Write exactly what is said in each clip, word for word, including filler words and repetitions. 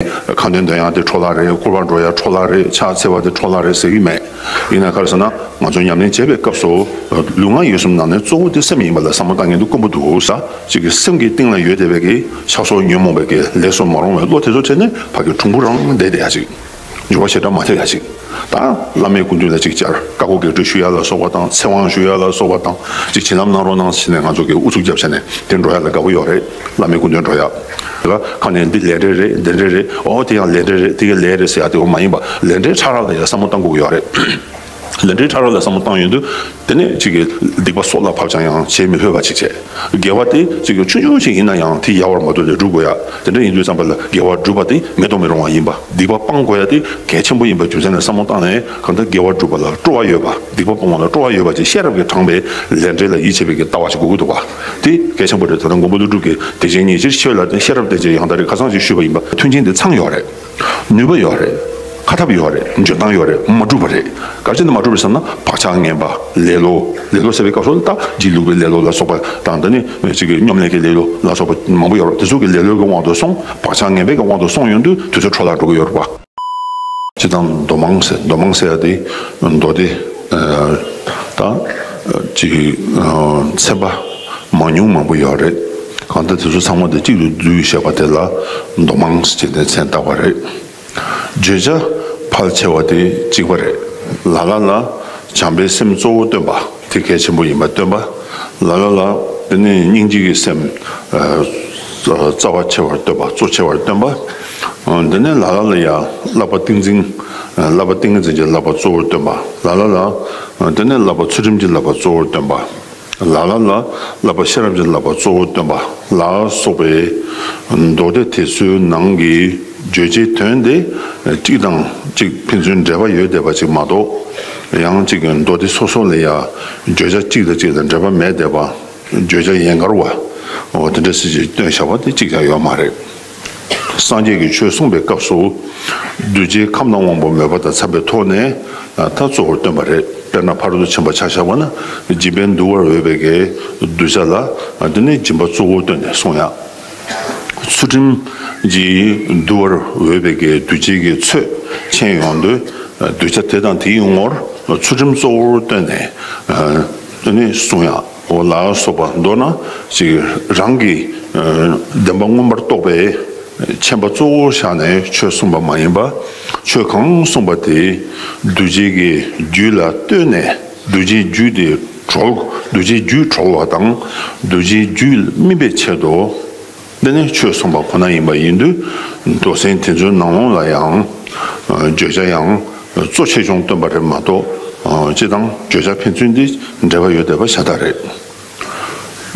ཁ་འདོན་འདོན་ཡག་དེ་འཕྲོ་བརླག་རེད། སྐོར་བ་འགྲོ་ཡག་འཕྲོ་བརླག་རེད། ཕྱག་འཚལ་བ་དེ་འཕྲོ་བརླག་རེད་ཟེར་གྱི་མེད། ཡིན་ན་ག་རེ་ཟེར་ན། ང་ཚོ་ཉམས་ལེན་བྱེད་པའི་སྐབས་སུ་ལུས་ངག་ཡིད་གསུམ་ནང་ནས་གཙོ་བོ་དེ་སེམས་ཡིན་པ་ལ་བསམ་བློ་བཏང་མཁན་དེ་དཀོན་པོ་འདུག་ས། ཅིག་གི་སེམས་ཀྱི་གཏིང་ལ་ཡོད་བསྡད་པའི་གི་ཆགས་སོགས་ཉོན་མོངས་པའི་གི་ལས་སུ་མ་རུང་བའི་བློ་དེ་ཚོ་བྱས་ནས་ཕ་གི་གྲུང་པོ་རང་བསྡད་བསྡད་ཡ་ཅིག་འགྱུར་བ་ཞེ་དྲག་མ་ཐེབས་ཡ་ཅིག་ད་བླ་མའི་སྐུ་མདུན་ལ་ཅིག་བཅར། བཀའ་བསྒོ་བགེགས་སྐྲོད་ཞུ་ཡ་ལ་སོགས་པ་དང་། ཚེ་དབང་ཞུ་ཡ་ལ་སོགས་པ་དང་། ཅིག་བྱིན་རླབས་གནང་རོགས་གནང་ཟེར་ནས་ང་ཚོ་གི་ཨུ་ཚུགས་རྒྱབ་བྱས་ནས་དེ་འགྲོ་ཡ་ལ་དགའ་པོ་ཡོད་རེད། བླ་མའི་སྐུ་མདུན་འགྲོ་ཡ་ལ་ཁ་ནས་འདི་ལས་འབྲས་རེད། འདི་འབྲས་རེད། ཨོ་དེ་ཡང་ལས་འབྲས་རེད། དེ་ག་ལས་རེད་ཟེར་ཡ་དེ་འོ་མ་ཡིན་པ། ལས་འབྲས་ཕྲ་རགས་ལ་ཡ་བསམ་བློ་གཏང་དགོས་ཀྱི་ཡོད་རེད། ལས་འབྲས་ཕྲ་རགས་ལ་བསམ་བློ་བཏང་ཡོང་དུས། དེ་ནས་ཅིག་གི་སྡིག་པ་སྲོག་ལ་བབས་ཀྱང་ཡང་བྱེད་མི་ཕོད་པ་ཅིག་བྱས། དགེ་བ་དེ་ཅིག་གི་ཆུང་ཆུང་ཞིག་ཡིན་ན་ཡང་དེ་ཡལ་བར་མ་དོར་ཏེ་སྒྲུབ་དགོས་ཡ། དེ་འདྲ་ཡིན་དུས་ཙམ་པ་ལ་དགེ་བ་སྒྲུབ་པ་དེ་མེད་དུ་མི་རུང་བ་ཡིན་པ། སྡིག་པ་སྤང་དགོས་ཡ་དེ་གལ་ཆེན་པོ་ཡིན་པ་རྒྱུ་མཚན་ལ་བསམ་བློ་བཏང་ནས། གང་ལྟར་དགེ་བ་སྒྲུབ་པ་ལ་སྤྲོ་བ་ཡོད་པ། སྡིག་པ་སྤོང་བ་ལ་སྤྲོ་བ་ཡོད་པ་ཅིག་ཤེས་རབ་ཀྱིས་དྲངས་པའི་ལས་འབྲས་ལ་ཡིད་ཆེས་པའི་གི་ལྟ་བ་ཞིག་དགོས་ཀྱི་འདུག་པ། དེ་གལ་ཆེན་པོ་རེད། ད་ལྟ་མགོན་པོ་ཀླུ་སྒྲུབ་ཀྱིས་བདེ་ཆེན་ཉེར་ལྕེའི་ཆོས་ལ་བརྟེན། ཤེས་རབ་བརྟེན་ཅིང་ཡང་དག་རིག་ཁ་སང་ཅིག་ཞུས་པ་ཡིན་པ། མཐུན་རྐྱེན་དེ་ཚང་ཡོད་རེད། ནུས་པ་ཡོད་རེད། ཁ་ཐབས་ཡོད་རེད། འཇོན་ཐང་ཡོད་རེད། མ་འགྲུབ་པ་རེད། ག་རེ་བྱས་ནས་མ་འགྲུབ་པ་རེད་ཟེར་ན། བག་ཆགས་ངན་པ། ལེ་ལོ། ལེ་ལོ་ཟེར་བའི་སྐབས་སུ་ད་སྒྱིད་ལུག་པའི་ལེ་ལོ་ལ་སོགས་པ་དང་། དེ་ནས་ཅིག་གི་སྙོམ་ལས་ཀྱི་ལེ་ལོ་ལ་སོགས་པ་མང་པོ་ཡོད་རེད། དེ་ཚོ་གི་ལེ་ལོ་གི་དབང་དུ་སོང་། བག་ཆགས་ངན་པའི་གི་དབང་དུ་སོང་ཡོང་དུས་དུས་ཚོད་འཕྲོ་བརླག་འགྲོ་གི་ཡོད་རེད་པ། སྤྱིར་བཏང་མདོ་མང་ཟེར། མདོ་མང་ཟེར་ཡ་དེ་མདོ་སྡེ་ད་ཅིག་ཚན་པ་མང་ཉུང་མང་པོ་ཡོད་རེད། གང་ལྟར་དེ་ཚོ་ཚང་མ་དེ་གཅིག་ཏུ་བསྡུས་བཞག་པ་དེ་ལ་མདོ་མང་ཟེར་ནས་མཚན་བཏགས་པ་རེད། བརྗོད་བྱ་ཕལ་ཆེ་བ་དེ་གཅིག་པ་རེད། ལ་ལ་ལ་བྱམས་པའི་སེམས་གཙོ་བོ་སྟོན་པ་དེ་གལ་ཆེན་པོ་ཡིན་པ་སྟོན་པ། ལ་ལ་ལ་དེ་ནས་སྙིང་རྗེ་གི་སེམས་རྩ་བ་ཆེ་བར་སྟོན་པ། གཙོ་ཆེ་བར་སྟོན་པ། དེ་ནས་ལ་ལ་ལ་ཡ་བསླབ་པ་ཏིང་འཛིན། བསླབ་པ་ཏིང་ངེ་འཛིན་གྱི་བསླབ་པ་གཙོ་བོར་སྟོན་པ། ལ་ལ་ལ་དེ་ནས་བསླབ་པ་ཚུལ་ཁྲིམས་ཀྱི་བསླབ་པ་གཙོ་བོར་སྟོན་པ། ལ་ལ་ལ་བསླབ་པ་ཤེས་རབ་ཀྱི་བསླབ་པ་གཙོ་བོར་སྟོན་པ་ལ་སོགས་པའི་མདོ་སྡེ་དེ་ཚོའི་ནང་གི་རྗོད་བྱེད་དོན་དེ་གཅིག་དང་གཅིག་ཕན་ཚུན་འབྲེལ་བ་ཡོད་བསྡད་པ་ཅིག་མ་གཏོགས། ཡང་གཅིག་གི་མདོ་སྡེ་སོ་སོ་ལ་ཡ་བརྗོད་བྱ་གཅིག་དང་གཅིག་ལ་འབྲེལ་བ་མེད་བསྡད་པ། བརྗོད་བྱ་ཡན་གར་བ། འོ་དེ་འདྲ་ཞིག་ཅིག་སྟོན་བཞག་པ་དེ་གཅིག་ཀྱང་ཡོད་མ་རེད། སངས་རྒྱས་ཀྱིས་ཆོས་གསུངས་པའི་སྐབས་སུ། གདུལ་བྱའི་ཁམས་དང་དབང་པོ་མོས་པ་དང་འཚམས་པའི་ཐོག་ནས་ད་གཙོ་བོར་སྟོན་པ་རེད། དཔེར་ན་ཕ་རོལ་ཏུ་ཕྱིན་པ་ཆ་བཞག་པ་ན། སྦྱིན་པས་འདུལ་བར་འོས་པའི་གི་གདུལ་བྱ་ལ་དེ་ནས་སྦྱིན་པ་གཙོ་བོར་བཏོན་ནས་གསུང་ཡ། ཚུལ་ཁྲིམས་ཀྱིས་འདུལ་བར་འོས་པའི་གི་གདུལ་བྱའི་གི་ཚོད་མཁྱེན་ཡོང་དུས། གདུལ་བྱ་དེ་དང་དེའི་ངོར་ཚུལ་ཁྲིམས་གཙོ་བོར་བཏོན་ནས་དེ་ནས་གསུང་ཡ། འོ་ལ་སོགས་པ། མདོར་ན་ཅིག་རང་གི་བདེན་པ་མངོན་པར་རྟོགས་པའི་མཁྱེན་པ་གཙོ་བོར་བཞག་ནས་ཆོས་གསུངས་པ་མ་ཡིན་པ། ཆོས་གང་གསུངས་པ་དེ་གདུལ་བྱའི་གི་རྒྱུད་ལ་ལྟོས་ནས། གདུལ་བྱའི་རྒྱུད་དེ་གྲོལ། གདུལ་བྱའི་རྒྱུད་གྲོལ་བ་དང་། གདུལ་བྱའི་རྒྱུད་སྨིན་པའི་ཆེད་དུ། འདི་ནི་ཆོས་གསུངས་པ་ཁོ་ན་ཡིན་པ་ཡིན་དུས། མདོ་ཚན་དེ་ཚོའི་ནང་ལོགས་ལ་ཡང་བརྗོད་བྱ་ཡང་གཙོ་ཆེ་ཆུང་སྟོན་པ་རེད་མ་གཏོགས། སྤྱིར་བཏང་བརྗོད་བྱ་ཕན་ཚུན་འདི་འབྲེལ་བ་ཡོད་བསྡད་པ་ཤ་སྟག་རེད།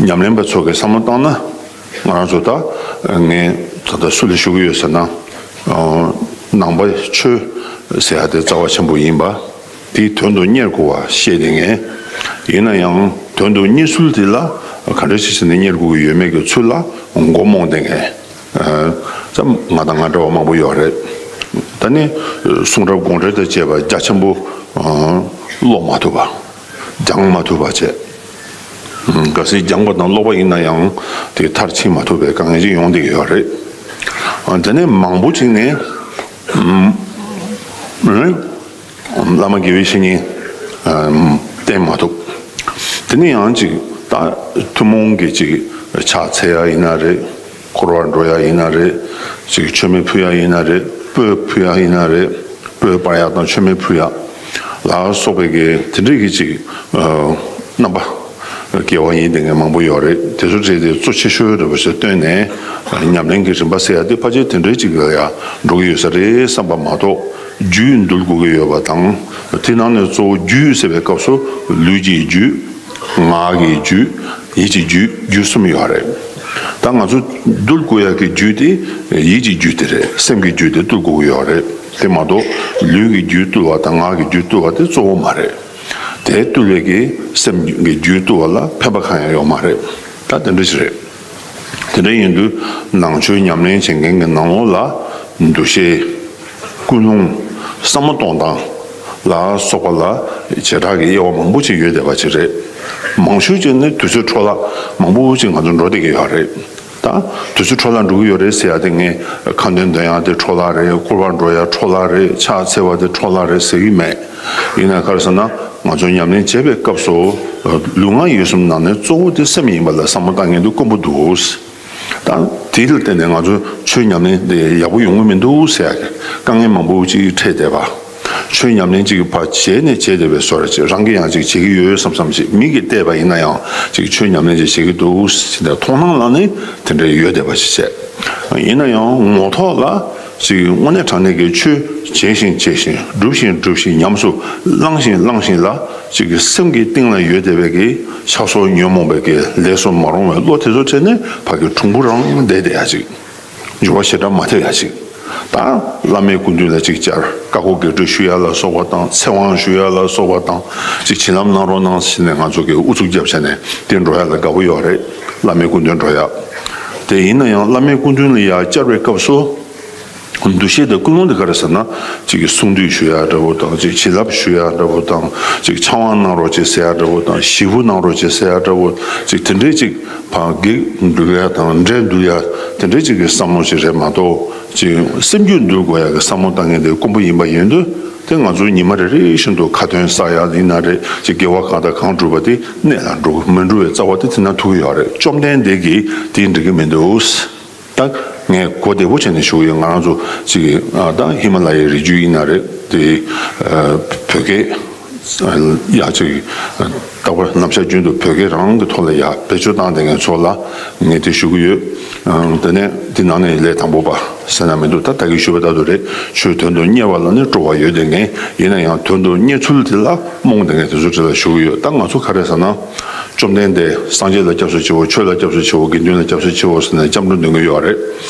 ཉམས་ལེན་པ་ཚོ་གིས་བསམ་བློ་བཏང་ན། ང་རང་ཚོ་ད་ངས་ད་ལྟ་སུ་ལ་ཞུ་གི་ཡོད་ཟེར་ན། ནང་པ་ཆོས་ཟེར་ཡ་དེ་རྩ་བ་ཆེན་པོ་ཡིན་པ། དེའི་དོན་དུ་གཉེར་དགོས་པ་ཤེས་བསྡད་མཁན། ཡིན་ན་ཡང་དོན་དུ་གཉེར་ཚུལ་དེ་ལ་ག་འདྲ་ཞིག་བྱས་ནས་གཉེར་དགོས་ཀྱི་ཡོད་མེད་ཀྱི་ཚུལ་ལ་མགོ་རྨོངས་བསྡད་མཁན། ཙམ་ང་དང་ང་འདྲ་བ་མང་པོ་ཡོད་རེད། ད་ནི་གསུང་རབ་དགོངས་འགྲེལ་དང་བཅས་པ་རྒྱ་ཆེན་པོ་ཀློག་མ་ཐུབ་པ། སྦྱང་མ་ཐུབ་པ་བྱས། གལ་སྲིད་སྦྱངས་པ་དང་ཀློག་པ་ཡིན་ན་ཡང་དེ་མཐར་ཕྱིན་མ་ཐུབ་པའི་དཀའ་ངལ་ཅིག་ཡོང་བསྡད་ཀྱི་ཡོད་རེད། དེ་ནས་མང་པོ་ཅིག་ནས། བླ་མ་དགེ་བའི་བཤེས་གཉེན་བསྟེན་མ་ཐུབ། དེ་ནས་ཡང་ཅིག་ད་ཐུན་མོང་གི་ཅིག་ཕྱག་འཚལ་ཡ་ཡིན་ན་རེད། འཁོར་བར་འགྲོ་ཡ་ཡིན་ན་རེད། ཅིག་མཆོད་མེ་ཕུལ་ཡ་ཡིན་ན་རེད། སྤོས་ཕུལ་ཡ་ཡིན་ན་རེད། སྤོས་སྤར་ཡ་དང་མཆོད་མེ་ཕུལ་ཡ་ལ་སོགས་པའི་གི་དེ་འདྲའི་གི་ཅིག་རྣམ་པ་དགེ་བ་ཡིན་བསྡད་མཁན་མང་པོ་ཡོད་རེད། དེ་ཚོ་བྱས་ཏེ་གཙོ་ཆེ་ཤོས་རེད་པ་ཞེས་བཏོན་ནས། ཉམས་ལེན་གྱི་རིམ་པ་ཟེར་ཡ་དེ་ཕལ་ཆེར་དེ་འདྲའི་ཅིག་ལ་ཡ་འགྲོ་གི་ཡོད་ས་རེད་བསམ་པ་མ་གཏོགས། རྒྱུད་འདུལ་དགོས་ཀྱི་ཡོད་པ་དང་། དེ་ནང་ནས་གཙོ་བོ་རྒྱུད་ཟེར་བའི་སྐབས་སུ་ལུས་ཀྱི་རྒྱུད། ངག་གི་རྒྱུད། ཡིད་ཀྱི་རྒྱུད། རྒྱུད་གསུམ་ཡོད་རེད། ད་ང་ཚོ་འདུལ་དགོས་ཡག་གི་རྒྱུད་དེ་ཡིད་ཀྱི་རྒྱུད་དེ་རེད། སེམས་ཀྱི་རྒྱུད་དེ་འདུལ་དགོས་ཀྱི་ཡོད་རེད། དེ་མ་གཏོགས་ལུས་ཀྱི་རྒྱུད་འདུལ་བ་དང་ངག་གི་རྒྱུད་འདུལ་བ་དེ་གཙོ་བོ་མ་རེད། དེ་འདུལ་བའི་གི་སེམས་ཀྱི་རྒྱུད་འདུལ་བ་ལ་ཕན་པ་གང་ཡང་ཡོད་མ་རེད། ད་དེ་འདྲ་ཞིག་རེད། དེ་འདྲ་ཡིན་དུས་ནང་ཆོས་ཉམས་ལེན་བྱེད་མཁན་གྱི་ནང་ལོགས་ལ་འདུ་ཤེས། ཀུན་སློང་། བསམ་བློ་གཏོང་སྟངས་ལ་སོགས་པ་ལ་བྱེ་བྲག་གི་དབྱེ་བ་མང་པོ་ཅིག་ཡོད་བསྡད་པ་ཅིག་རེད། མང་ཤོས་ཅིག་ནི་དུས་ཚོད་འཕྲོ་བརླག་མང་པོ་ཅིག་ང་ཚོ་འགྲོ་བསྡད་ཀྱི་ཡོད་རེད། ད་དུས་ཚོད་འཕྲོ་བརླག་འགྲོ་གི་ཡོད་རེད་ཟེར་ཡ་དེ། ངས་ཁ་འདོན་འདོན་ཡ་དེ་འཕྲོ་བརླག་རེད། སྐོར་བ་འགྲོ་ཡ་འཕྲོ་བརླག་རེད། ཕྱག་འཚལ་བ་དེ་འཕྲོ་བརླག་རེད་ཟེར་གྱི་མེད། ཡིན་ན་ག་རེ་ཟེར་ན། ང་ཚོ་ཉམས་ལེན་བྱེད་པའི་སྐབས་སུ་ལུས་ངག་ཡིད་གསུམ་ནང་ནས་གཙོ་བོ་དེ་སེམས་ཡིན་པ་ལ་བསམ་བློ་བཏང་མཁན་དེ་དཀོན་པོ་འདུག། ད་དེ་ལ་བརྟེན་ནས་ང་ཚོ་ཆོས་ཉམས་ལེན་དེ་ཡག་པོ་ཡོང་གི་མི་འདུག་ཟེར་ཡ་གི་དཀའ་ངལ་མང་པོ་ཅིག་འཕྲད་བསྡད་པ། ཆོས་ཉམས་ལེན་ཅིག་ཕར་བྱས་ནས་བྱས་བསྡད་པའི་བཟོ་འདྲ་ཅིག། རང་གིས་ཡང་ཅིག་བྱེད་ཀྱི་ཡོད་བསམ་བསམ་ཅིག། མིག་གིས་བལྟས་པ་ཡིན་ན་ཡང་ཅིག་ཆོས་ཉམས་ལེན་ཅིག་བྱེད་ཀྱི་འདུག་ཟེར་ནས་མཐོང་སྣང་ལ་ནི་དེ་འདྲ་ཡོད་བསྡད་པ་ཞིག་བྱས། ཡིན་ན་ཡང་ངོ་ཐོག་ལ་ཅིག་དངོས་གནས་དྲང་གནས་ཀྱི་ཆོས་བྱས་ཤིང་བྱས་ཤིང་སྒྲུབ་ཤིང་སྒྲུབ་ཤིང་ཉམས་སུ་བླངས་ཤིང་བླངས་ཤིང་ལ། ཅིག་གི་སེམས་ཀྱི་གཏིང་ལ་ཡོད་བསྡད་པའི་གི་ཆགས་སོགས་ཉོན་མོངས་པའི་གི་ལས་སུ་མ་རུང་བའི་བློ་དེ་ཚོ་ཁྲིད་ནས་ཕ་གི་གྲུང་པོ་རང་བསྡད་བསྡད་ཡ་ཅིག། འགྱུར་བ་ཞེ་དྲག་མ་ཐེབས་ཡ་ཅིག། ད་བླ་མའི་སྐུ་མདུན་ལ་ཅིག་བཅར། བཀའ་བསྒོ་བགེགས་སྐྲོད་ཞུ་ཡ་ལ་སོགས་པ་དང་། ཚེ་དབང་ཞུ་ཡ་ལ་སོགས་པ་དང་། ཅིག་བྱིན་རླབས་གནང་རོགས་གནང་ཟེར་ནས་ང་ཚོ་གི་ཨུ་ཚུགས་རྒྱབ་བྱས་ནས་དེ་འགྲོ་ཡ་ལ་དགའ་པོ་ཡོད་རེད། བླ་མའི་སྐུ་མདུན་འགྲོ་ཡ། དེ་ཡིན་ན་ཡང་བླ་མའི་སྐུ་མདུན་ལ་ཡ་བཅར་བའི་སྐབས་སུ། འདུ་ཤེས་དང་ཀུན་སློང་དེ་ག་རེ་ཟེར་ན། ཅིག་གི་གསུང་འདུས་ཞུ་ཡ་འདྲ་བོ་དང་། ཅིག་བྱིན་རླབས་ཞུ་ཡ་འདྲ་བོ་དང་། ཅིག་ཕྱག་དབང་གནང་རོགས་བྱེད་ཟེར་ཡ་འདྲ་བོ་དང་། ཞེ་པོ་གནང་རོགས་བྱེད་ཟེར་ཡ་འདྲ་བོ། ཅིག་དེ་འདྲའི་ཅིག་ཕར་བགེགས་འདུལ་ཡ་དང་འདྲེ་འདུལ་ཡ་དེ་འདྲའི་ཅིག་གི་བསམ་བློ་ཞིག་རེད་མ་གཏོགས། ཅིག་སེམས་རྒྱུད་འདུལ་དགོས་ཡ་གི་བསམ་བློ་བཏང་མཁན་དེ་དཀོན་པོ་ཡིན་པ་ཡིན་དུས། དེ་ང་ཚོ་ཉི་མ་རེ་རེ་བཞིན་དུ་ཁ་ཏོན་བསགས་ཡ་ཡིན་ན་རེད། ཅིག་དགེ་བ་གང་དང་གང་བསྒྲུབས་པ་དེ་གནད་ལ་འགྲོ་གི་མི་འགྲོ་བའི་རྩ་བ་དེ་དེ་ན་ཐུག་གི་ཡོད་རེད། བཅོམ་ལྡན་འདས་ཀྱིས་དེ་འགྲིག་གི་མི་འདུག། ད་ངས་གོ་བདེ་པོ་བྱས་ནས་ཞུ་གི་ཡོད། ང་རང་ཚོ་ཅིག་གི་ཨ་ད་ཧི་མ་ལ་ཡའི་རི་རྒྱུད་ཡིན་ན་རེད། དེ་ཨ་བོད་སྐད་ཡ་ཅིག་རྟག་པར་ནམ་ཞག་རྒྱུན་དུ་བོད་སྐད་རང་གི་ཐོག་ལ་ཡ་བེད་སྤྱོད་བཏང་བསྡད་མཁན་ཚོ་ལ་ངས་དེ་ཞུ་གི་ཡོད། ཨ་དེ་ནས་དེ་ནང་ནས་ལས་དང་པོ་པ་ཟེར་ན་མི་འདུག། ད་ད་གིན་ཞུས་པ་ལྟར་དུ་རེད། ཆོས་དོན་དུ་གཉེར་བ་ལ་ནི་སྤྲོ་བ་ཡོད་བསྡད་མཁན། ཡིན་ན་ཡང་དོན་དུ་གཉེར་ཚུལ་དེ་ལ་རྨོངས་བསྡད་མཁན་དེ་ཚོ་གྲས་ལ་ཞུ་གི་ཡོད། ད་ང་ཚོ་ག་རེ་ཟེར་ན། བཅོམ་ལྡན་འདས་སངས་རྒྱས་ལ་སྐྱབས་སུ་མཆིའོ། ཆོས་ལ་སྐྱབས་སུ་མཆིའོ། དགེ་འདུན་ལ་སྐྱབས་སུ་མཆིའོ་ཟེར་ནས་སྐྱབས་འགྲོ་འདོན་གྱི་ཡོད་རེད།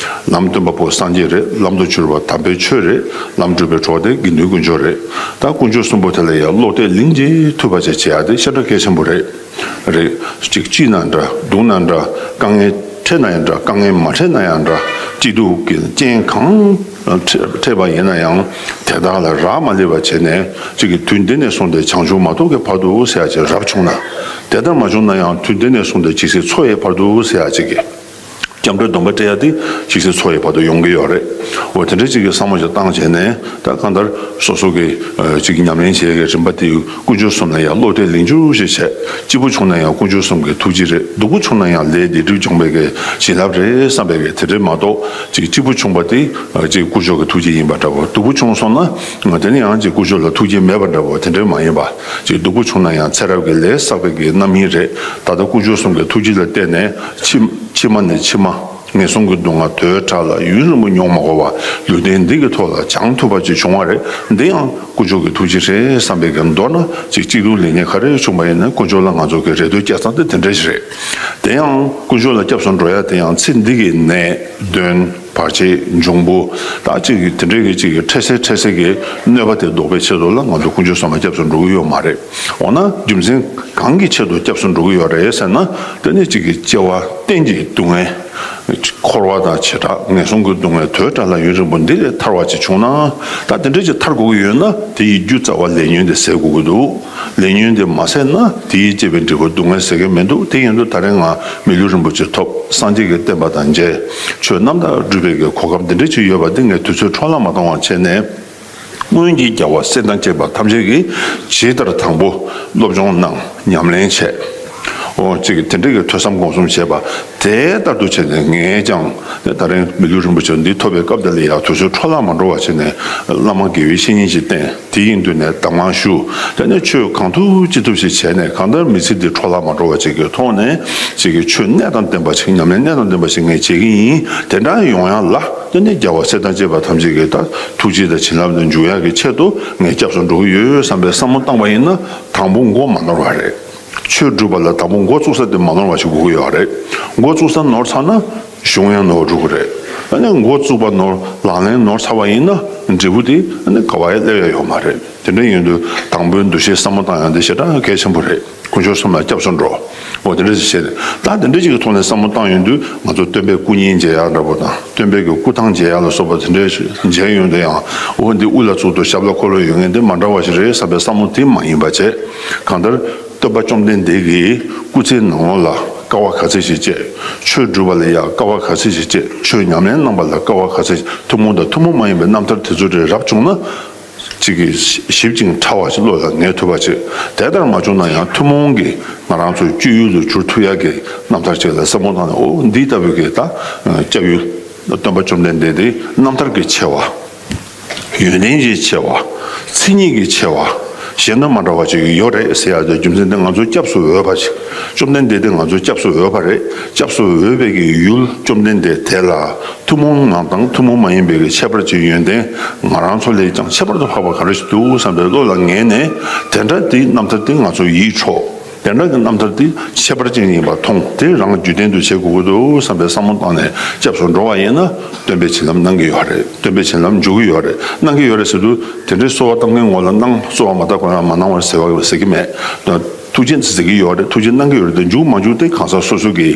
ལམ་སྟོན་པ་པོ་སངས་རྒྱས་རེད། ལམ་དུ་གྱུར་པ་དམ་པའི་ཆོས་རེད། ལམ་སྒྲུབ་པའི་གྲོགས་དེ་དགེ་འདུན་དཀོན་མཆོག་རེད། ད་དཀོན་མཆོག་གསུམ་པོ་དེ་ལ་ཡང་བློ་གཏད་ལིང་ཅིག་ཐུབ་པ་བྱས་བྱེད་ཡ་དེ་ཤ་སྟག་གལ་ཆེན་པོ་རེད། རེད། གཅིག་སྐྱིད་ན་འདྲ། སྡུག་ན་འདྲ། དཀའ་ངལ་འཕྲད་ན་ཡང་འདྲ། དཀའ་ངལ་མ་འཕྲད་ན་ཡང་འདྲ། སྐྱིད་སྡུག་གི་རྐྱེན་གང་འཕྲད་འཕྲད་པ་ཡིན་ན་ཡང་དེ་དག་ལ་རག་མ་ལས་པ་བྱས་ནས། གཅིག་གི་དུས་འདི་ནས་བཟུང་སྟེ་བྱང་ཆུབ་མ་ཐོབ་ཀྱི་བར་དུ་ཟེར་ཡ་ཅིག་རབ་བྱུང་ན། དེ་ལྟར་མ་བྱུང་ན་ཡང་དུས་འདི་ནས་བཟུང་སྟེ་ཇི་སྲིད་འཚོ་བའི་བར་དུ་ཟེར་ཡ་ཅིག་གི་སྐྱབས་འགྲོའི་སྡོམ་པ་སྤྲད་ཡ་དེ་ཇི་སྲིད་འཚོ་བའི་བར་དུ་ཡོང་གི་ཡོད་རེད། འོ་དེ་འདྲ་ཅིག་གི་བསམ་བློ་ཞིག་བཏང་བྱས་ནས། ད་གང་ལྟར་སོ་སོ་གི་ཨ་ཅིག་ཉམས་ལེན་བྱེད་ཡ་གི་རིམ་པ་དེ་དཀོན་མཆོག་གསུམ་ལ་ཡང་བློ་གཏད་ལིང་ཅུ་ཞིག་བྱས། སྐྱིད་པོ་བྱུང་ན་ཡང་དཀོན་མཆོག་གསུམ་གྱི་ཐུགས་རྗེ་རེད། སྡུག་པོ་བྱུང་ན་ཡང་ལས་སྡིག་སྒྲིབ་སྦྱོང་བའི་གི་བྱིན་རླབས་རེད་བསམ་པའི་གི་དེ་འདྲ་མ་གཏོགས། ཅིག་སྐྱིད་པོ་བྱུང་བ་དེ་ཨ་ཅིག་དཀོན་མཆོག་གི་ཐུགས་རྗེ་ཡིན་པ་འདྲ་བོ། སྡུག་པོ་བྱུང་སོང་ན་དེ་ནི་ཡང་ཅིག་དཀོན་མཆོག་ལ་ཐུགས་རྗེ་མེད་པ་འདྲ་བོ་དེ་འདྲ་མ་ཡིན་པ། ཅིག་སྡུག་པོ་བྱུང་ན་ཡང་ཚེ་རབས་ཀྱི་ལས་བསགས་པའི་གི་རྣམ་སྨིན་རེད། ད་ལྟ་དཀོན་མཆོག་གསུམ་གྱི་ཐུགས་རྗེ་ལ་བརྟེན་ནས་ཕྱི་ཕྱི་མ་ནས་ཕྱི་མ། ངན་སོང་གི་སྡུག་བསྔལ་དོས་དྲག་ལ་ཡུན་རིང་པོ་མྱོང་མ་དགོས་པ། ལུས་རྟེན་འདི་གི་ཐོག་ལ་བྱང་ཐུབ་པ་ཅིག་བྱུང་བ་རེད། འདི་ཡང་དཀོན་མཆོག་གི་ཐུགས་རྗེ་རེད་བསམ་པའི་གི། མདོར་ན་ཅིག་སྐྱིད་སྡུག་ལེགས་ཉེས་ག་རེ་བྱུང་བ་ཡིན་ན་དཀོན་མཆོག་ལ་ང་ཚོ་གི་རེ་ལྟོས་བསྐྱེད་སྟངས་དེ་དེ་འདྲ་ཞིག་རེད། དེ་ཡང་དཀོན་མཆོག་ལ་སྐྱབས་སུ་འགྲོ་ཡ་དེ་ཡང་ཚེ་འདི་གི་ནད་གདོན་བར་ཆད་འབྱུང་པོ། ད་ཅིག་དེ་འདྲའི་གི་ཅིག་འཕྲལ་སེལ་འཕྲལ་སེལ་གྱི་གནོད་པ་དེ་ཟློག་པའི་ཆེད་དུ་ལ་ང་ཚོ་དཀོན་མཆོག་གསུམ་ལ་སྐྱབས་སུ་འགྲོ་གི་ཡོད་མ་རེད། འོ་ན་རྒྱུ་མཚན་གང་གི་ཆེད་དུ་སྐྱབས་སུ་འགྲོ་གི་ཡོད་རེད་ཟེར་ན། དེ་ནི་གཅིག་གི་སྐྱེ་བ་གཏན་གྱི་སྡུག་བསྔལ། འཁོར་བ་དང་བྱེ་བྲག་ངན་སོང་གི་སྡུག་བསྔལ་དོས་དྲག་ལ་ཡུན་རིང་པོ་འདི་ལས་ཐར་བ་ཅིག་བྱུང་ན། ད་དེ་འདྲ་ཅིག་ཐར་དགོས་ཀྱི་ཡོད་ན། དེ་ཡི་རྒྱུ་རྩ་བ་ལས་ཉོན་དེ་ཟད་དགོས་ཀྱི་འདུག། ལས་ཉོན་དེ་མ་ཟད་ན་དེ་ཡིས་བསྐྱེད་པའི་འབྲས་བུ་སྡུག་བསྔལ་ཟད་ཀྱི་མི་འདུག། དེ་ཡིན་དུས་ད་རེས་ང་མི་ལུས་རིན་པོ་ཆེ་ཐོབ། སངས་རྒྱས་ཀྱི་བསྟན་པ་དང་མཇལ། ཆོས་རྣམ་དག་སྒྲུབ་པའི་གི་གོ་སྐབས་འདི་འདྲ་ཅིག་ཡོད་པ་འདི་ངས་དུས་ཚོད་འཕྲོ་བརླག་མ་གཏོང་བ་བྱས་ནས། སྔོན་གྱི་རྒྱལ་བ་སྲས་དང་བཅས་པ་ཐམས་ཅད་ཀྱིས་ཇི་ལྟར་དང་པོ་སློབ་སྦྱོང་གནང་། ཉམས་ལེན་བྱས། འོ་གཅིག་གི་དེ་འདྲ་གི་ཐོས་བསམ་སྒོམ་གསུམ་བྱས་པ་དེ་ལྟར་དུ་བྱས་ནས། ངས་ཀྱང་ད་རིང་མི་ལུས་རིན་པོ་ཆེ་འདི་ཐོབ་པའི་སྐབས་འདི་ལ་ཡང་དུས་ཚོད་འཕྲོ་བརླག་མ་འགྲོ་བ་བྱས་ནས། བླ་མ་དགེ་བའི་བཤེས་གཉེན་ཞིག་བསྟེན། དེ་ཡི་མདུན་ནས་གདམས་ངག་ཞུ། དེ་ནས་ཆོས་གང་ཐུབ་ཅི་ཐུབ་ཞིག་བྱས་ནས། གང་ལྟར་མི་ཚེ་འདི་འཕྲོ་བརླག་མ་འགྲོ་བ་ཅིག་གི་ཐོག་ནས། ཅིག་གི་ཆོས་གནད་དང་ལྡན་པ་ཞིག། ཉམས་ལེན་གནད་དང་ལྡན་པ་ཞིག་ངས་བྱེད་ཀྱི་ཡིན། དེ་འདྲ་ཡོང་ཡ་ལ། དེ་ནས་རྒྱལ་བ་སྲས་དང་བཅས་པ་ཐམས་ཅད་ཀྱི་ད་ཐུགས་རྗེ་དང་བྱིན་རླབས་ལ་འཇུག་ཡག་གི་ཆེད་དུ་ངས་སྐྱབས་སུ་འགྲོ་གི་ཡོད་བསམ་པའི་བསམ་བློ་བཏང་བ་ཡིན་ན། དང་པོ་མགོ་མ་ནོར་བ་རེད། ཆོས་སྒྲུབ་པ་ལ་དང་པོ་མགོ་བཙུགས་ས་དེ་མ་ནོར་བ་ཞིག་དགོས་ཀྱི་ཡོད་རེད། མགོ་བཙུགས་ས་ནོར་ཚར་ན་གཞུང་ཡང་ནོར་འགྲོ་གི་རེད། ཨ་ནི་མགོ་བཙུགས་པ་ནོར། ལག་ལེན་ནོར་ཚར་བ་ཡིན་ན་འབྲས་བུ་དེ་ཨ་ནི་ག་བ་ཡང་སླེབས་ཡ་ཡོད་མ་རེད། དེ་འདྲ་ཡིན་དུས་དང་པོའི་འདུ་ཤེས་བསམ་བློ་བཏང་ཡ་འདི་ཞེ་དྲག་གལ་ཆེན་པོ་རེད། དཀོན་མཆོག་གསུམ་ལ་སྐྱབས་སུ་འགྲོ། འོ་དེ་འདྲ་ཞིག་བྱས་ནས། ད་དེ་འདྲ་ཞིག་གི་ཐོག་ནས་བསམ་བློ་བཏང་ཡོང་དུས། ང་ཚོ་སྟོན་པའི་སྐུ་བརྙན་མཇལ་ཡག་འདྲ་པོ་དང་། སྟོན་པའི་གི་སྐུ་ཐང་མཇལ་ཡག་ལ་སོགས་པ་དེ་འདྲ་ཞིག་མཇལ་ཡོང་དུས་ཡང་། འོ་འདི་དབུ་ལ་གཙུག་ཏོར་ཞབས་ལ་འཁོར་ལོ་ཡོད་མཁན་འདི་མ་འདྲ་བ་ཞིག་རེད་བསམ་པའི་བསམ་བློ་དེ་མ་ཡིན་པ་བྱས། གང་ལྟར་སྟོན་པ་བཅོམ་ལྡན་འདས་ཀྱི་སྐུ་ཚེའི་ནང་ལོགས་ལ་ དཀའ་བ་ག་ཚད་ཞིག་སྤྱད། ཆོས་སྒྲུབ་པ་ལ་ཡང་དཀའ་བ་ག་ཚད་ཞིག་སྤྱད། ཆོས་ཉམས་ལེན་གནང་བ་ལ་དཀའ་བ་ག་ཚད་ཞིག་ཐུན་མོང་དང་ཐུན་མོང་མ་ཡིན་པའི་རྣམ་ཐར་དེ་ཚོ་རེ་རབ་བྱུང་ན། གཅིག་གིས་ཞིབ་ཅིང་ཕྲ་བ་ཞིག་བློ་ལ་ངེས་ཐུབ་པ་ཅིག་དེ་ལྟར་མ་བྱུང་ན་ཡང་ཐུན་མོང་གི་ང་རང་ཚོའི་སྤྱོད་ཡུལ་དུ་གྱུར་ཐུབ་ཡག་གི་རྣམ་ཐར་ཅིག་ལ་བསམ་བློ་བཏང་ནས། ཨོ། འདི་ལྟ་བུའི་གི་ད་སྐྱབས་ཡུལ་སྟོན་པ་བཅོམ་ལྡན་འདས་འདི་རྣམ་ཐར་གྱི་ཆེ་བ། ཡོན་ཏན་གྱི་ཆེ་བ། མཚན་ཉིད་ཀྱི་ཆེ་བ། གཞན་དང་མ་འདྲ་བ་ཅིག་ཡོད་རེད་ཟེར་ཡག་དེ་རྒྱུ་མཚན་དེ། ང་ཚོ་སྐྱབས་སུ་འོས་པ་ཅིག་བཅོམ་ལྡན་འདས་དེ་ང་ཚོ་སྐྱབས་སུ་འོས་པ་རེད། སྐྱབས་སུ་འོས་པའི་གི་ཡུལ་བཅོམ་ལྡན་འདས་དེ་ལ་ཐུན་མོང་ངང་དང་ཐུན་མོང་མ་ཡིན་པའི་གི་ཁྱད་པར་གྱི་ཡོན་ཏན་ང་རང་ཚོ་ལས་ཀྱང་ཁྱད་པར་དུ་འཕགས་པ་ག་རེ་ཞིག་འདུག་བསམ་པའི་བློ་ལ་ངེས་ནས། དེ་འདྲ་དེའི་རྣམ་ཐར་དེ་ང་ཚོ་ཡིད་འཕྲོག་དེ་འདྲ་གི་རྣམ་ཐར་དེ་ཁྱད་པར་ཅན་ཡིན་པ་མཐོང་། དེ་རང་རྒྱུད་ལྡན་དུ་བྱེད་དགོས་ཀྱི་འདུག་བསམ་པའི་བསམ་བློ་བཏང་ནས་སྐྱབས་སུ་འགྲོ་བ་ཡིན་ན། སྟོན་པའི་བྱིན་རླབས་གནང་གི་ཡོད་རེད། སྟོན་པའི་བྱིན་རླབས་འཇུག་གི་ཡོད་རེད། གནང་གི་ཡོད་རེད་ཟེར་དུས། དེ་འདྲའི་གསོལ་བ་བཏབ་མཁན་ངོ་ལ་གནང་། གསོལ་བ་མ་བཏབ་གོང་ཡང་མ་གནང་བར་ཟེར་བ་ཟེར་གྱི་མེད། ཐུགས་རྗེ་ཟེར་གྱི་ཡོད་རེད། ཐུགས་རྗེ་གནང་གི་ཡོད་རེད་དེ། འཇུག་མ་འཇུག་དེ་གང་ཟག་སོ་སོ་གི་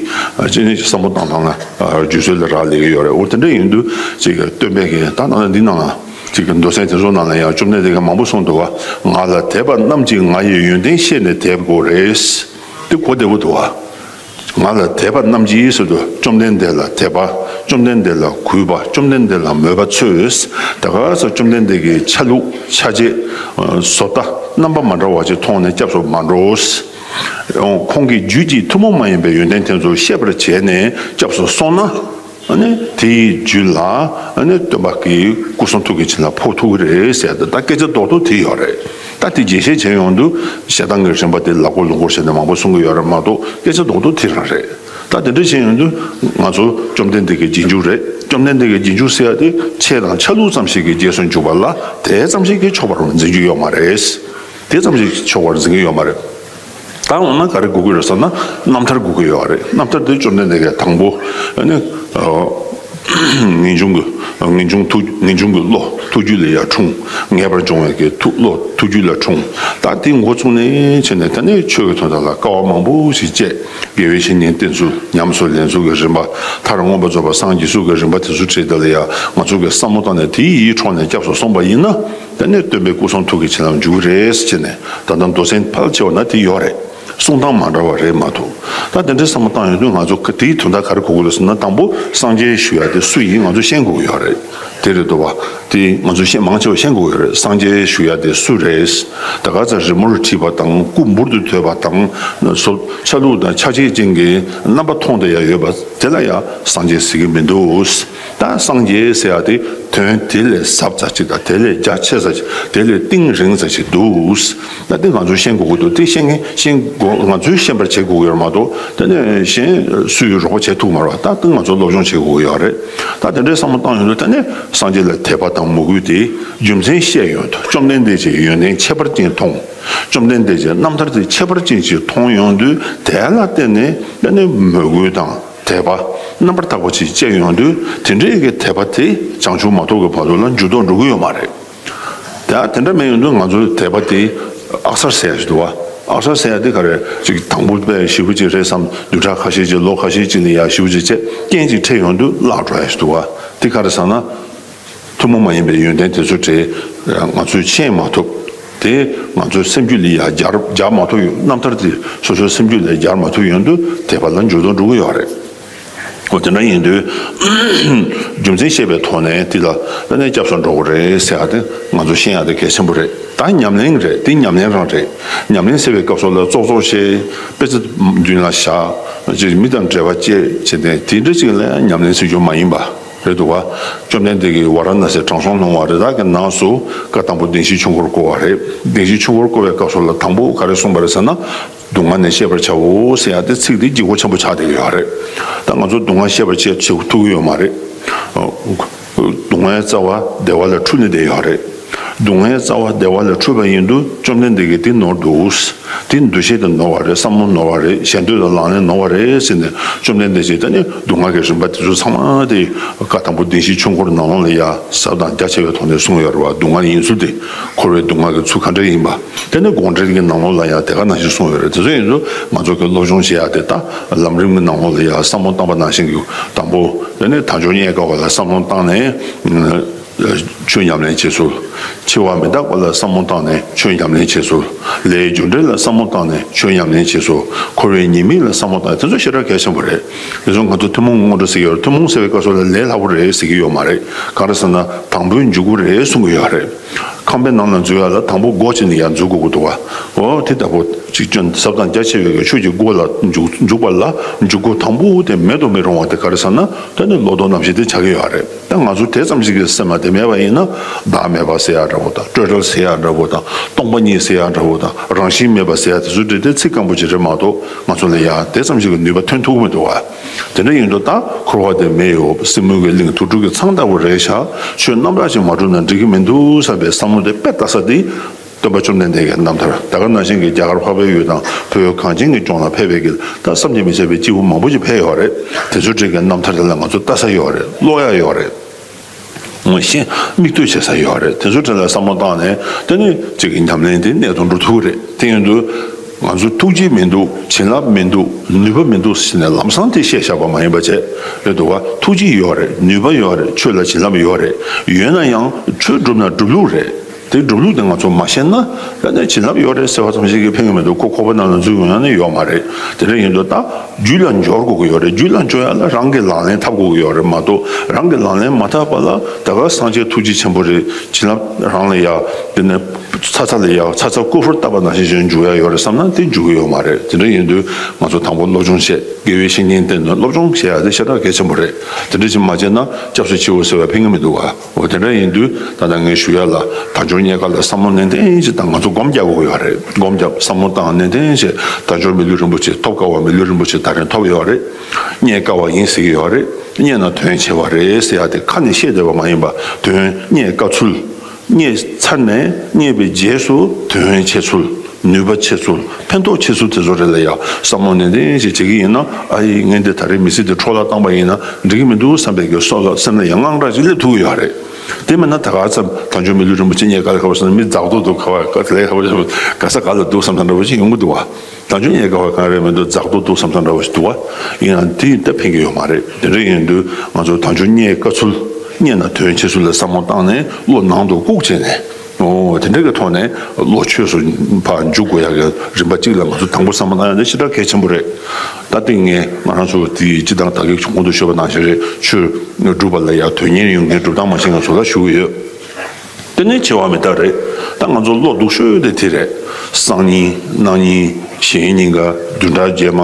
ཅི་ནས་བསམ་བློ་བཏང་སྟངས་ལ་རྒྱུད་ཚོད་ལ་རག་ལས་ཀྱི་ཡོད་རེད། འོ། དེ་འདྲ་ཡིན་དུས་ཅིག་སྟོན་པའི་གི་ད་ནང་ལ་འདི་ནང་ལ། ཅིག་གི་མདོ་ཚན་དེ་ཚོ་ནང་ལ་ཡང་བཅོམ་ལྡན་འདས་ཀྱིས་མང་པོ་གསུངས་འདུག་བ། ང་ལ་དད་པ་རྣམས་ཀྱིས་ང་ཡི་ཡོན་ཏན་ཤེས་ནས་དད་དགོས་རེད། དེ་གོ་བདེ་པོ་འདུག་བ། ང་ལ་དད་པ་རྣམས་ཀྱིས་ཟེར་དུས། བཅོམ་ལྡན་འདས་ལ་དད་པ། བཅོམ་ལྡན་འདས་ལ་གུས་པ། བཅོམ་ལྡན་འདས་ལ་མོས་པ་ཚོས། ད་ག་ས་བཅོམ་ལྡན་འདས་ཀྱི་ཆ་ལུགས་ཆ་བྱད། བཟོ་ལྟ་རྣམ་པ་མ་འདྲ་བ་ཅིག་མཐོང་ནས་སྐྱབས་སུ་མ་འགྲོ། ཁོང་གི་རྒྱུད་ཀྱི་ཐུན་མོང་མ་ཡིན་པའི་ཡོན་ཏན་དེ་ཚོ་ཤེས་པར་བྱས་ནས་སྐྱབས་སུ་སོང་ན། ཨ་ནི་དེའི་རྒྱུད་ལ་ཨ་ནི་སྟོན་པ་གི་སྐུ་གསུང་ཐུགས་ཀྱི་བྱིན་རླབས་ཕོག་ཐུབ་ཀྱི་རེད་ཟེར་ཏེ། ད་སྐད་ཆ་རྡོག་རྡོག་དེ་ཡོད་རེད། ད་དེ་རྒྱས་བཤད་བྱས་ཡོང་དུས། བཤད་སྟངས་ཀྱི་རིམ་པ་དེ་ལ་སྐོར་ལུང་སྐོར་བྱས་ནས་མང་པོ་གསུང་གི་ཡོད་རེད་མ་གཏོགས། སྐད་ཆ་རྡོག་རྡོག་དེ་རང་རེད། ད་དེ་འདྲ་བྱས་ཡོང་དུས། ང་ཚོ་བཅོམ་ལྡན་འདས་ཀྱི་རྗེས་འཇུག་རེད། བཅོམ་ལྡན་འདས་ཀྱི་རྗེས་འཇུག་ཟེར་ཡ་དེ། ཆས་དང་ཆ་ལུགས་ཙམ་ཞིག་གི་རྗེས་སུ་འཇུག་པ་ལ་དེ་ཙམ་ཞིག་གིས་ཆོག་པར་འཛིན་རྒྱུ་ཡོད་མ་རེད། དེ་ཙམ་ཞིག་ཆོག་པར་འཛིན་གྱི་ཡོད་མ་རེད། ད་འོ་ན་ག་རེ་དགོས་ཀྱི་རེད་ཟེར་ན། རྣམ་ཐར་དགོས་ཀྱི་ཡོད་རེད། རྣམ་ཐར་དེ་བཅོམ་ལྡན་འདས་ཀྱིས་དང་པོ་ཨ་ནི། ངེས་འབྱུང་གི། ངེས་འབྱུང་ཐུགས། ངེས་འབྱུང་གི་བློ་ཐུགས་རྒྱུད་ལ་ཡར་འཁྲུངས། ངེས་པར་འབྱུང་བའི་གི་ཐུགས། བློ་ཐུགས་རྒྱུད་ལ་འཁྲུངས། ད་དེ་འགོ་བཙུགས་ནས་བྱས་ནས། ད་ནི་ཆོས་ཀྱི་དོན་དག་ལ་དཀའ་བ་མང་པོ་ཞིག་སྤྱད། དགེ་བའི་བཤེས་གཉེན་བསྟེན་ཚུལ། ཉམས་སུ་ལེན་ཚུལ་གྱི་རིམ་པ། མཐར་མངོན་པར་རྫོགས་པར་སངས་རྒྱས་ཚུལ་གྱི་རིམ་པ་དེ་ཚོ་བྲིས། དེ་ལ་ཡང་ང་ཚོ་གི་བསམ་བློ་བཏང་ནས་དེའི་ཡིད་འཕྲོག་ནས་སྐྱབས་སུ་སོང་པ་ཡིན་ན། དེ་ནས་སྟོན་པའི་སྐུ་གསུང་ཐུགས་ཀྱི་བྱིན་རླབས་འཇུག་གི་རེད་ཟེར་ནས། ད་ལྟ་མདོ་ཚན་ཕལ་ཆེ་བ་ན་དེ་ཡོད་རེད། གསུང་སྟངས་མ་འདྲ་བ་རེད་མ་གཏོགས། ད་དེ་འདྲའི་བསམ་བློ་བཏང་ཡོང་དུས། ང་ཚོ་ག་དེའི་དོན་དག་ག་རེ་གོ་དགོས་ལ་ཟེར་ན། དང་པོ་སངས་རྒྱས་ཞུ་ཡ་དེ་སུ་ཡིན་ང་ཚོ་ཤེས་དགོས་ཀྱི་ཡོད་རེད། དེ་རེད་འདུག་བ། དེ་ང་ཚོ་ཤེས། མང་ཆེ་བ་ཤེས་དགོས་ཀྱི་ཡོད་རེད། སངས་རྒྱས་ཞུ་ཡ་དེ་སུ་རེད། ད་ག་ཚོད་རི་མོར་བྲིས་པ་དང་། སྐུ་འབུར་དུ་དོད་པ་དང་། སོ། ཆ་ལུགས་དང་ཆ་བྱད་ཅན་གྱི་རྣམ་པ་མཐོང་བསྡད་ཡ་ཡོད་པ་དེ་ལ་ཡ་སངས་རྒྱས་ཟེར་གྱི་མི་འདུག་ད་སངས་རྒྱས་ཟེར་ཡ་དེ་དོན་དེ་ལས་ཟབ་ཙམ་ཅིག་དང་། དེ་ལས་རྒྱ་ཆེ་ཙམ་ཅིག་དེ་ལས་གཏིང་རིང་ཙམ་ཅིག་འདུག་ད་དེ་ང་ཚོས་ཤེས་དགོས་ཀྱི་འདུག་དེ་ཤེས་མཁན། ཤེས་དགོས། ང་ཚོས་ཤེས་པར་བྱེད་དགོས་ཀྱི་ཡོད་མ་གཏོགས། དེ་ནས་གཞན་སུས་རོགས་པ་བྱེད་ཐུབ་མ་རེད་བ། ད་དེ་ང་ཚོ་སློབ་སྦྱོང་བྱེད་དགོས་ཀྱི་ཡོད་རེད། ད་དེ་འདྲའི་བསམ་བློ་བཏང་ཡོང་དུས། དེ་ནས་སངས་རྒྱས་ལ་དད་པ་དང་མོས་གུས་དེ་རྒྱུ་མཚན་བཤད་ཡོང་དུས། བཅོམ་ལྡན་འདས་ཀྱི་ཡོན་ཏན་ཁྱད་པར་ཅན་མཐོང་། བཅོམ་ལྡན་འདས་ཀྱི་རྣམ་ཐར་དེ་ཁྱད་པར་ཅན་ཞིག་མཐོང་ཡོང་དུས། དེ་ལ་བརྟེན་ནས་དེ་ནས་མོས་གུས་དང་དད་པ་རྣམ་པར་དག་པ་ཅིག་སྐྱེ་ཡོང་དུས། དེ་འདྲའི་གི་དད་པ་དེ་བྱང་ཆུབ་མ་ཐོབ་ཀྱི་བར་དུ་ལ་འགྱུར་ལྡོག་འགྲོ་གི་ཡོད་མ་རེད། ད་དེ་འདྲ་མེད་ཡོང་དུས། ང་ཚོའི་དད་པ་དེ་ཨག་སར་ཟེར་ཡ་ཞིག་འདུག་བ། ཨག་སར་ཟེར་ཡ་དེ་ག་རེ་ཅིག་དང་པོ་དཔེ་ཞེ་པོ་ཅིག་རེད་བསམ། བདུན་ཕྲག་ཁ་ཤས་ཅིག་ལོ་ཁ་ཤས་ཅིག་ལ་ཡ་ཞེ་པོ་ཅིག་བྱས། རྐྱེན་ཅིག་འཕྲད་ཡོང་དུས་བརླག་འགྲོ་ཡ་ཞིག་འདུག་བ། དེ་ག་རེ་ཟེར་ན། ཐུན་མོང་མ་ཡིན་པའི་ཡོན་ཏན་དེ་ཚོ་དེ་ང་ཚོས་ཤེས་མ་ཐུབ། དེ་ང་ཚོའི་སེམས་རྒྱུད་ལ་ཡ་སྦྱར། སྦྱར་མ་ཐུབ་ཡོང་། རྣམ་ཐར་དེ་སོ་སོའི་སེམས་རྒྱུད་ལ་སྦྱར་མ་ཐུབ་ཡོང་དུས། དད་པ་ལ་འགྱུར་ལྡོག་འགྲོ་གི་ཡོད་རེད། འོ། དེ་འདྲ་ཡིན་དུས། རྒྱུ་མཚན་ཤེས་པའི་ཐོག་ནས་དེ་ལ་ད་ནས་སྐྱབས་སུ་འགྲོ་དགོས་རེད་ཟེར་ཡ་དེ་ང་ཚོ་ཤེས་ཡ་དེ་གལ་ཆེན་པོ་རེད། ད་ཉམས་ལེན་རེད། དེ་ཉམས་ལེན་རང་རེད། ཉམས་ལེན་ཟེར་བའི་སྐབས་སུ་ལ་ཙོག་ཙོག་བྱས། དཔེ་ཆ་མདུན་ལ་བཞག་ཅིག་མི་དང་འབྲེལ་བ་བཅད་བྱས་ཏེ། དེ་འདྲ་ཅིག་ལ་ཉམས་ལེན་ཟེར་རྒྱུ་མ་ཡིན་པ་རེད་འདུག་བ། བཅོམ་ལྡན་འདས་ཀྱིས་ཝཱ་ར་ཎ་སིར་དྲང་སྲོང་ལྷུང་བ་རེ་དག་གི་ནང་སུ་བཀའ་དང་པོ་བདེན་བཞིའི་ཆོས་འཁོར་བསྐོར་བ་རེད། བདེན་བཞིའི་ཆོས་འཁོར་བསྐོར་བའི་སྐབས་སུ་ལ་དང་པོ་ག་རེ་གསུངས་པ་རེད་ཟེར་ན། སྡུག་བསྔལ་ནི་ཤེས་པར་བྱའོ་ཟེར་ཡ་དེ་ཚིག་དེ་ལྗིད་ཁོག་ཆེན་པོ་ཆགས་བསྡད་ཀྱི་ཡོད་རེད། ད་ང་ཚོ་སྡུག་བསྔལ་ཤེས་པར་བྱེད་ཐུབ་ཀྱི་ཡོད་མ་རེད། སྡུག་བསྔལ་རྩ་བ་བདེ་བ་ལ་འཁྲུལ་ནས་བསྡད་ཡོད་རེད། སྡུག་བསྔལ་རྩ་བ་བདེ་བ་ལ་འཁྲུལ་པ་ཡིན་དུས། བཅོམ་ལྡན་འདས་ཀྱིས་དེ་ནོར་འདུག་དེ་འདུ་ཤེས་དེ་ནོར་བ་རེད། བསམ་བློ་ནོར་བ་རེད། ཞེ་འདོད་དང་ལག་ལེན་ནོར་བ་རེད་ཟེར་ནས། བཅོམ་ལྡན་འདས་ཀྱིས་ད་ནི་སྡུག་བསྔལ་གྱི་རིམ་པ་དེ་ཚོ་ཚང་མ་དེ་བཀའ་དང་པོ་བདེན་བཞིའི་ཆོས་འཁོར་ནང་ལོགས་ལ་ཡ་ཟབ་དང་རྒྱ་ཆེ་བའི་ཐོག་ནས་གསུངས་ཡོད་རེད་བ། སྡུག་བསྔལ་ཡིན་ཚུལ་དེ། འཁོར་བའི་སྡུག་བསྔལ་གྱི་ཚུལ་ག་འདྲ་ཡིན་པ། དེ་ནི་དགོངས་འགྲེལ་གྱི་ནང་ལོགས་ལ་ཡང་དེ་ག་ནང་བཞིན་གསུངས་ཡོད་རེད། དེ་ཚོ་ཡིན་དུས་ང་ཚོ་གི་སློབ་སྦྱོང་བྱེད་ཡ་དེ། ད་ལམ་རིམ་གྱི་ནང་ལོགས་ལ་ཡང་བསམ་བློ་བཏང་པ་ནང་བཞིན་གྱི། དང་པོ་དེ་ནི་དལ་འབྱོར་རྙེད་དཀའ་བ་ལ་བསམ་བློ་བཏང་ནས། ཆོས་ཉམས་ལེན་བྱེད་ཚུལ། འཆི་བ་མི་རྟག་པ་ལ་བསམ་བློ་བཏང་ནས་ཆོས་ཉམས་ལེན་བྱེད་ཚུལ། ལས་རྒྱུ་འབྲས་ལ་བསམ་བློ་བཏང་ནས་ཆོས་ཉམས་ལེན་བྱེད་ཚུལ། འཁོར་བའི་ཉེས་དམིགས་ལ་བསམ་བློ་བཏང་ནས། དེ་ཚོ་ཞེ་དྲག་གལ་ཆེན་པོ་རེད། དེ་ཚོ་ང་ཚོ་ཐུན་མོང་སྔོན་འགྲོ་ཟེར་གྱི་ཡོད་རེད། ཐུན་མོང་ཟེར་བའི་སྐབས་སུ་ལ་ལས་སླ་པོ་རེད་ཟེར་གྱི་ཡོད་མ་རེད། གང་རེད་ཟེར་ན་དང་པོའི་འཇུག་སྒོ་རེད་གསུང་གི་ཡོད་རེད། ཁང་པའི་ནང་ལ་འཛུལ་ཡ་ལ་དང་པོ་སྒོ་ཕྱེ་ནས་ཡར་འཛུལ་དགོས་ཀྱི་འདུག་བ། འོ་དེ་ལྟ་བུ་ཅིག་སྐྱོན་ཟབ་དང་རྒྱ་ཆེ་བའི་ཆོས་ཀྱི་སྒོ་ལ་འཇུག་འཇུག་པ་ལ་འཇུག་སྒོ་དང་པོ་དེ་མེད་དུ་མི་རུང་བ་དེ་ག་རེ་ཟེར་ན། དེ་ནི་བློ་ལྡོག་རྣམ་བཞི་དེ་ཆགས་ཀྱི་ཡོད་རེད། ད་ང་ཚོ་དེ་ཙམ་ཞིག་གི་སེམས་ལ་དེ་མེད་པ་ཡིན་ན། བདག་མེད་པ་ཟེར་ཡ་འདྲ་བོ་དང་། སྤྲོས་བྲལ་ཟེར་ཡ་འདྲ་བོ་དང་། སྟོང་པ་ཉིད་ཟེར་ཡ་འདྲ་བོ་དང་། རང་བཞིན་མེད་པ་ཟེར་ཡ་དེ་ཚོ་འདྲ་དེ་ཚིག་སྐམ་པོ་ཅིག་རེད་མ་གཏོགས། ང་ཚོ་ལ་ཡ་དེ་ཙམ་ཞིག་གི་ནུས་པ་ཐོན་ཐུབ་ཀྱི་མི་འདུག་བ། དེ་འདྲ་ཡིན་དུས་ད་འཁོར་བ་དེ་མི་གཡོ་སྲིན་མོའི་གི་གླིང་དུག་སྦྲུལ་གྱི་ཚང་ལྟ་བུ་རེད་ཤག་ཆོས་རྣམ་དག་ཅིག་མ་བསྒྲུབས་ན་འགྲིག་གི་མི་འདུག་བསམ་པའི་བསམ་བློ་དེ་དཔེ་ལྟ་ས་དེ། སྟོན་པ་བཅོམ་ལྡན་འདས་ཀྱི་རྣམ་ཐར། ད་ག་ནང་བཞིན་གྱི་རྒྱ་གར་འཕགས་པའི་ཡུལ་དང་བོད་གངས་ཅན་གྱི་ལྗོངས་ལ་ཕེབས་པའི་གི་ད་བསམ་གྱིས་མི་ཁྱབ་པའི་སྐྱེས་བུ་མང་པོ་ཅིག་ཕེབས་ཡོད་རེད། དེ་ཚོ་འདྲ་གི་རྣམ་ཐར་དེ་ལ་ང་ཚོ་ལྟ་ས་ཡོད་རེད། ཀློག་ཡ་ཡོད་རེད། ངོ་ཤེས་མིག་ལྟོས་བྱེད་ས་ཡོད་རེད། དེ་ཚོ་འདྲ་ལ་བསམ་བློ་བཏང་ནས་དེ་ནི་ཅིག་གི་ཉམས་ལེན་དེ་གནད་དུ་འགྲོ་ཐུབ་ཀྱི་རེད། དེ་ཡིན་དུས་ང་ཚོ་ཐུགས་རྗེ་མི་འདུག་བྱིན་རླབས་མི་འདུག་ནུས་པ་མི་འདུག་ཟེར་ནས་ལམ་སང་དེ་བཤད་བཞག་པ་མ་ཡིན་པ་བྱས། རེད་འདུག་བ། ཐུགས་རྗེ་ཡོད་རེད། ནུས་པ་ཡོད་རེད། ཆོས་ལ་བྱིན་རླབས་ཡོད་རེད། ཡོད་ན་ཡང་ཆོས་སྒྲུབ་ན་སྒྲུབ་ལུགས་རེད། དེ་སྒྲུབ་ལུགས་དེ་ང་ཚོ་མ་ཤེས་ན། ད་ནས་བྱིན་རླབས་ཡོད་རེད་ཟེར་བ་ཙམ་ཞིག་གིས་ཕན་གྱི་མི་འདུག་ཁོ་ཁོག་པ་ནང་ལ་འཛུལ་ཡོང་ཡ་ནི་ཡོད་མ་རེད། དེ་འདྲ་ཡིན་དུས་ད་རྒྱུད་ལ་འབྱོར་དགོས་ཀྱི་ཡོད་རེད། རྒྱུད་ལ་འབྱོར་ཡ་ལ་རང་གིས་ལག་ལེན་འཐབ་དགོས་ཀྱི་ཡོད་རེད་མ་གཏོགས། རང་གིས་ལག་ལེན་མ་འཐབ་པ་ལ་ད་ག་སངས་རྒྱས་ཐུགས་རྗེ་ཆེན་པོ་རེད། བྱིན་རླབས་རང་ལ་ཡ། དེ་ནས་ཚ་ཚ་ལ་ཡ། ཚ་ཚ་ཀུ་ཧུར་བཏབ་པ་ནང་བཞིན་བྱས་འཇུག་ཡ་ཡོད་རེད་བསམ་ན་དེ་འཇུག་གི་ཡོད་མ་རེད། དེ་འདྲ་ཡིན་དུས་ང་ཚོ་དང་པོ་སློབ་སྦྱོང་བྱེད། དགེ་བའི་བཤེས་གཉེན་བསྟེན་ནས་སློབ་སྦྱོང་བྱེད་ཡ་དེ་ཞེ་དྲག་གལ་ཆེན་པོ་རེད། དེ་འདྲ་ཅིག་མ་བྱས་ན་སྐྱབས་སུ་མཆིའོ་ཟེར་བས་ཕན་གྱི་མི་འདུག་ག་འོ་དེ་འདྲ་ཡིན་དུས་ད་ལྟ་ངས་ཞུ་ཡ་ལ་དལ་འབྱོར་རྙེད་དཀའ་ལ་བསམ་བློ་ནན་ཏན་ཅིག་དང་ང་ཚོ་སྒོམ་རྒྱག་དགོས་ཀྱི་ཡོད་རེད། སྒོམ་རྒྱག་བསམ་བློ་བཏང་ནན་ཏན་བྱས། དལ་འབྱོར་མི་ལུས་རིན་པོ་ཆེ། ཐོབ་དཀའ་བ་མི་ལུས་རིན་པོ་ཆེ་ད་རིང་ཐོབ་ཡོད་རེད། རྙེད་དཀའ་བ་ཡིན་ཟེར་གྱི་ཡོད་རེད། རྙེད་ན་དོན་ཆེ་བ་རེད་ཟེར་ཡ་དེ་ཁ་ནས་བཤད་བསྡད་པ་མ་ཡིན་པ། དོན་རྙེད་དཀའ་ཚུལ། རྙེད་ཚར་ནས་རྙེད་པའི་རྗེས་སུ་དོན་ཆེ་ཚུལ། ནུས་པ་ཆེ་ཚུལ། ཕན་ཐོགས་ཆེ་ཚུལ་དེ་ཚོ་རེ་ལ་ཡ་བསམ་བློ་ནན་ཏན་ཞིག་བྱེད་ཀྱི་ཡིན་ན། ཨ་ཡི་ངས་འདི་ད་རེས་མི་ཚེ་འདི་འཕྲོ་བརླག་བཏང་པ་ཡིན་ན་འགྲིག་གི་མི་འདུག་བསམ་པའི་གི་སོགས་ལ་སེམས་ལ་ཡང་དངངས་སྐྲག་ཅིག་སླེབས་ཐུབ་ཀྱི་ཡོད་རེད། དེ་མིན་ན་ད་ག་ཙམ་དལ་འབྱོར་མི་ལུས་རིན་པོ་ཆེ་རྙེད་དཀའ་ལས་ཁ་བ་སོང་ན། མི་ཛག་ཏོག་ཏོ་ཁ་བ་ཁ་ལས་ཁ་བ་ག་ས་ག་ལ་འདུག་བསམ་བསམ་འདྲ་བོ་ཞིག་ཡོང་གི་འདུག་བ། དལ་འབྱོར་རྙེད་དཀའ་བ་གང་རེད་མི་འདུག་ཛག་ཏོག་ཏོ་བསམ་བསམ་འདྲ་བོ་ཞིག་འདུག་བ། ཡིན་ཡང་དེ་ད་ཕན་གྱི་ཡོད་མ་རེད། དེ་འདྲ་ཡིན་དུས་ང་ཚོ་དལ་འབྱོར་རྙེད་དཀའ་ཚུལ། རྙེད་ན་དོན་ཆེ་ཚུལ་ལ་བསམ་བློ་བཏང་ནས་བློ་ནང་དུ་བཀུག་བྱས་ནས། འོ་དེ་འདྲ་གི་ཐོག་ནས་བློ་ཆོས་སུ་ཕར་འཇུག་དགོས་ཡག་གི་རིམ་པ་གཅིག་ལ་ང་ཚོ་དང་པོ་བསམ་བློ་བཏང་ཡག་དེ་ཞེ་དྲག་གལ་ཆེན་པོ་རེད། ད་ལྟ་ངས་ང་རང་ཚོ་དེ་སྤྱི་བཏང་ད་གིན་གོང་དུ་ཞུས་པ་ནང་བཞིན་རེད། ཆོས་སྒྲུབ་པ་ལ་ཡ་དོན་གཉེར་ཡོང་མཁན་སྒྲུབ་སྟངས་མ་ཤེས་མཁན་ཚོ་ལ་ཞུ་གི་ཡོད། དེ་ནས་འཆི་བ་མི་རྟག་རེད། ད་ང་ཚོ་བློ་སྡུག་ཤོས་དེ་དེ་རེད། སང་ཉིན་གནངས་ཉིན་གཞེས་ཉིན་ག་བདུན་ཕྲག་རྗེས་མ།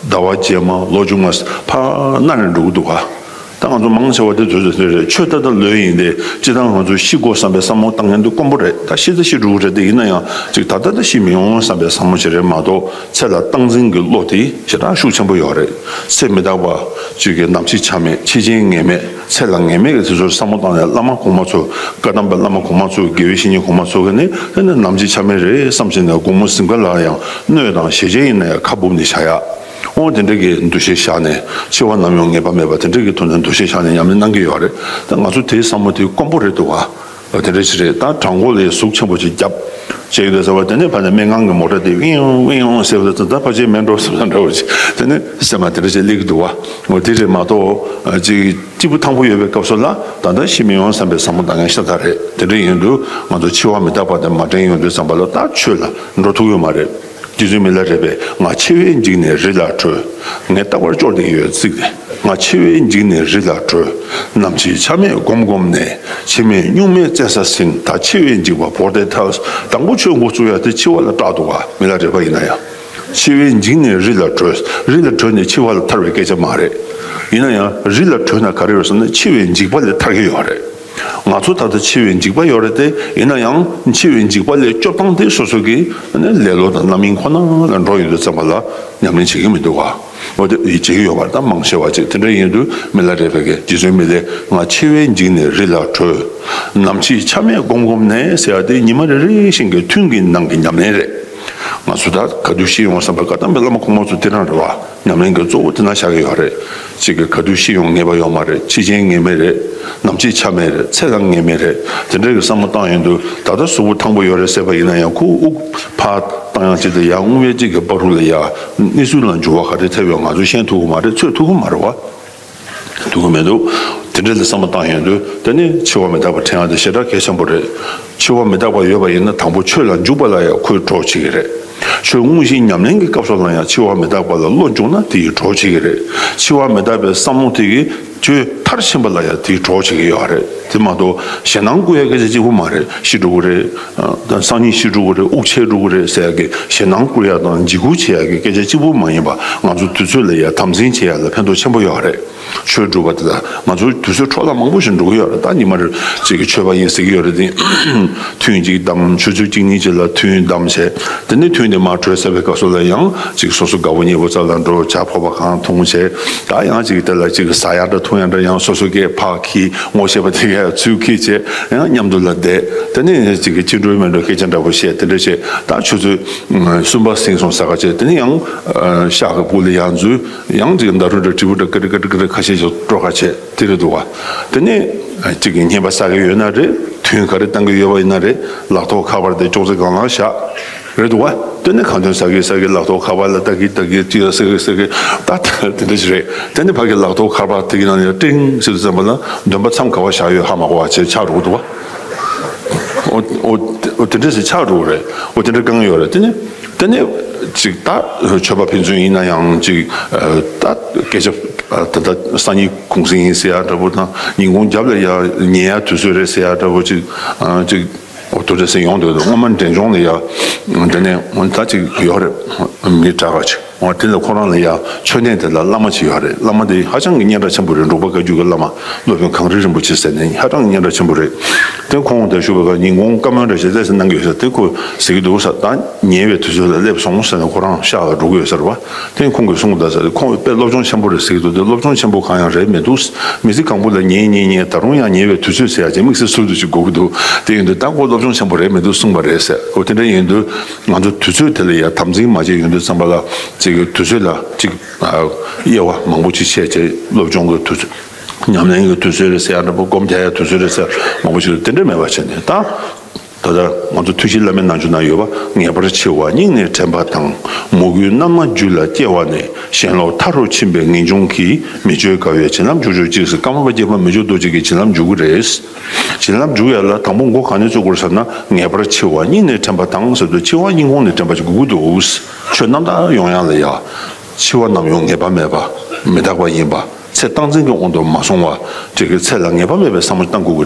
ཟླ་བ་རྗེས་མ། ལོ་མཇུག་མ། ཕར་ནར་ནས་འགྲོ་གི་འདུག་ག་ད་ང་ཚོ་མང་ཆེ་བ་དེ་དུས་ཚོད་དེ་རེད། ཆོས་ད་ལྟ་ལོས་ཡིན་ཏེ། སྤྱིར་བཏང་ང་ཚོ་ཤི་དགོས་བསམ་པའི་བསམ་བློ་བཏང་མཁན་དེ་དཀོན་པོ་རེད། ད་ཤི་ད་ཤི་འགྲོ་གི་རེད་དེ། ཡིན་ན་ཡང་ཅིག་ད་ལྟ་ད་ཤི་མི་ཡོང་བསམ་པའི་བསམ་བློ་ཞིག་རེད་མ་གཏོགས། ཚེ་ལ་སྟངས་འཛིན་གྱི་བློ་དེ་ཞེ་དྲག་ཤུགས་ཆེན་པོ་ཡོད་རེད། ཚེ་མི་རྟག་པ་ཅིག་གི་ནམ་འཆི་ཆ་མེད། འཆི་རྐྱེན་ངེས་མེད། ཚེ་ལ་ངེས་མེད་ཀྱི་དེ་ཚོར་བསམ་བློ་བཏང་ནས། བླ་མ་གོང་མ་ཚོ། བཀའ་གདམས་པའི་བླ་མ་གོང་མ་ཚོ། དགེ་བའི་བཤེས་གཉེན་གོང་མ་ཚོ་གིས་ནི་དེ་ནི་ནམ་འཆི་ཆ་མེད་རེད་བསམ་བྱས་ནས། དགོང་མོ་གཟིམ་ཁ་ལ་ཡང་སྣོད་དང་ཞལ་ཆད་ཡིན་ན་ཡང་ཁ་སྦུབ་ནས་བཞག་ཡ། འོ་དེ་འདྲ་གི་འདུ་ཤེས་བཞག་ནས། འཆི་བ་ནམ་ཡོང་ངེས་པ་མེད་པ་དེ་འདྲ་གི་ཐོག་ནས་འདུ་ཤེས་བཞག་ནས་ཉམས་ལེན་གནང་གི་ཡོད་རེད། ད་ང་ཚོ་དེའི་བསམ་བློ་དེ་དཀོན་པོ་རེད་འདུག་བ། འོ་དེ་འདྲ་ཞིག་རེད། ད་གྲང་འཁོར་ལ་ཟུག་ཆེན་པོ་ཅིག་བརྒྱབ་བྱས་ཡོད་ཟེར་བ། དེ་ནས་ཕར་ནས་སྨན་ཁང་གི་མོ་ཊ་དེ་ཝིང་ཝིང་ཟེར་བ་དང་། ད་ཕལ་ཆེར་མེད་འགྲོ་བསམ་ས་འདྲ་བོ་ཅིག་དེ་ནས་སེམས་ལ་དེ་འདྲ་ཞིག་སླེབས་ཀྱི་འདུག་བ། འོ་དེ་རེད་མ་གཏོགས་ཅིག་སྐྱིད་པོ་ཐང་པོ་ཡོད་པའི་སྐབས་སུ་ལ་ད་ལྟ་ཤི་མི་ཡོང་བསམ་པའི་བསམ་བློ་བཏང་མཁན་ཤ་སྟག་རེད། དེ་འདྲ་ཡིན་དུས་ང་ཚོ་འཆི་བ་མི་རྟག་པ་དེ་མ་དྲན་ཡོང་དུས་ཙམ་པ་ལ་ད་ཆོས་ལ་འགྲོ་ཐུབ་ཡོད་མ་རེད། རྗེ་བཙུན་མི་ལ་རས་པས། ང་འཆི་བས་འཇིགས་ནས་རི་ལ་བྲོས། ངས་རྟག་པར་སྐྱོར་བསྡད་ཡོད་ཚིག་དེ། ང་འཆི་བས་འཇིགས་ནས་རི་ལ་བྲོས། ནམ་འཆི་ཆ་མེད་སྒོམ་སྒོམ་ནས། འཆི་མེད་གཉུག་མའི་བཙན་ས་ཟིན། ད་འཆི་བས་འཇིགས་པ་བོར་ཏེ་ཐལ། དང་པོ་ཆོས་འགོ་བཙུགས་ཡ་དེ་འཆི་བ་ལ་སྐྲག་འདུག་ག་མི་ལ་རས་པ་ཡིན་ན་ཡང་། འཆི་བས་འཇིགས་ནས་རི་ལ་བྲོས། རི་ལ་བྲོས་ནས་འཆི་བ་ལ་ཐར་བའི་སྐད་ཆ་མ་རེད། ཡིན་ན་ཡང་རི་ལ་བྲོས་ན་ག་རེ་ཡོད་ཟེར་ན། འཆི་བའི་འཇིགས་པ་ལས་ཐར་གྱི་ཡོད་རེད། ང་ཚོ་ད་ལྟ་འཆི་བའི་འཇིགས་པ་ཡོད་རེད་དེ། ཡིན་ན་ཡང་འཆི་བའི་འཇིགས་པ་ལས་སྐྱོབ་སྟངས་དེ་སོ་སོ་གི་ལེ་ལོ་དང་རྣམ་གཡེང་ཁོ་ན་ལ་འགྲོ་ཡོད་དུས་ཙམ་པ་ལ་ཉམས་ལེན་བྱེད་ཀྱི་མི་འདུག་ག་འོ་དེ་བྱེད་ཀྱི་ཡོད་པ་རེད། ད་མང་ཆེ་བ་ཅིག་དེ་འདྲ་ཡིན་དུས་མི་ལ་རས་པས་ཀྱི། རྗེ་བཙུན་མི་ལས། ང་འཆི་བས་འཇིགས་ནས་རི་ལ་བྲོས། ནམ་འཆི་ཆ་མེད་སྒོམ་སྒོམ་ནས་ཟེར་ཡ་དེ་ཉི་མ་རེ་རེ་བཞིན་གྱི་ཐུན་གྱི་ནང་གི་ཉམས་ལེན་རེད། ང་ཚོ་ད་ག་དུས་ཤི་ཡོང་བསམ་པ། བཀའ་གདམས་པའི་བླ་མ་གོང་མ་ཚོ་དེ་རང་རེད་བ། ཉམས་ལེན་གྱི་གཙོ་བོ་དེ་ན་བཞག་གི་ཡོད་རེད། གཅིག་གིས་ག་དུས་ཤི་ཡོང་ངེས་པ་ཡོད་མ་རེད། འཆི་རྐྱེན་ངེས་མེད་རེད། ནམ་འཆི་ཆ་མེད་རེད། ཚེ་ལ་ངེས་མེད་རེད། དེ་འདྲ་གི་བསམ་བློ་བཏང་ཡོང་དུས། ད་ལྟ་གཟུགས་པོ་ཐང་པོ་ཡོད་རེད་ཟེར་བ་ཡིན་ན་ཡང་། ཁོ་དབུགས་ཕར་བཏང་ཡང་ཅིག་དང་ཡང་རྔུབ་ཡ་ཅིག་གི་བར་དུ་ལ་ཡ་གནས་ཚུལ་ལ་འགྱུར་བ་ག་རེ་ཐེབས་ཡོང་ང་ཚོས་ཤེས་ཐུབ་ཀྱི་མ་རེད། ཚོད་ཐུབ་ཀྱི་མ་རེད་བ། ཐུབ་ཀྱི་མི་འདུག་དེ་འདྲ་ལ་བསམ་བློ་བཏང་ཡོང་དུས་དེ་ནི་འཆི་བ་མི་རྟག་པ་དྲན་ཡག་དེ་ཞེ་དྲག་གལ་ཆེན་པོ་རེད། འཆི་བ་མི་རྟག་པ་ཡོད་པ་ཡིན་ན་དང་པོ་ཆོས་ལ་འཇུག་པ་ལ་ཡང་ཁོས་གྲོགས་བྱེད་ཀྱི་རེད། ཆོས་དངོས་གཞི་ཉམས་ལེན་གྱི་སྐབས་སུ་ལ་ཡང་འཆི་བ་མི་རྟག་པ་ལ་བློ་འཇུག་ན་དེ་ཡིས་གྲོགས་བྱེད་ཀྱི་རེད། འཆི་བ་མི་རྟག་པའི་བསམ་བློ་དེ་གིས་ཆོས་མཐར་ཕྱིན་པ་ལ་ཡང་དེས་གྲོགས་བྱེད་ཀྱི་ཡོད་རེད། དེ་མ་གཏོགས་ཞེད་སྣང་སྐུལ་ཡག་སྐད་ཆ་གཅིག་པུ་མ་རེད། ཤི་འགྲོ་གི་རེད། སང་ཉིན་ཤི་འགྲོ་གི་རེད། དབུགས་ཆད་འགྲོ་གི་རེད་ཟེར་ཡག་གི་ཞེད་སྣང་སྐུལ་ཡག་དང་འཇིགས་སྐུལ་བྱེད་ཡག་གི་སྐད་ཆ་གཅིག་པུ་མ་ཡིན་པ། ང་ཚོ་དུས་ཚོད་ལ་ཡང་དམ་འཛིན་བྱེད་ཡག་ལ་ཕན་ཐོགས་ཆེན་པོ་ཡོད་རེད། ཆོས་སྒྲུབ་པ་དེ་ལ་ང་ཚོ་དུས་ཚོད་འཕྲོ་བརླག་མང་པོ་ཞིག་འགྲོ་གི་ཡོད་རེད། ད་ཉི་མ་རེ་གཅིག་གི་ཆོས་པ་ཡིན་ཟེར་གྱི་ཡོད་རེད་དེ། ཐུན་གཅིག་བདམས། ཆུ་ཚོད་གཅིག་གཉིས་ཅིག་ལ་ཐུན་བདམས་བྱས། དེ་ནས་ཐུན་དེ་མར་གྲོལ་ཚར་བའི་སྐབས་སུ་ལ་ཡང་གཅིག་སོ་སོ་དགའ་པོ་ཉེ་པོ་རྩ་ལ་འགྲོ། ཇ་ཕོར་པ་གང་འཐུང་བྱས། ད་ཡང་གཅིག་དེ་ལ་གཅིག་ཟ་ཡག་འདྲ་འཐུང་ཡག་འདྲ་ཡང་སོ་སོ་སྐད་ཕར་ཁྱེར། ངོ་ཤེས་པ་དེ་གས་ཚུར་ཁྱེར་བྱས། ཡང་མཉམ་དུ་ལ་བསྡད། དེ་ནས་གཅིག་གི་ཅི་འགྲོ་མི་འགྲོ་སྐད་ཆ་འདྲ་པོ་བཤད། དེ་འདྲ་བྱས། ད་ཆུ་ཚོད་གསུམ་པ་ཟིན་སོང་ཟེར་ཁ་བྱས། དེ་ནས་ཡང་ཤག་གི་སྦུག་ལ་ཡར་འཛུལ། ཡང་གཅིག་ཟླ་གྲོགས་འདྲ་དྲིལ་བུ་འདྲ་ཀི་རི་ཀི་རི་ཀི་རི་ཁ་ཤས་ཤིག་དཀྲོལ་ཁ་བྱས། དེ་རེད་འདུག་བ། དེ་ནས་གཅིག་གིས་བརྙན་པར་ཟ་གི་ཡོད་ན་རེད། ཐུན་ག་རེ་བཏང་གི་ཡོད་པ་ཡིན་ན་རེད། ལག་ཐོག་ཁ་པར་དེ་ཅོག་ཙེ་སྒང་ལ་བཞག་རེད་འདུག་བ། དེ་ནས་ཁ་འདོན་ཟ་གི་ཟ་གི་ལག་ཐོག་ཁ་པར་ལ་ལྟ་གི་ལྟ་གི་ཅིག་ཟ་གི་ཟ་གི་ད་དེ་འདྲ་ཞིག་རེད། དེ་ནས་ཕ་གི་ལག་ཐོག་ཁ་པར་དེ་གི་ནང་ནས་ཀྲིང་ཟེར་དུས་ཙམ་པ་ལ་འདོན་པ་མཚམས་ག་པར་བཞག་ཡོད་ཧ་མ་གོ་བ་བྱས་ཆགས་འགྲོ་གི་འདུག་བ། འོ་འོ་འོ་དེ་འདྲ་ཞིག་ཆགས་འགྲོ་གི་རེད། འོ་དེ་འདྲ་དཀའ་ངལ་ཡོད་རེད། དེ་ནས་དེ་ནས་ཅིག་ད་ཆོས་པ་ཕན་ཚུན་ཡིན་ན་ཡང་ཅིག་ད་སྐད་ཆ་ད་ལྟ་སང་ཉིན་གུང་སེང་ཡིན་ཟེར་ཡག་འདྲ་པོ་དང་། ཉིན་གུང་རྒྱབ་ལ་ཡ་ཉལ་ཡག་དུས་ཚོད་རེད་ཟེར་ཡག་འདྲ་པོ་ཅིག་ཅིག་འོ་དེ་འདྲ་ཟེར་ཡོང་འདུག་སྔོན་མ་འབྲས་ལྗོངས་ལ་ཡ་དེ་ནས་འོ་ད་ཅིག་ཡོད་རེད། མི་དྲག་ག་ཅིག་འོ་དེ་ལ་ཁོ་རང་ལ་ཡ་མཆོད་གནས་དེ་ལ་བླ་མ་ཅིག་ཡོད་རེད། བླ་མ་དེ་ཧ་ཅང་གི་སྙན་གྲགས་ཆེན་པོ་རེད། འབྲུག་པ་བཀའ་བརྒྱུད་ཀྱི་བླ་མ་སློབ་དཔོན་གངས་རི་རིན་པོ་ཆེ་ཟེར་ནས་ཧ་ཅང་གི་སྙན་གྲགས་ཆེན་པོ་རེད། དེ་ཁོང་དེ་ཞུ་བའི་སྐབས་ཉིན་གུང་བཀའ་མོལ་འདྲ་ཞིག་ལས་སུ་གནང་གི་ཡོད་ས་དེ་ཁོས་ཟེར་གྱི་འདུག་ས། ད་ཉལ་བའི་དུས་ཚོད་ལ་སླེབས་སོང་ཟེར་ནས་ཁོ་རང་ཤག་ལ་འགྲོ་གི་ཡོད་ས་རེད་བ། དེ་ཁོང་གིས་གསུངས་གདའ་ས་རེད། ཁོང་དཔེ་སློབ་སྦྱོང་ཆེན་པོ་རེད་ཟེར་གྱི་འདུག་དེ་སློབ་སྦྱོང་ཆེན་པོ་གང་ཡང་རེད་མི་འདུག་མི་ཚེ་གང་པོ་ལ་ཉལ་ཉལ་ཉལ་ད་རུང་ཡང་ཉལ་བའི་དུས་ཚོད་ཟེར་ཡག་ཅིག་དམིགས་བསལ་ཚུལ་དུ་ཅིག་དགོས་ཀྱི་འདུག་དེ་ཡིན་དུས་ད་ཁོ་སློབ་སྦྱོང་ཆེན་པོ་རེད་མི་འདུག་གསུངས་པ་རེད་ཟེར། འོ་དེ་འདྲ་ཡིན་དུས་ང་ཚོ་དུས་ཚོད་དེ་ལ་ཡ་དམ་འཛིན་མ་བྱས་ཡོང་དུས་ཙམ་པ་ལ་ཅིག་དུས་ཚོད་ལ་ཅིག་དབྱེ་བ་མང་པོ་ཅིག་ཕྱེ་བྱས། སློབ་སྦྱོང་གི་དུས་ཚོད། ཉམས་ལེན་གྱི་དུས་ཚོད་རེད་ཟེར་ཡག་འདྲ་པོ། སྒོམ་རྒྱག་ཡག་དུས་ཚོད་རེད་ཟེར་མང་པོ་ཞིག་རེད། དེ་འདྲ་མེད་པ་བྱས་ནས་ད། ད་ལྟ་ང་ཚོ་ཐུགས་བཞེད་བླ་མའི་ནང་ཆོས་ན་ཡོད་པ། ངེས་པར་འཆི་བ་སྙིང་ནས་དྲན་པ་དང་། མོས་གུས་རྣལ་མ་རྒྱུད་ལ་སྐྱེ་བ་ནས། ཞེན་ལོག་མཐའ་རུ་ཕྱིན་པའི་ངེས་འབྱུང་གིས། མི་བསྐྱོད་དགའ་བའི་བྱིན་རླབས་འཇུག་གྱུར་ཅིག་ཟེར། ཀརྨ་པ་དགྱེས་པ་མི་བསྐྱོད་རྡོ་རྗེ་གི་བྱིན་རླབས་འཇུག་གི་རེད། བྱིན་རླབས་འཇུག་ཡག་ལ་དང་པོ་མགོ་ག་ནས་ཚོད་དགོས་ཟེར་ན། ངེས་པར་འཆི་བ་སྙིང་ནས་དྲན་པ་དང་ཟེར་དུས་འཆི་བ་སྙིང་ཁོང་ནས་དྲན་པ་ཅིག་དགོས་ཀྱི་འདུག་ཆོས་རྣམ་དག་ཡོང་ཡག་ལ་ཡ། འཆི་བ་ནམ་ཡོང་ངེས་པ་མེད་པ། མི་རྟག་པ་ཡིན་པ། ཚེ་རྟག་འཛིན་གྱི་དབང་དུ་མ་སོང་བ། དེ་གི་ཚེ་ལ་ངེས་པ་མེད་པའི་བསམ་བློ་བཏང་དགོས་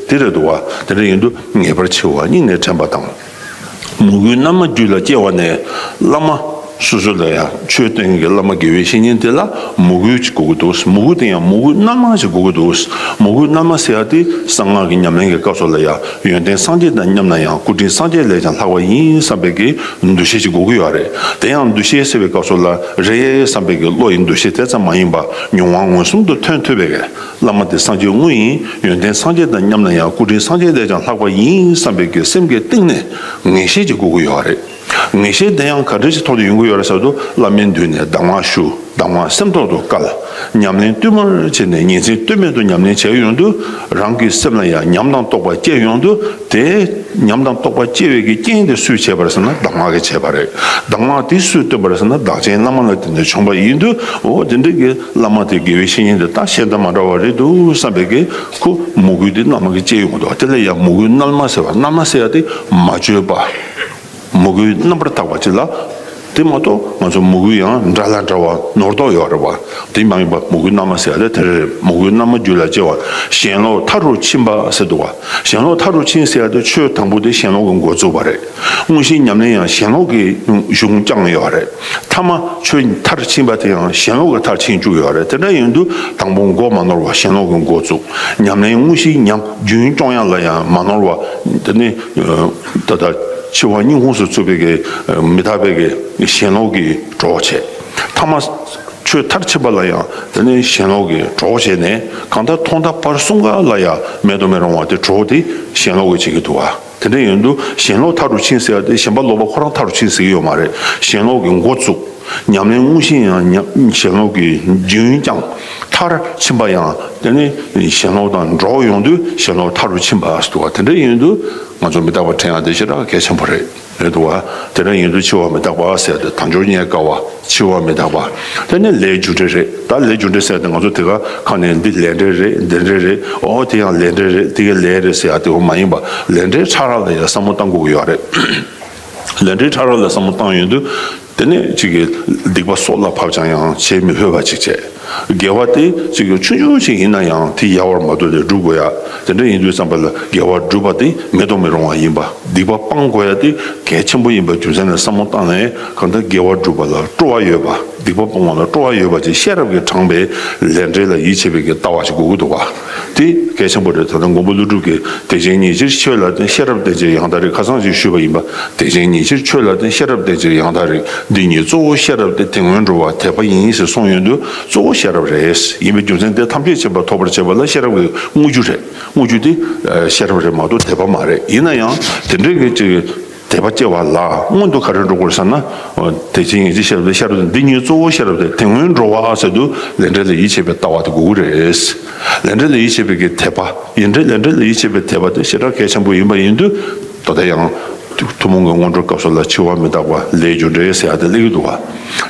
ཀྱི་རེད། དེ་རེད་འདུག་བ། དེ་འདྲ་ཡིན་དུས་ངེས་པར་འཆི་བ་སྙིང་ནས་དྲན་པ་དང་། མོས་གུས་རྣལ་མ་རྒྱུད་ལ་སྐྱེ་བ་ནས། བླ་མ་སོ་སོ་ལ་ཡང་ཆོས་སྟོན་གྱི་བླ་མ་དགེ་བའི་བཤེས་གཉེན་དེ་ལ་མོས་གུས་ཅིག་དགོས་ཀྱི་འདུག་མོས་གུས་དེ་ཡང་མོས་གུས་རྣལ་མ་ཅིག་དགོས་ཀྱི་འདུག་མོས་གུས་རྣལ་མ་ཟེར་ཡག་དེ་གསང་སྔགས་ཀྱི་ཉམས་ལེན་གྱི་སྐབས་སུ་ལ་ཡང་ཡོན་ཏན་སངས་རྒྱས་དང་མཉམ་ན་ཡང་སྐུ་དྲིན་སངས་རྒྱས་ལས་ཀྱང་ལྷག་པ་ཡིན་བསམ་པའི་གི་འདུ་ཤེས་ཅིག་དགོས་ཀྱི་ཡོད་རེད། དེ་ཡང་འདུ་ཤེས་ཟེར་བའི་སྐབས་སུ་ལ་རེད་བསམ་པའི་གི་བློ་ཡི་འདུ་ཤེས་དེ་ཙམ་མ་ཡིན་པ། མྱོང་བ་མངོན་སུམ་དུ་ཐོན་ཐུབ་པའི་གི་བླ་མ་དེ་སངས་རྒྱས་དངོས་ཡིན། ཡོན་ཏན་སངས་རྒྱས་དང་མཉམ་ན་ཡང་སྐུ་དྲིན་སངས་རྒྱས་ལས་ཀྱང་ལྷག་པ་ཡིན་བསམ་པའི་གི་སེམས་ཀྱི་གཏིང་ནས་ངེས་ཤེས་ཅིག་དགོས་ཀྱི་ཡོད་རེད། ངེས་ཤེས་དེ་ཡང་ག་འདྲ་ཞིག་ཐོག་ཏུ་ཡོང་གི་ཡོད་རེད་ཟེར་དུས། བླ་མའི་མདུན་ནས་གདམས་ངག་ཞུ། གདམས་ངག་སེམས་ཐོག་ཏུ་བཀལ། ཉམས་ལེན་བསྟུད་མར་བྱས་ནས་ཉིན་མཚན་ལྟོས་མེད་དུ་ཉམས་ལེན་བྱས་ཡོང་དུས། རང་གི་སེམས་ལ་ཡང་ཉམས་དང་རྟོགས་པ་སྐྱེ་ཡོང་དུས། དེ་ཉམས་དང་རྟོགས་པ་སྐྱེ་བའི་གི་རྐྱེན་དེ་སུས་བྱས་པ་རེད་ཟེར་ན། གདམས་ངག་གིས་བྱས་པ་རེད། གདམས་ངག་དེ་སུས་སྟོན་པ་རེད་ཟེར་ན། བདག་ཆེན་བླ་མ་ལ་བརྟེན་ནས་བྱུང་བ་ཡིན་དུས། འོ་དེ་འདྲའི་གི་བླ་མ་དེ་དགེ་བའི་བཤེས་གཉེན་དེ་ད་གཞན་དང་མ་འདྲ་བ་རེད་འདུག་བསམ་པའི་གི་ཁོ་མོས་གུས་དེ་རྣལ་མ་གིས་སྐྱེ་ཡོང་གི་འདུག་དེ་ལ་ཡང་མོས་གུས་རྣལ་མ་ཟེར་བ། རྣལ་མ་ཟེར་ཡག་དེ་མ་བཅོས་པ། མོས་གུས་རྣམ་པར་དག་པ་ཅིག་ལ། དེ་མ་གཏོགས་ང་ཚོ་མོས་གུས་ཡང་འདྲ་ལ་འདྲ་བ་ནོར་དོགས་ཡོད་རེད་བ། དེ་མ་ཡིན་པ་མོས་གུས་རྣལ་མ་ཟེར་ཡག་དེ་དེ་རེད། མོས་གུས་རྣལ་མ་རྒྱུད་ལ་སྐྱེ་བ། ཞེན་ལོག་མཐའ་རུ་ཕྱིན་པ་ཟེར་འདུག་བ། ཞེན་ལོག་མཐའ་རུ་ཕྱིན་ཟེར་ཡག་དེ་ཆོས་དང་པོ་དེ་ཞེན་ལོག་གི་འགོ་བཙུགས་པ་རེད། དངོས་གཞིའི་ཉམས་ལེན་ཡང་ཞེན་ལོག་གི་གཞུང་བསྐྱངས་ཡོད་རེད། ཐ་མ་ཆོས་མཐར་ཕྱིན་པ་དེ་ཡང་ཞེན་ལོག་གི་མཐར་ཕྱིན་བཅུག་ཡོད་རེད། དེ་འདྲ་ཡིན་དུས་དང་པོ་མགོ་མ་ནོར་བ་ཞེན་ལོག་གི་འགོ་བཙུགས། ཉམས་ལེན་དངོས་གཞིའི་ཉམས་རྒྱུན་སྐྱོང་ཡག་ལ་ཡང་མ་ནོར་བ། དེ་ནི་ད་ལྟ་འཆི་བ་སྙིང་ཁོངས་སུ་ཚུད་པའི་གི་མི་རྟག་པའི་གི་ཞེན་ལོག་གི་གྲོགས་བྱས། ཐ་མ་ཆོས་མཐར་ཕྱིན་པ་ལ་ཡང་དེ་ནི་ཞེན་ལོག་གི་གྲོགས་བྱས་ནས། གང་ལྟར་ཐོག་མཐའ་བར་གསུམ་ཀ་ལ་ཡང་མེད་དུ་མི་རུང་བ་དེ་གྲོགས་དེ་ཞེན་ལོག་གིས་བྱེད་ཀྱི་འདུག་བ། དེ་འདྲ་ཡིན་དུས་ཞེན་ལོག་མཐའ་རུ་ཕྱིན་ཟེར་ཡག་དེ་ཞེན་པ་ལོག་པ་ཁོ་རང་མཐའ་རུ་ཕྱིན་ཟེར་གྱི་ཡོད་མ་རེད། ཞེན་ལོག་གི་འགོ་བཙུགས། ཉམས་ལེན་དངོས་གཞི་ཡང་ཉམས་ཞེན་ལོག་གི་རྒྱུན་བསྐྱངས། མཐར་ཕྱིན་པ་ཡང་དེ་ནི་ཞེན་ལོག་དང་འགྲོགས་ཡོང་དུས་ཞེན་ལོག་མཐའ་རུ་ཕྱིན་པ་ཟེར་འདུག་བ། དེ་འདྲ་ཡིན་དུས་ང་ཚོ་མི་རྟག་པ་དྲན་ཡག་དེ་ཞེ་དྲག་གལ་ཆེན་པོ་རེད། རེད་འདུག་བ། དེ་འདྲ་ཡིན་དུས་འཆི་བ་མི་རྟག་པ་ཟེར་ཏེ་དལ་འབྱོར་རྙེད་དཀའ་བ། འཆི་བ་མི་རྟག་པ། དེ་ནས་ལས་རྒྱུ་འབྲས་རེད། ད་ལས་རྒྱུ་འབྲས་ཟེར་ཏེ་ང་ཚོ་དེ་ག་ཁ་ནས་འདི་ལས་འབྲས་རེད། འདི་འབྲས་རེད། ཨོ་དེ་ཡང་ལས་འབྲས་རེད། དེ་ག་ལས་རེད་ཟེར་ཡ་དེ་བ་མ་ཡིན་པ། ལས་འབྲས་ཕྲ་རགས་ལ་ཡང་བསམ་བློ་བཏང་དགོས་ཀྱི་ཡོད་རེད། ལས་འབྲས་ཕྲ་རགས་ལ་བསམ་བློ་བཏང་ཡོང་དུས། དེ་ནས་ཅིག་གི་སྡིག་པ་སྲོག་ལ་བབ་ཀྱང་ཡང་བྱེད་མི་ཕོད་པ་ཅིག་བྱས། དགེ་བ་དེ་ཅིག་གི་ཆུང་ཆུང་ཞིག་ཡིན་ན་ཡང་དེ་ཡལ་བར་མ་དོར་ཏེ་སྒྲུབ་དགོས་ཡ། དེ་འདྲ་ཡིན་དུས་ཙམ་པ་ལ་དགེ་བ་སྒྲུབ་པ་དེ་མེད་དུ་མི་རུང་བ་ཡིན་པ། སྡིག་པ་སྤང་དགོས་ཡ་དེ་གལ་ཆེན་པོ་ཡིན་པ་རྒྱུ་མཚན་ལ་བསམ་བློ་བཏང་ནས། གང་ལྟར་དགེ་བ་སྒྲུབ་པ་ལ་སྤྲོ་བ་ཡོད་པ། སྡིག་པ་སྤོང་བ་ལ་སྤྲོ་བ་ཡོད་པ་ཅིག་ཤེས་རབ་ཀྱིས་དྲངས་པའི་ལས་འབྲས་ལ་ཡིད་ཆེས་པའི་གི་ལྟ་བ་ཞིག་དགོས་ཀྱི་འདུག་བ། དེ་གལ་ཆེན་པོ་རེད། ད་ལྟ་མགོན་པོ་ཀླུ་སྒྲུབ་ཀྱིས་དད་ཅན་ཉིད་ཕྱིར་ཆོས་ལ་བརྟེན། ཤེས་རབ་བརྟེན་ཕྱིར་ཡང་དག་རིག་ཁ་སང་ཞིག་ཞུས་པ་ཡིན་པ། དད་ཅན་ཉིད་ཕྱིར་ཆོས་ལ་བརྟེན། ཤེས་རབ་བརྟེན་ཕྱིར་ཡང་དག་རིག་འདི་ཉིད་གཙོ་བོ་ཤེས་རབ་སྟེ། དེ་སྔོན་འགྲོ་བ་དད་པ་ཡིན་ཟེར་གསུངས་ཡོང་དུས་གཙོ་བོ་ཤེས་རབ་རེད། ཡིན་པའི་རྒྱུ་མཚན་དེ་ཐམས་ཅད་མཁྱེན་པ་ཐོབ་པར་བྱེད་པ་ལ་ཤེས་རབ་ཀྱི་དངོས་རྒྱུ་རེད། དངོས་རྒྱུ་དེ་ཤེས་རབ་རེད་མ་གཏོགས་དད་པ་མ་རེད། ཡིན་ན་ཡང་དེ་འདྲའི་གི་ཅིག་དད་པ་སྐྱེ་བ་ལ་སྔོན་དུ་ག་རེ་འགྲོ་དགོས་ཟེར་ན། དེ་ཕྱིན་ཡིན་གྱི་ཤེས་རབ་དེ་ཤེས་རབ་དེ་འདི་ཉིད་གཙོ་བོ་ཤེས་རབ་དེ། དེ་སྔོན་འགྲོ་བ་ཟེར་དུས་ལས་འབྲས་ལ་ཡིད་ཆེས་པའི་ལྟ་བ་དེ་དགོས་ཀྱི་རེད། ལས་འབྲས་ལ་ཡིད་ཆེས་པའི་གི་དད་པ། ཡིན་འབྲས་ལས་འབྲས་ལ་ཡིད་ཆེས་པའི་དད་པ་དེ་ཞེ་དྲག་གལ་ཆེན་པོ་ཡིན་པ་ཡིན་དུས། ད་ལྟ་ཡང་ཐུན་མོང་གི་སྔོན་འགྲོའི་སྐབས་སུ་ལ་འཆི་བ་མི་རྟག་པ། ལས་རྒྱུ་འབྲས་ཟེར་ཡ་དེ་སླེབས་ཀྱི་འདུག་བ།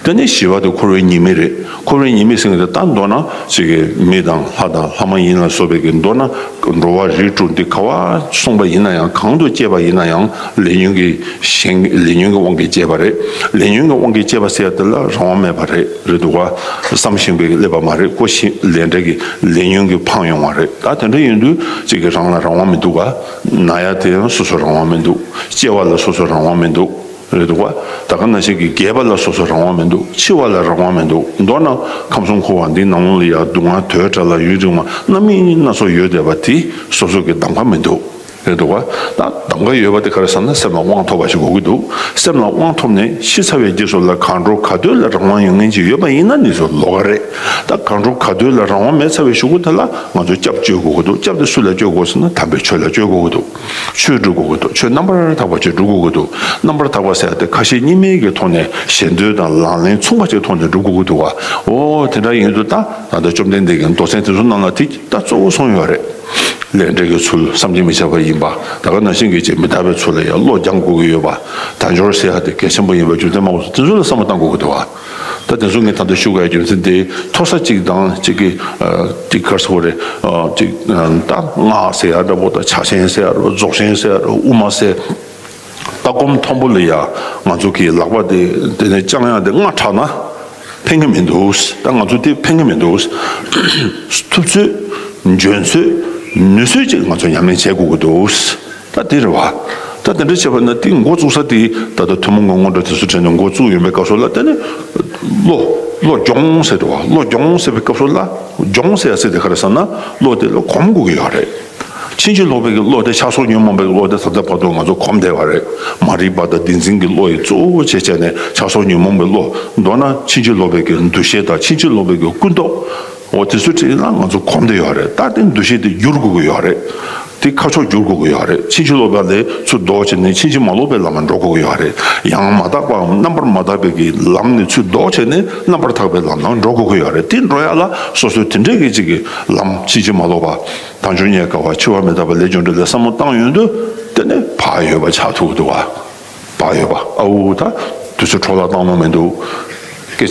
དེ་ནས་བཞི་པ་དེ་འཁོར་བའི་ཉེས་དམིགས་རེད། འཁོར་བའི་ཉེས་དམིགས་ཟེར་མཁན་དེ་ད་མདོར་ན་ཅིག་གི་མི་དང་ལྷ་དང་ལྷ་མ་ཡིན་ལ་སོགས་པའི་གི་མདོར་ན་འགྲོ་བ་རིགས་དྲུག་འདི་ག་བ་སོང་པ་ཡིན་ན་ཡང་། གང་དུ་སྐྱེས་པ་ཡིན་ན་ཡང་། ལས་ཉོན་གྱི་ཞེན། ལས་ཉོན་གྱི་དབང་གིས་སྐྱེས་པ་རེད། ལས་ཉོན་གྱི་དབང་གིས་སྐྱེས་པ་ཟེར་ཡ་དེ་ལ་རང་དབང་མེད་པ་རེད། རེད་འདུག་བ། བསམ་ཤེས་པའི་སླེབས་པ་མ་རེད། ཀོ་ཤེས་ལས་འབྲས་ཀྱི་ལས་ཉོན་གྱིས་འཕངས་ཡོང་བ་རེད། ད་དེ་འདྲ་ཡིན་དུས་ཅིག་གི་རང་ལ་རང་དབང་མི་འདུག་ག་ན་ཡ་དེ་ཡང་སོ་སོ་རང་དབང་མི་འདུག་སྐྱེ་བ་ལ་སོ་སོ་རང་དབང་མི་འདུག་རེད་འདུག་བ། ད་ག་ནང་བཞིན་གྱི་རྒས་པ་ལ་སོ་སོ་རང་དབང་མི་འདུག་འཆི་བ་ལ་རང་དབང་མི་འདུག་མདོར་ན་ཁམས་གསུམ་འཁོར་བ་འདིའི་ནང་ལོགས་ལ་ཡང་སྡུག་བསྔལ་དུས་འདྲ་ལ་ཡུན་རིང་བ་སྣ་མིན་སྣ་ཚོགས་ཡོད་བསྡད་པ་དེ་སོ་སོ་གི་གདམ་ག་མི་འདུག་རེད་འདུག་བ། ད་གདམ་ག་ཡོད་པ་དེ་ག་རེ་ཟེར་ན་སེམས་ལ་དབང་ཐོབ་པ་ཞིག་དགོས་ཀྱི་འདུག་སེམས་ལ་དབང་ཐོབ་ནས་ཤི་ཚར་བའི་རྗེས་སུ་ལ་གང་འགྲོ་ག་དུས་ལ་རང་དབང་ཡོད་མཁན་ཅིག་ཡོད་པ་ཡིན་ན་ནི་ཚོ་ལོགས་ཀ་རེད། ད་གང་འགྲོ་ག་དུས་ལ་རང་དབང་མེད་ཚར་བའི་གཞུག་གུ་དེ་ལ་ང་ཚོས་སྐྱབས་བཅོལ་དགོས་ཀྱི་འདུག་སྐྱབས་དེ་སུ་ལ་བཅོལ་དགོས་ཟེར་ན་དམ་པའི་ཆོས་ལ་བཅོལ་དགོས་ཀྱི་འདུག་ཆོས་སྒྲུབ་དགོས་ཀྱི་འདུག་ཆོས་རྣམ་པར་དག་པ་ཅིག་སྒྲུབ་དགོས་ཀྱི་འདུག་རྣམ་པར་དག་པ་ཟེར་ཡ་དེ་ཁ་ཞེ་གཉིས་མེད་ཀྱི་ཐོག་ནས་ཞེ་འདོད་དང་ལག་ལེན་མཚུངས་པ་ཅིག་ཐོག་ནས་སྒྲུབ་དགོས་ཀྱི་འདུག་བ། འོ་དེ་འདྲ་ཡིན་དུས་ད་ད་ལྟ་བཅོམ་ལྡན་འདས་ཀྱི་མདོ་ཚན་དེ་ཚོ་ནང་ལ་དེ་ད་གཙོ་བོ་གསུངས་ཡོད་རེད། ལས་འབྲས་ཀྱི་ཚུལ་བསམ་གྱིས་མི་ཁྱབ་པ་ཡིན་པ། ད་ག་ནང་བཞིན་གྱི་ཅིག་མི་རྟག་པའི་ཚུལ་ལ་ཡང་བློ་སྦྱང་དགོས་ཀྱི་ཡོད་པ། དལ་འབྱོར་ཟེར་ཡ་དེ་གལ་ཆེན་པོ་ཡིན་པའི་རྒྱུ་མཚན་མང་པོ་སོགས་དེ་ཚོ་ལ་བསམ་བློ་བཏང་དགོས་ཀྱི་འདུག་བ། ད་དེ་ཚོ་ངས་ད་ལྟ་ཞུ་དགོས་ཡ་རྒྱུ་མཚན་དེ་མཐོ་ས་གཅིག་དང་གཅིག་གི་ཨ་གཅིག་ག་རེ་ཟེར་དགོས་རེད། ཨ་གཅིག་ཨ་ད་སྔགས་ཟེར་ཡ་འདྲ་པོ་དང་ཕྱག་ཆེན་ཟེར་ཡ་རོ། རྫོགས་ཆེན་ཟེར་ཡ་རོ། དབུ་མ་ཟེར། ལྟ་སྒོམ་མཐོན་པོ་ལ་ཡ་ང་ཚོ་གི་ལག་པ་དེ་དེ་ནས་བརྐྱང་ཡ་དེ་སྔ་དྲགས་ན་ཕན་གི་མི་འདུག་ད་ང་ཚོ་དེ་ཕན་གི་མི་འདུག་ཐུབ་ཚོད། འཇོན་ཚོད། ནུས་ཚོད་ཅིག་ང་ཚོ་ཉམས་ལེན་བྱེད་དགོས་ཀྱི་འདུག་ད་དེ་རེད་བ། ད་དེ་འདྲ་བྱས་པ་ན་དེ་འགོ་བཙུགས་ས་དེ་ད་ལྟ་ཐུན་མོང་གི་སྔོན་འགྲོ་དེ་ཚོ་དྲན་ནས་འགོ་བཙུགས་ཡོང་པའི་སྐབས་སུ་ལ། དེ་ནས་བློ་བློ་སྦྱོང་ཟེར་འདུག་བ། བློ་སྦྱོང་ཟེར་བའི་སྐབས་སུ་ལ། སྦྱོང་ཟེར་ཡ་ཟེར་དེ་ག་རེ་ཟེར་ན་བློ་དེ་ལ་གོམས་དགོས་ཀྱི་ཡོད་རེད། ཕྱིན་ཅི་ལོག་པའི་གི་བློ་དེ་ཆགས་སོགས་ཉོན་མོངས་པའི་བློ་དེ་ད་ལྟ་བར་དུ་ང་ཚོ་གོམས་བསྡད་པ་རེད། མ་རིག་པ་དང་བདེན་འཛིན་གྱི་བློ་ཡི་གཙོ་བོ་བྱས་བྱས་ནས་ཆགས་སོགས་ཉོན་མོངས་པའི་བློ། མདོར་ན་ཕྱིན་ཅི་ལོག་པའི་གི་འདུ་ཤེས་དང་ཕྱིན་ཅི་ལོག་པའི་གི་ཀུན་རྟོག་འོ་དེ་ཚོ་ཁྲིད་ལ་ང་ཚོ་གོམས་བསྡད་ཡོད་རེད། ད་དེ་འདུ་ཤེས་དེ་བསྒྱུར་དགོས་ཀྱི་ཡོད་རེད། དེ་ཁ་ཕྱོགས་བསྒྱུར་དགོས་ཀྱི་ཡོད་རེད། ཕྱིན་ཅི་ལོག་པ་ལས་ཚུར་ལྡོག་བྱས་ནས་ཕྱིན་ཅི་མ་ལོག་པའི་ལམ་ལ་འགྲོ་དགོས་ཀྱི་ཡོད་རེད། ཡང་མ་དག་པའམ་རྣམ་པར་མ་དག་པའི་གི་ལམ་ནས་ཚུར་ལྡོག་བྱས་ནས་རྣམ་པར་དག་པའི་ལམ་ལ་འགྲོ་དགོས་ཀྱི་ཡོད་རེད། དེ་འགྲོ་ཡ་ལ་སོ་སོའི་དེ་འདྲའི་གི་ཅིག་གི་ལམ་ཕྱིན་ཅི་མ་ལོག་པ། དལ་འབྱོར་རྙེད་དཀའ་བ། འཆི་བ་མི་རྟག་པ། ལས་རྒྱུ་འབྲས་ལ་བསམ་བློ་བཏང་ཡོང་དུས་དེ་ནས་བག་ཡོད་པ་ཆགས་ཐུབ་ཀྱི་འདུག་བ། བག་ཡོད་པ། ཨའུ་ད་དུས་ཚོད་འཕྲོ་བརླག་བཏང་ནོ་མི་འདུག་སྐད་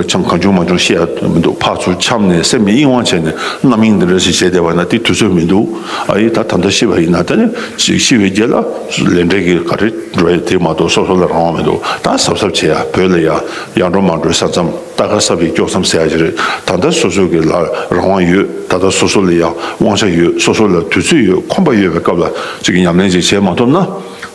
ཆ་གང་བྱུང་མ་བྱུང་བཤད་ཡ་མི་འདུག་ཕར་ཚུར་འཁྱམས་ནས་སེམས་ཀྱི་གཡེང་བ་བྱས་ནས་རྣམ་གཡེང་འདི་འདྲ་ཞིག་བྱས་བསྡད་པ་ན་དེ་དུས་ཚོད་མི་འདུག་ཨ་ཡེ་ད་ད་ལྟ་ཤི་བ་ཡིན་ན་དེ་ནས་ཤི་བའི་རྗེས་ལ་ལས་འབྲས་ཀྱི་ག་རེ་འགྲོ་ཡ་དེ་མ་གཏོགས་སོ་སོ་ལ་རང་དབང་མི་འདུག་ད་གཟབ་གཟབ་བྱེད་ཡ། བོད་ལ་ཡ་ཡར་འགྲོ་མར་འགྲོའི་ས་མཚམས། རྟ་ཁ་སྲབ་པའི་དཀྱོག་མཚམས་ཟེར་ཡ་ཅིག་རེད། ད་ལྟ་སོ་སོ་གི་ལ་རང་དབང་ཡོད། ད་ལྟ་སོ་སོ་ལ་ཡང་དབང་ཆ་ཡོད། སོ་སོ་ལ་དུས་ཚོད་ཡོད། ཁོམ་པ་ཡོད་པའི་སྐབས་ལ་ཅིག་ཉམས་ལེན་ཅིག་བྱེད་མ་ཐུབ་ན།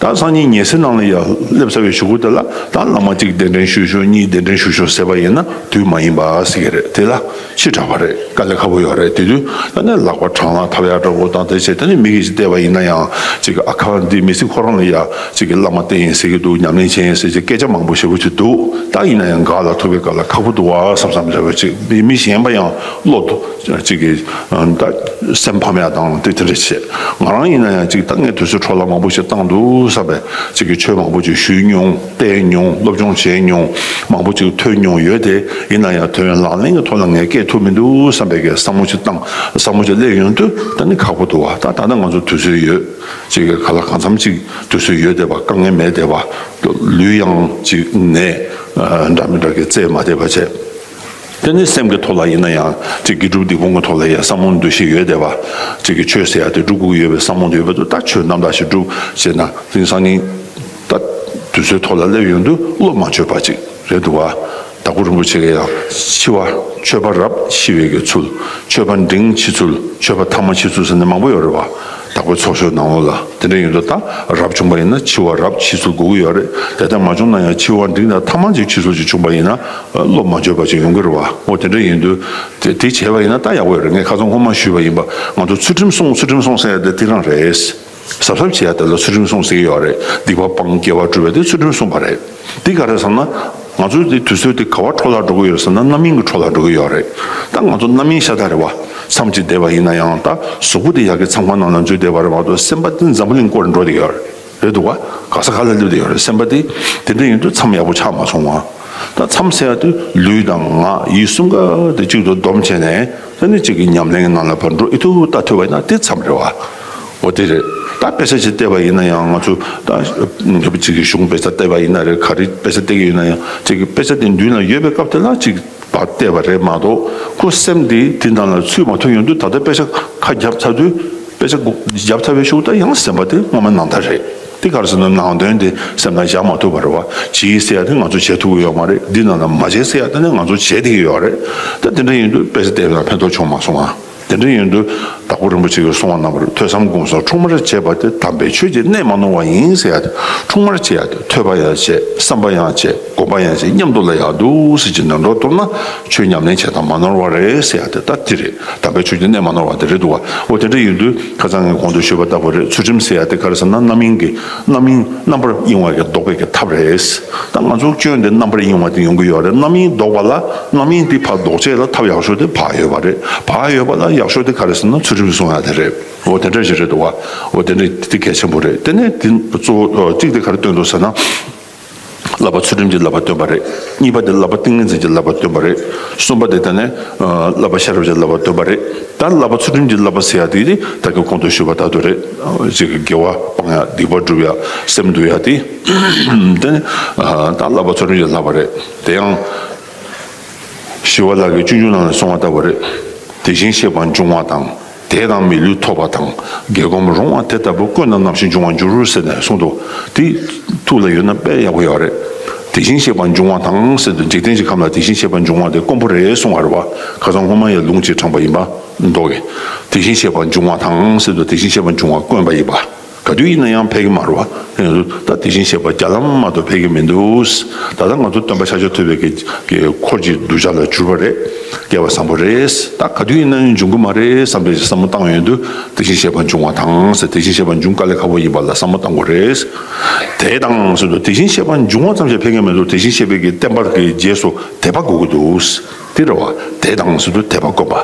ད་སང་ཉིན་ཉལ་སའི་ནང་ལ་ཡང་སླེབས་ཚར་བའི་གཞུག་གུ་དེ་ལ་ད་བླ་མ་གཅིག་གདན་འདྲེན་ཞུ་ཞུ། གཉིས་གདན་འདྲེན་ཞུ་ཞུ་ཟེར་བ་ཡིན་ན་དུས་མ་ཡིན་པ་ཟེར་གི་རེད། དེ་ལ་ཕྱི་དྲགས་པ་རེད། དཀའ་ལས་ཁག་པོ་ཡོད་རེད། དེ་དུས་ད་ནི་ལག་པ་གྲང་ལ་ཐབ་ཡ་འདྲ་པོ་དང་དེ་བྱས། ད་ནི་མི་གིས་ཅིག་བལྟས་པ་ཡིན་ན་ཡང་ཅིག་ཨ་ཁ་འདི་མི་ཚེ་ཁོ་རང་ལ་ཡང་ཅིག་བླ་མ་བསྟེན་ཡིན་ཟེར་གི་འདུག་ཉམས་ལེན་བྱེད་ཡིན་ཟེར་ཅིག་སྐད་ཆ་མང་པོ་ཞེ་པོ་ཅིག་འདུག་ད་ཡིན་ན་ཡང་འགག་ལ་ཐུག་པའི་སྐབས་ལ་ཁག་པོ། འདུག་བ་བསམ་བསམ་རེ་བ་ཅིག་མི་མི་གཞན་པ་ཡང་བློ་ཅིག་གི་ད་སེམས་ཕམ་ཡ་དང་དེ་དེ་འདྲ་བྱེད། ང་རང་ཡིན་ན་ཡང་ཅིག་ད་ངས་དུས་ཚོད་འཕྲོ་བརླག་མང་པོ་ཞིག་བཏང་འདུག་བསམ་པའི་ཅིག་གི་ཆོས་མང་པོ་ཅིག་ཞུས་མྱོང་བལྟས་མྱོང་སློབ་སྦྱོང་བྱས་མྱོང་མང་པོ་ཅིག་ཐོས་མྱོང་ཡོད་དེ། ཡིན་ན་ཡང་ཐོས་ཡོན་ལག་ལེན་གྱི་ཐོག་ལ་ངས་སྐྱེལ་ཐུབ་མི་འདུག་བསམ་པའི་གི་བསམ་བློ་ཅིག་བཏང་བསམ་བློ་ཅིག་སླེབས་ཡོང་དུས་ད་ནི་ཁག་པོ་འདུག་བ། ད་ད་ལྟ་ང་ཚོ་དུས་ཚོད་ཡོད། ཅིག་ག་ལ་གང་འཚམ་ཅིག་དུས་ཚོད་ཡོད་བསྡད་པ། དཀའ་ངལ་མེད་བསྡད་པ། ལུས་ཡང་ཅིག་ནད་འདྲ་མི་འདྲ་གི་རྩེད་མ་བསྡད་པ་བྱས། དེ་ནི་སེམས་ཀྱི་ཐོག་ལ་ཡིན་ན་ཡང་ཅིག་དགེ་སྒྲུབ་སྡིག་སྤོང་གི་ཐོག་ལ་ཡང་བསམ་བློ་འདུ་ཤེས་ཡོད་བསྡད་པ། ཅིག་གི་ཆོས་ཟེར་ཡ་དེ་སྒྲུབ་དགོས་ཀྱི་ཡོད་པའི་བསམ་བློ་དེ་ཡོད་པ་དུས་ད་ཆོས་རྣམ་དག་ཞིག་སྒྲུབ་ཟེར་ན་དེང་སང་ཉིན་ད་དུས་ཚོད་ཐོག་ལ་སླེབས་ཡོང་དུས་བློ་མ་བཅོས་པ་ཅིག་རེད་འདུག་བ། དྭགས་པོ་རིན་པོ་ཆེ་གིས་ཡང་འཆི་བ་མཆོད་པ་རབ་འཆི་བའི་གི་ཚུལ། མཆོད་པ་འབྲིང་འཆི་ཚུལ། མཆོད་པ་ཐ་མ་འཆི་ཚུལ་ཟེར་ནས་མང་པོ་ཡོད་རེད་བ། དྭགས་པོའི་ཚོགས་ཞུགས་ནང་ལོགས་ལ། དེ་འདྲ་ཡིན་དུས་ད་རབ་བྱུང་པ་ཡིན་ན་འཆི་བ་རབ་འཆི་ཚུལ་དགོས་ཀྱི་ཡོད་རེད། དེ་ལྟར་མ་བྱུང་ན་ཡང་འཆི་བ་འབྲིང་དང་ཐ་མ་ཅིག་འཆི་ཚུལ་ཅིག་བྱུང་པ་ཡིན་ན་བློ་མ་བཅོས་པ་ཅིག་ཡོང་གི་རེད་བ། འོ་དེ་འདྲ་ཡིན་དུས་དེ་དེ་བྱས་པ་ཡིན་ན་ད་ཡག་པོ་ཡོད་རེད། ངས་ཁ་སང་སྔོན་མ་ཞུས་པ་ཡིན་པ། ང་ཚོ་ཚུལ་ཁྲིམས་སྲུང་ཚུལ་ཁྲིམས་སྲུང་ཟེར་ཡ་དེ་དེ་རང་རེད། གཟབ་གཟབ་བྱེད་ཡ་དེ་ལ་ཚུལ་ཁྲིམས་སྲུང་ཟེར་གྱི་ཡོད་རེད། སྡིག་པ་སྤང་དགེ་བ་སྒྲུབ་པ་དེ་ཚུལ་ཁྲིམས་སྲུང་བ་རེད། འདི་ག་རེ་ཟེར་ན། ང་ཚོའི་འདི་དུས་ཚོད་འདི་ག་བ་འཕྲོ་བརླག་འགྲོ་གི་ཡོད་ཟེར་ན་རྣམ་གཡེང་གི་འཕྲོ་བརླག་འགྲོ་གི་ཡོད་རེད། ད་ང་ཚོ་རྣམ་གཡེང་ཤ་སྟག་རེད་བ། མཚམས་གཅིག་བསྡད་པ་ཡིན་ན་ཡང་ད་གཟུགས་པོ་འདི་ཡ་གི་མཚམས་ཁང་ནང་ལ་འཛུལ་བསྡད་པ་རེད་མ་གཏོགས་སེམས་པ་འདི་འཛམ་བུ་གླིང་སྐོར་འགྲོ་བསྡད་ཡོད་རེད། རེད་འདུག་བ། ག་ས་ག་ལ་སླེབས་བསྡད་ཡོད་རེད། སེམས་པ་འདི་དེ་འདྲ་ཡིན་དུས་མཚམས་ཡག་པོ་ཆགས་མ་སོང་བ། ད་མཚམས་ཟེར་ཡ་དེ་ལུས་དང་ངག་ཡིད་གསུམ་ཀ་དེ་གཅིག་ཏུ་བསྡོམས་བྱས་ནས། ད་ནི་གཅིག་གི་ཉམས་ལེན་གྱི་ནང་ལ་ཕར་འགྲོ་ཨི་ཐུག་ལྟ་ཐུབ་པ་ཡིན་ན་དེ་མཚམས་རེད་བ། འོ་དེ་རེད། ད་དཔེ་ཆ་ཅིག་བལྟས་པ་ཡིན་ན་ཡང་ང་ཚོ་ད་ཉོ་བ་གཅིག་གི་གཞུང་དཔེ་ཆ་བལྟས་པ་ཡིན་ན་རེད། ག་རེ་དཔེ་ཆ་བལྟས་ཀྱི་ཡོད་ན་ཡང་གཅིག་གི་དཔེ་ཆ་དེ་མདུན་ལ་ཡོད་པའི་སྐབས་དེ་ལ་གཅིག་ཕར་བལྟས་པ་རེད་མ་གཏོགས་ཁོ་སེམས་དེ་དེ་ནང་ལ་ཚུད་མ་ཐུབ་ཡོང་དུས་ད་ལྟ་དཔེ་ཆ་ཁ་བརྒྱབ་ཚར་དུས་དཔེ་ཆ་བརྒྱབ་ཚར་བའི་ཤུགས་ད་ཡང་སེམས་པ་དེ་སྔོན་མ་ནང་ལྟར་རེད། དེ་ག་རེ་ཟེར་ན་ནང་དོན་དེ་སེམས་ནང་བཞག་མ་ཐུབ་པ་རེད་བ། བྱེད་ཟེར་ཡ་དེ་ང་ཚོ་བྱེད་ཐུབ་ཀྱི་ཡོད་མ་རེད། འདི་ནང་ལ་མ་བྱེད་ཟེར་ཡ་དེ་ནི་ང་ཚོ་བྱེད་བསྡད་ཀྱི་ཡོད་རེད། ད་དེ་འདྲ་ཡིན་དུས་དཔེ་ཆ་བལྟས་ན་ཕན་ཐོགས་བྱུང་མ་སོང་ང་། དེ་འདྲ་ཡིན་དུས་དྭགས་པོ་རིན་པོ་ཆེ་གིས་གསུངས་པ་ནང་བཞིན་ཐོས་བསམ་སྒོམ་གསུམ་འཁྲུལ་མར་བྱས་པ་དེ་དམ་པའི་ཆོས་ཀྱི་གནད་མ་ནོར་བ་ཡིན་ཟེར་ཡ་དེ། འཁྲུལ་མར་བྱེད་ཡ་དེ་ཐོས་པ་ཡང་བྱེད། བསམ་པ་ཡང་བྱེད། སྒོམ་པ་ཡང་བྱེད། མཉམ་དུ་ལ་ཡག་འདུག་ཟེར་གྱི་ནང་འགྲོ་གཏོར་ན་ཆོས་ཉམས་ལེན་བྱེད་སྟངས་མ་ནོར་བ་རེད་ཟེར་ཡ་དེ་ད་དེ་རེད། དམ་པའི་ཆོས་ཀྱི་གནད་མ་ནོར་བ་དེ་རེད་འདུག་བ། འོ་དེ་འདྲ་ཡིན་དུས་ཁ་སང་ངས་གོང་དུ་ཞུས་པ་ལྟ་བུ་རེད། ཚུལ་ཁྲིམས་ཟེར་ཡ་དེ་ག་རེ་ཟེར་ན་རྣམ་གཡེང་གི་རྣམ་གཡེང་རྣམ་པར་གཡེང་བ་གི་ལྡོག་པའི་གི་ཐབས་རེད། ད་ང་ཚོ་སྐྱོན་དེ་རྣམ་པར་གཡེང་བ་དེ་ཡོང་གི་ཡོད་རེད། རྣམ་གཡེང་ལྡོག་པ་ལ་རྣམ་གཡེང་དེ་ཕར་ལྡོག་བྱེད་ལ་ཐབས་ཡག་ཤོས་དེ་བག་ཡོད་པ་རེད། བག་ཡོད་པ་ལ་ཡག་ཤོས་དེ་ག་རེ་ཟེར་ན་ཚུལ་ཁྲིམས་སྲུང་ཡ་དེ་རེད། འོ་དེ་འདྲ་ཞིག་རེད་འདུག་བ། འོ་དེ་འདྲ་དེ་གལ་ཆེན་པོ་རེད། དེ་ནས་དེ་གཙོ་བོ་གཅིག་དེ་ག་རེ་སྟོན་འདུག་ཟེར་ན། བསླབ་པ་ཚུལ་ཁྲིམས་ཀྱི་བསླབ་པ་སྟོན་པ་རེད། གཉིས་པ་དེ་བསླབ་པ་ཏིང་ངེ་འཛིན་གྱི་བསླབ་པ་སྟོན་པ་རེད། གསུམ་པ་དེ་ད་ནས་བསླབ་པ་ཤེས་རབ་ཀྱི་བསླབ་པ་སྟོན་པ་རེད། ད་བསླབ་པ་ཚུལ་ཁྲིམས་ཀྱི་བསླབ་པ་ཟེར་ཡ་དེ་ད་གིན་གོང་དུ་ཞུས་པ་ལྟར་དུ་རེད། ཅིག་གི་དགེ་བ་སྤང་ཡ་སྡིག་པ་སྒྲུབ་ཡ་སེམས་འདུལ་ཡ་དེ། དེ་ནས་ད་བསླབ་པ་ཚུལ་ཁྲིམས་ཀྱི་བསླབ་པ་རེད། དེ་ཡང་ཞི་བ་ལྷ་གིས་སྤྱོད་འཇུག་ནང་ལ་གསུངས་པ་ལྟ་བུ་རེད། དེ་བཞིན་གཤེགས་པ་འབྱུང་བ་དང་། དད་དང་མི་ལུས་ཐོབ་པ་དང་། དགེ་སྒོམ་རུང་བ་དེ་ལྟ་བུ་ཀུན་ཏུ་རྣམ་ཤེས་འབྱུང་བར་འགྱུར་ཟེར་ནས་གསུངས་འདུག་དེ་ཐུགས་ལ་ཡོད་ན་དཔེ་ཡག་པོ་ཡོད་རེད། དེ་བཞིན་གཤེགས་པ་འབྱུང་བ་དང་ཟེར་དུས་འཇིག་རྟེན་གྱི་ཁམས་ལ་དེ་བཞིན་གཤེགས་པ་འབྱུང་བ་དེ་དཀོན་པོ་རེད་གསུངས་པ་རེད་བ། ཁ་སང་སྔོན་མ་ཡང་ལུང་གཅིག་དྲངས་པ་ཡིན་པ་མདོ་གི། དེ་བཞིན་གཤེགས་པ་འབྱུང་བ་དང་ཟེར་དུས་དེ་བཞིན་གཤེགས་པ་འབྱུང་བ་དཀོན་པ་ཡིན་པ། ག་དུས་ཡིན་ན་ཡང་ཕལ་གྱི་མ་རེད་བ། ཡིན་ན་ད་དེ་བཞིན་གཤེགས་པ་བརྒྱ་ལམ་མ་གཏོགས་ཕལ་གྱི་མི་འདུག་ད་ལྟ་ང་ཚོ་སྟོན་པ་ཤཱཀྱ་ཐུབ་པའི་གི་གི་འཁོར་གྱི་གདུལ་བྱ་ལ་གྱུར་པ་རེད། སྐལ་བ་བཟང་པོ་རེད། ད་ག་དུས་ཡིན་ན་ཡང་འབྱུང་གི་མ་རེད་བསམ་པའི་བསམ་བློ་བཏང་ཡོང་དུས་དེ་བཞིན་གཤེགས་པ་འབྱུང་བ་དང་ཟེར། དེ་བཞིན་གཤེགས་པ་འབྱུང་དཀའ་ལས་ཁག་པོ་ཡིན་པ་ལ་བསམ་བློ་བཏང་དགོས་རེད། དད་དང་ཟེར་དུས་དེ་བཞིན་གཤེགས་པ་འབྱུང་བ་ཙམ་ཞིག་ཕལ་གྱི་མི་འདུག་དེ་བཞིན་གཤེགས་པའི་གི་བསྟན་པ་གི་རྗེས་སུ་དད་པ་དགོས་ཀྱི་འདུག་དེ་རེད་བ། དད་དང་ཟེར་དུས་དད་པ་དཀོན་པ།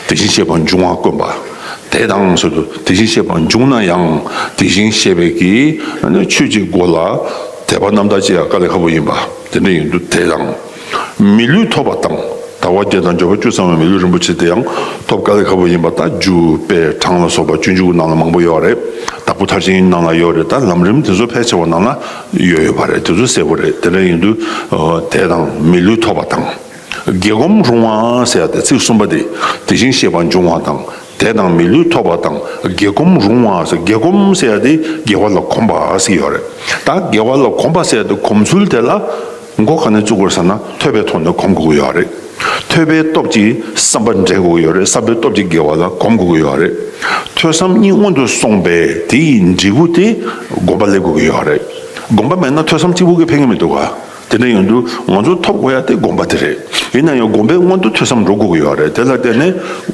དེ་བཞིན་གཤེགས་པ་འབྱུང་བ་དཀོན་པ། དད་དང་ཟེར་དུས་དེ་བཞིན་གཤེགས་པ་འབྱུང་ན་ཡང་དེ་བཞིན་གཤེགས་པའི་གི་ཆོས་ཀྱི་སྒོ་ལ་དད་པ་རྣམ་དག་བྱེད་ཡ་དཀའ་ལས་ཁག་པོ་ཡིན་པ། དེ་འདྲ་ཡིན་དུས་དད་དང་། མི་ལུས་ཐོབ་པ་དང་། དལ་བ་བརྒྱད་དང་འབྱོར་པ་བཅུ་ཚང་བའི་མི་ལུས་རིན་པོ་ཆེ་དེ་ཡང་ཐོབ་དཀའ་ལས་ཁག་པོ་ཡིན་པ། ད་རྒྱུ་དཔེ་གྲངས་ལ་སོགས་པ་སྤྱོད་འཇུག་གི་ནང་ལ་མང་པོ་ཡོད་རེད། དྭགས་པོ་མཐར་ཕྱིན་ནང་ལ་ཡོད་རེད། ད་ལམ་རིམ་དེ་ཚོ་ཕལ་ཆེ་བ་ནང་ལ་ཡོད་ཡོད་པ་རེད། དེ་ཚོ་གསལ་པོ་རེད། དེ་འདྲ་ཡིན་དུས་དད་དང་མི་ལུས་ཐོབ་པ་དང་། དགེ་སྒོམ་རུང་བ་ཟེར་ཡ་དེ་ཚིག་གསུམ་པ་དེ། དེ་བཞིན་གཤེགས་པ་འབྱུང་བ་དང་། དད་དང་མི་ལུས་ཐོབ་པ་དང་། དགེ་སྒོམ་རུང་བ་ཟེར། དགེ་སྒོམ་ཟེར་ཡ་དེ་དགེ་བ་ལ་གོམས་པ་ཟེར་ཡོད་རེད། ད་དགེ་བ་ལ་གོམས་པ་ཟེར་ཡ་དེ་གོམས་ཚུལ་དེ་ལ་མགོ་ག་ནས་བཙུགས་དགོས་ཟེར་ན་ཐོས་པའི་ཐོག་ནས་གོམས་དགོས་ཀྱི་ཡོད་རེད། ཐོས་པའི་སྟོབས་ཀྱིས་བསམ་པ་འདྲེན་དགོས་ཀྱི་ཡོད་རེད། བསམ་པའི་སྟོབས་ཀྱིས་དགེ་བ་ལ་གོམས་དགོས་ཀྱི་ཡོད་རེད། ཐོས་བསམ་གཉིས་སྔོན་དུ་སོང་པས་དེ་ཡི་འབྲས་བུ་དེ་སྒོམ་པ་སླེབས་དགོས་ཀྱི་ཡོད་རེད། སྒོམ་པ་མེད་ན་ཐོས་བསམ་གཅིག་པུ་གིས་ཕན་གྱི་མི་འདུག་ག་དེ་འདྲ་ཡིན་དུས་ང་ཚོ་ཐོབ་དགོས་ཡ་དེ་སྒོམ་པ་དེ་རེད། ཡིན་ན་ཡང་སྒོམ་པའི་སྔོན་དུ་ཐོས་བསམ་འགྲོ་དགོས་ཀྱི་ཡོད་རེད། དེ་ལ་བརྟེན་ནས་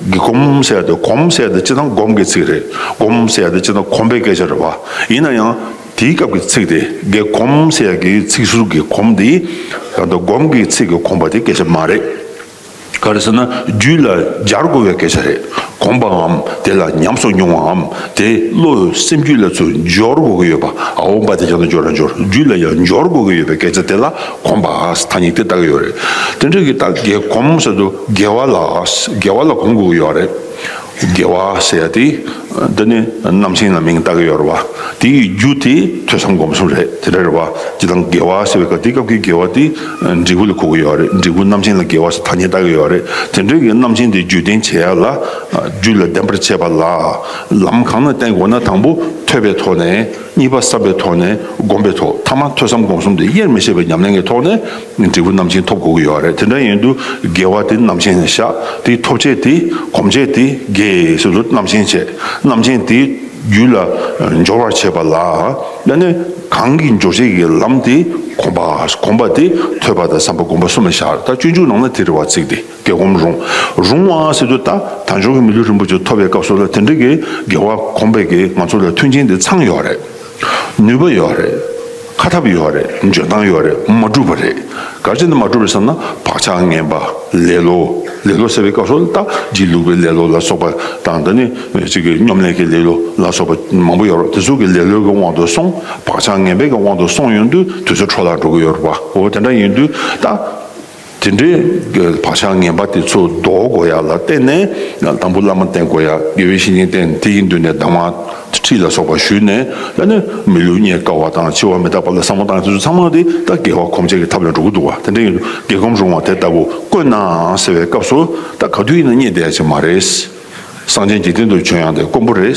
དགེ་སྒོམ་ཟེར་ཡ་དེ། གོམས་ཟེར་ཡ་དེ་སྤྱིར་བཏང་སྒོམ་གྱི་ཚིག་རེད། སྒོམ་ཟེར་ཡ་དེ་སྤྱིར་བཏང་གོམས་པའི་སྐད་ཆ་རེད་བ། ཡིན་ན་ཡང་ དེའི་སྐབས་ཀྱི་ཚིག་དེ་དགེ་གོམས་ཟེར་ཡག་གི་ཚིག་ཟུར་གྱི་གོམས་དེ་ད་ལྟ་སྒོམ་གྱི་ཚིག་གི་གོམས་པ་དེ་སྐད་ཆ་མ་རེད། ག་རེ་ཟེར་ན་རྒྱུད་ལ་སྦྱར་དགོས་པའི་སྐད་ཆ་རེད། གོམས་པའམ་དེ་ལ་ཉམས་སུ་མྱོང་བའམ་དེ་བློ་སེམས་རྒྱུད་ལ་ཚུར་འབྱོར་དགོས་ཀྱི་ཡོད་པ། ཨའོ་བ་དེ་ཀྱང་ན་འབྱོར་ར་འབྱོར། རྒྱུད་ལ་ཡང་འབྱོར་དགོས་ཀྱི་ཡོད་པའི་སྐད་ཆ་དེ་ལ་གོམས་པ་ཐ་སྙད་དེ་བཏགས་ཀྱི་ཡོད་རེད། དེ་འདྲ་གི་ད་དགེ་གོམས་ཟེར་དུས་དགེ་བ་ལ་དགེ་བ་ལ་གོམས་དགོས་ཀྱི་ཡོད་རེད། དགེ་བ་ཟེར་ཡ་དེ། འདི་ནི་རྣམ་མཁྱེན་ལ་མིང་བཏགས་ཀྱི་ཡོད་རེད་བ། དེ་ཡི་རྒྱུ་དེ་ཐོས་བསམ་སྒོམ་གསུམ་རེད། དེ་འདྲ་རེད་བ། སྤྱིར་བཏང་དགེ་བ་ཟེར་བའི་སྐབས་དེ་སྐབས་ཀྱི་དགེ་བ་དེ་འབྲས་བུ་ལ་གོ་གི་ཡོད་རེད། འབྲས་བུ་རྣམ་མཁྱེན་ལ་དགེ་བ་ཟེར་ཐ་སྙད་བཏགས་ཀྱི་ཡོད་རེད། དེ་འདྲའི་གི་རྣམ་མཁྱེན་དེ་རྒྱུད་ལྡན་བྱེད་ཡ་ལ། རྒྱུད་ལ་ལྡན་པར་བྱེད་པ་ལ། ལམ་གང་ན་བསྟེན་དགོས་ན་དང་པོ་ཐོས་པའི་ཐོག་ནས། གཉིས་པ་བསམ་པའི་ཐོག་ནས། སྒོམ་པའི་ཐོག་ཐ་མ་ཐོས་བསམ་སྒོམ་གསུམ་དེ་དབྱེར་མི་ཕྱེད་པའི་ཉམས་ལེན་གྱི་ཐོག་ནས། འབྲས་བུ་རྣམ་མཁྱེན་ཐོབ་དགོས་ཀྱི་ཡོད་རེད། དེ་འདྲ་ཡིན་དུས་དགེ་བ་དེ་རྣམ་མཁྱེན་ནས་བཞག་དེ་ཐོབ་བྱེད་དེ་གོམས་བྱེད་དེ་དགེ་ཟེར་དུས་རྣམ་མཁྱེན་བྱེད། རྣམ་མཁྱེན་དེ་རྒྱུད་ལ་འབྱོར་བར་བྱེད་པ་ལ། ཨ་ནི་གང་གི་འབྱོར་བྱེད་ཀྱི་ལམ་དེ་གོམས་པ། གོམས་པ་དེ་ཐོས་པ་དང་བསམ་པ་སྒོམ་པ་གསུམ་ལ་བཞག་ད་སྤྱོད་འཇུག་ནང་ལ་དེ་རེད་བ། ཚིག་དེ་དགེ་གོམས་རུང་། རུང་བ་ཟེར་དུས་ད་དལ་འབྱོར་གྱི་མི་ལུས་རིན་པོ་ཆེ་ཐོབ་པའི་སྐབས་སུ་ལ་དེ་འདྲ་གི་དགེ་བ་གོམས་པའི་གི་ང་ཚོ་ལ་མཐུན་རྐྱེན་དེ་ཚང་ཡོད་རེད། ནུས་པ་ཡོད་རེད། ཁ་ཐབས་ཡོད་རེད། འཇོན་ཐང་ཡོད་རེད། མ་འགྲུབ་པ་རེད། ག་རེ་བྱས་ནས་མ་འགྲུབ་པ་རེད་ཟེར་ན་བག་ཆགས་ངན་པ། ལེ་ལོ། ལེ་ལོ་ཟེར་བའི་སྐབས་སུ་ད་སྒྱིད་ལུག་པའི་ལེ་ལོ་ལ་སོགས་པ་དང་། ད་ནི་གཅིག་གི་སྙོམ་ལས་ཀྱི་ལེ་ལོ་ལ་སོགས་པ་མང་པོ་ཡོད་རེད། དེ་ཚོ་གི་ལེ་ལོ་གི་དབང་དུ་སོང་། བག་ཆགས་ངན་པའི་གི་དབང་དུ་སོང་ཡོང་དུས་དུས་ཚོད་འཕྲོ་བརླག་འགྲོ་གི་ཡོད་རེད་པ། འོ་དེ་འདྲ་ཡིན་དུས་ད། དེ་འདྲའི་བག་ཆགས་ངན་པ་དེ་ཚོ་ཟློག་དགོས་ཡ་ལ་བརྟེན་ནས། དང་པོ་བླ་མ་བསྟེན་དགོས་ཡ། དགེ་བའི་བཤེས་གཉེན་བསྟེན། དེ་ཡི་མདུན་ནས་གདམས་ངག་ཁྲིད་ལ་སོགས་པ་ཞུས་ནས། ད་ནི་མི་ལུས་རྙེད་དཀའ་བ་དང་འཆི་བ་མི་རྟག་པ་ལ་བསམ་བློ་བཏང་། དེ་ཚོ་ཚང་མ་དེ་ད་དགེ་བ་གོམས་བྱེད་ཀྱི་ཐབས་ལ་འགྲོ་གི་འདུག་བ། དེ་འདྲ་ཡིན་དུས་དགེ་གོམས་རུང་བ་དེ་ལྟ་བུ་དཀོན་ནའང་ཟེར་བའི་སྐབས་སུ་ད་ག་དུས་ཡིན་ན་རྙེད་བསྡད་ཡ་ཅིག་མ་རེད། སངས་རྒྱས་འཇིག་རྟེན་དུ་བྱོན་ཡང་དེ་དཀོན་པོ་རེད།